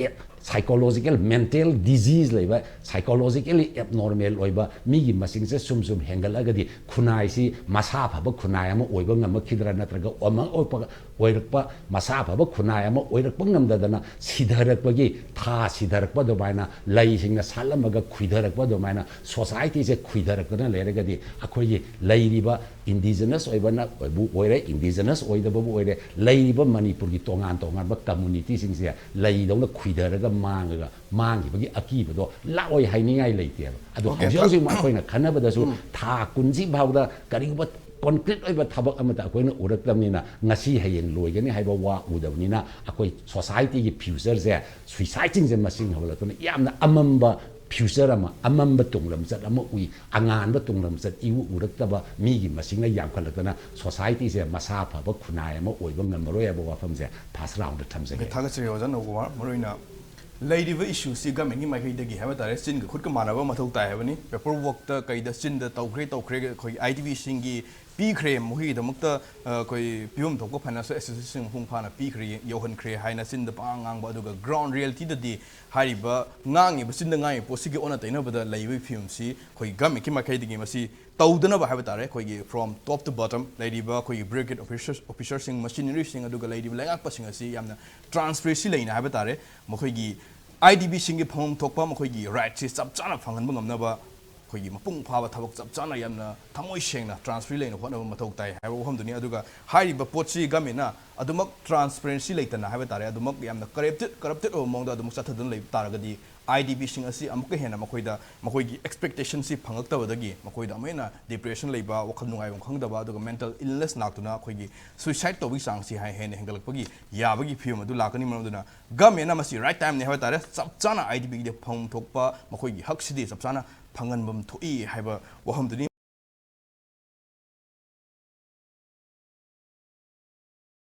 psychological mental disease ꯂꯩꯕ, psychologically abnormal ꯑꯣꯏꯕ ꯃꯤꯒꯤ ꯃꯁꯤꯡꯁꯦ ꯁꯨꯝ ꯁꯨꯝ ꯍꯦꯟꯒꯠꯂꯒꯗꯤ ꯈꯨꯟꯅꯥꯏꯁꯤ ꯃꯁꯥ ꯐꯕ ꯈꯨꯟꯅꯥꯏ ꯑꯃ ꯑꯣꯏꯕ ꯉꯝꯃꯛꯈꯤꯗ꯭ꯔꯥ, ꯅꯠꯇ꯭ꯔꯒ ꯑꯃ ꯑꯣꯏꯔꯛꯄ, ꯑꯣꯏꯔꯛꯄ ꯃꯁꯥ ꯐꯕ ꯈꯨꯟꯅꯥꯏ ꯑꯃ ꯑꯣꯏꯔꯛꯄ ꯉꯝꯗꯗꯅ ꯁꯤꯊꯔꯛꯄꯒꯤ, ꯊꯥ ꯁꯤꯊꯔꯛꯄ ꯑꯗꯨꯃꯥꯏꯅ, ꯂꯩꯁꯤꯡꯅ ꯁꯥꯠꯂꯝꯃꯒ ꯈꯨꯏꯊꯔꯛꯄ ꯑꯗꯨꯃꯥꯏꯅ societyꯁꯦ ꯈꯨꯏꯊꯔꯛꯇꯅ ꯂꯩꯔꯒꯗꯤ ꯑꯩꯈꯣꯏꯒꯤ ꯂꯩꯔꯤꯕ indigenous ꯑꯣꯏꯕꯅ ꯑꯣꯏꯕꯨ ꯑꯣꯏꯔꯦ, indigenous ꯑꯣꯏꯗꯕꯕꯨ ꯑꯣꯏꯔꯦ, ꯂꯩꯔꯤꯕ ꯃꯅꯤꯄꯨꯔꯒꯤ ꯇꯣꯉꯥꯟ ꯇꯣꯉꯥꯟꯕ communityꯁꯤꯡꯁꯦ ꯂꯩꯗꯧꯅ ꯈꯨꯏꯊꯔꯒ ꯃꯥꯡꯉꯒ ꯃꯥꯡꯈꯤꯕꯒꯤ ꯑꯀꯤꯕꯗꯣ ꯂꯥꯛꯑꯣꯏ ꯍꯥꯏꯅꯤꯡꯉꯥꯏ ꯂꯩꯇꯦꯕ꯫ ꯑꯗꯣ ꯍꯧꯖꯤꯛ ꯍꯧꯖꯤꯛ ꯑꯩꯈꯣꯏꯅ ꯈꯟꯅꯕꯗꯁꯨ ꯊꯥ ꯀꯨꯟꯁꯤ ꯐꯥꯎꯗ ꯀꯔꯤꯒꯨꯝꯕ ꯀꯣꯟꯀ꯭ꯔꯤꯠ ꯑꯣꯏꯕ ꯊꯕꯛ ꯑꯃꯠꯇ ꯑꯩꯈꯣꯏꯅ ꯎꯔꯛꯇꯕꯅꯤꯅ, ꯉꯁꯤ ꯍꯌꯦꯡ ꯂꯣꯏꯒꯅꯤ ꯍꯥꯏꯕ ꯋꯥ ꯎꯗꯕꯅꯤꯅ, ꯑꯩꯈꯣꯏ ꯁꯣꯁꯥꯏꯇꯤꯒꯤ ꯐ꯭ꯌꯨꯆꯔꯁꯦ ꯁꯨꯏꯁꯥꯏꯗꯁꯤꯡꯁꯦ ꯃꯁꯤꯡ ꯍꯧꯒꯠꯂꯛꯇꯨꯅ ꯌꯥꯝꯅ ꯑꯃꯝꯕ ꯐ꯭ꯌꯨꯆꯔ ꯑꯃ, ꯑꯃꯝꯕ ꯇꯨꯡꯂꯝꯆꯠ ꯑꯃ ꯎꯏ꯫ ꯑꯉꯥꯟꯕ ꯇꯨꯡꯂꯝꯆꯠ ꯏꯎ ꯎꯔꯛꯇꯕ ꯃꯤꯒꯤ ꯃꯁꯤꯡꯅ ꯌꯥꯝꯈꯠꯂꯛꯇꯅ ꯁꯣꯁꯥꯏꯇꯤꯁꯦ ꯃꯁꯥ ꯐꯕ ꯈꯨꯟꯅꯥꯏ ꯑꯃ ꯑꯣꯏꯕ ꯉꯝꯃꯔꯣꯏ ꯍꯥꯏꯕ ꯋꯥꯐꯝꯁꯦ ꯐꯥꯔꯁ ꯔꯥꯎꯟꯗ ꯊꯝꯖꯒꯦ꯫ ꯊꯥꯒꯠꯆꯔꯤ ꯑꯣꯖꯥ ꯅꯧꯀꯨꯃꯥꯔ꯫ ꯃꯔꯨꯑꯣꯏꯅ ꯂꯩꯔꯤꯕ ꯏꯁꯨꯁꯤ ꯒꯃꯦꯟꯒꯤ ꯃꯥꯏꯀꯩꯗꯒꯤ ꯍꯥꯏꯕ ꯇꯥꯔꯦ, ꯆꯤꯟꯒ ꯈꯨꯠꯀ ꯃꯥꯟꯅꯕ ꯃꯊꯧ ꯇꯥꯏ ꯍꯥꯏꯕꯅꯤ꯫ ꯄꯦꯄꯔ ꯋꯥꯔꯛꯇ ꯀꯩꯗ ꯆꯤꯟꯗ ꯇꯧꯈ꯭ꯔꯦ ꯇꯧꯈ꯭ꯔꯦ, ꯑꯩꯈꯣꯏ ꯑꯥꯏ ꯗꯤ ꯕꯤꯁꯤꯡꯒꯤ ꯄꯤꯈ꯭ꯔꯦ, ꯃꯈꯣꯏꯒꯤꯗꯃꯛꯇ ꯑ, ꯑꯩꯈꯣꯏ ꯄꯤꯐꯝ ꯊꯣꯛꯄ ꯐꯥꯏꯅꯥꯟꯁꯤꯌꯦꯜ ꯑꯦꯁꯤꯁꯇꯦꯟꯁ ꯃꯄꯨꯡ ꯐꯥꯅ ꯄꯤꯈ꯭ꯔꯦ, ꯌꯧꯍꯟꯈ꯭ꯔꯦ ꯍꯥꯏꯅ ꯆꯤꯟꯗ ꯄꯉꯥꯡ ꯉꯥꯡꯕ, ꯑꯗꯨꯒ ꯒ꯭ꯔꯥꯎꯟ ꯔꯤꯌꯦꯂꯤꯇꯤꯗꯗꯤ ꯍꯥꯏꯔꯤꯕ ꯉꯥꯡꯉꯤꯕ, ꯆꯤꯟꯗ ꯉꯥꯡꯉꯤꯕ ꯄꯣꯠꯁꯤꯒꯤ ꯑꯣꯟꯅ ꯇꯩꯅꯕꯗ ꯂꯩꯕꯒꯤ ꯐꯤꯕꯝꯁꯤ ꯑꯩꯈꯣꯏ ꯒꯃꯦꯟꯒꯤ ꯃꯥꯏꯀꯩꯗꯒꯤ ꯃꯁꯤ ꯇꯧꯗꯅꯕ ꯍꯥꯏꯕ ꯇꯥꯔꯦ, ꯑꯩꯈꯣꯏꯒꯤ from top to bottom ꯂꯩꯔꯤꯕ ꯑꯩꯈꯣꯏꯒꯤ ꯕ꯭ꯌꯨꯔꯣꯀ꯭ꯔꯦꯠ ꯑꯣꯐꯤꯁꯔ, ꯑꯣꯐꯤꯁꯔꯁꯤꯡ, ꯃꯁꯤꯅꯔꯤꯁꯤꯡ, ꯑꯗꯨꯒ ꯂꯩꯔꯤꯕ ꯂꯩꯉꯥꯛꯄꯁꯤꯡ ꯑꯁꯤ ꯌꯥꯝꯅ ꯇ꯭ꯔꯥꯟꯁꯄꯦꯔꯦꯟꯁꯤ ꯂꯩꯅ ꯍꯥꯏꯕ ꯇꯥꯔꯦ, ꯃꯈꯣꯏꯒꯤ ꯑꯥꯏ ꯗꯤ ꯕꯤꯁꯤꯡꯒꯤ ꯐꯪꯐꯝ ꯊꯣꯛꯄ ꯃꯈꯣꯏꯒꯤ ꯔꯥꯏꯠꯁꯤ ꯆꯞ ꯆꯥꯅ ꯐꯪꯍꯟꯕ ꯉꯝꯅꯕ ꯑꯩꯈꯣꯏꯒꯤ ꯃꯄꯨꯡ ꯐꯥꯕ ꯊꯕꯛ ꯆꯞ ꯆꯥꯅ ꯌꯥꯝꯅ ꯊꯃꯣꯏ ꯁꯦꯡꯅ ꯇ꯭ꯔꯥꯟꯁꯄꯦꯔꯦꯟꯁꯤ ꯂꯩꯅ ꯍꯣꯠꯅꯕ ꯃꯊꯧ ꯇꯥꯏ ꯍꯥꯏꯕ ꯋꯥꯐꯝꯗꯨꯅꯤ꯫ ꯑꯗꯨꯒ ꯍꯥꯏꯔꯤꯕ ꯄꯣꯠꯁꯤ ꯒꯃꯦꯟꯅ ꯑꯗꯨꯃꯛ ꯇ꯭ꯔꯥꯟꯁꯄꯦꯔꯦꯟꯁꯤ ꯂꯩꯇꯅ ꯍꯥꯏꯕ ꯇꯥꯔꯦ, ꯑꯗꯨꯃꯛ ꯌꯥꯝꯅ ꯀꯔꯞꯇꯦꯠ, ꯀꯔꯞꯇꯦꯠ ꯑꯣꯏꯕ ꯃꯑꯣꯡꯗ ꯑꯗꯨꯃꯛ ꯆꯠꯊꯗꯨꯅ ꯂꯩꯕ ꯇꯥꯔꯒꯗꯤ, ꯑꯥꯏ ꯗꯤ ꯕꯤꯁꯤꯡ ꯑꯁꯤ ꯑꯃꯨꯛꯀ ꯍꯦꯟꯅ ꯃꯈꯣꯏꯗ, ꯃꯈꯣꯏꯒꯤ ꯑꯦꯛꯁꯄꯦꯛꯇꯦꯁꯟꯁꯤ ꯐꯪꯉꯛꯇꯕꯗꯒꯤ ꯃꯈꯣꯏꯗ ꯑꯃꯨꯛ ꯍꯦꯟꯅ ꯗꯤꯄ꯭ꯔꯦꯁꯟ ꯂꯩꯕ, ꯋꯥꯈꯜ ꯅꯨꯡꯉꯥꯏꯐꯝ ꯈꯪꯗꯕ, ꯑꯗꯨꯒ ꯃꯦꯟꯇꯦꯜ ꯏꯜꯅꯦꯁ ꯂꯥꯛꯇꯨꯅ ꯑꯩꯈꯣꯏꯒꯤ ꯁꯨꯏꯁꯥꯏꯠ ꯇꯧꯕꯒꯤ ꯆꯥꯡꯁꯤ ꯍꯥꯏ ꯍꯦꯟꯅ ꯍꯦꯟꯒꯠꯂꯛꯄꯒꯤ ꯌꯥꯕꯒꯤ ꯐꯤꯕꯝ ꯑꯗꯨ ꯂꯥꯛꯀꯅꯤ꯫ ꯃꯔꯝ ꯑꯗꯨꯅ ꯒꯃꯦꯟꯅ ꯃꯁꯤ ꯔꯥꯏꯠ ꯇꯥꯏꯝꯅꯤ ꯍꯥꯏꯕ ꯇꯥꯔꯦ, ꯆꯞ ꯆꯥꯅ ꯑꯥꯏ ꯗꯤ ꯕꯤꯒꯤꯗꯤ ꯐꯪꯐꯝ ꯊꯣꯛꯄ ꯃꯈꯣꯏꯒꯤ ꯍꯛꯁꯤꯗꯤ ꯆꯞ ꯆꯥꯅ ꯐꯪꯍꯟꯐꯝ ꯊꯣꯛꯏ ꯍꯥꯏꯕ ꯋꯥꯐꯝꯗꯨꯅꯤ꯫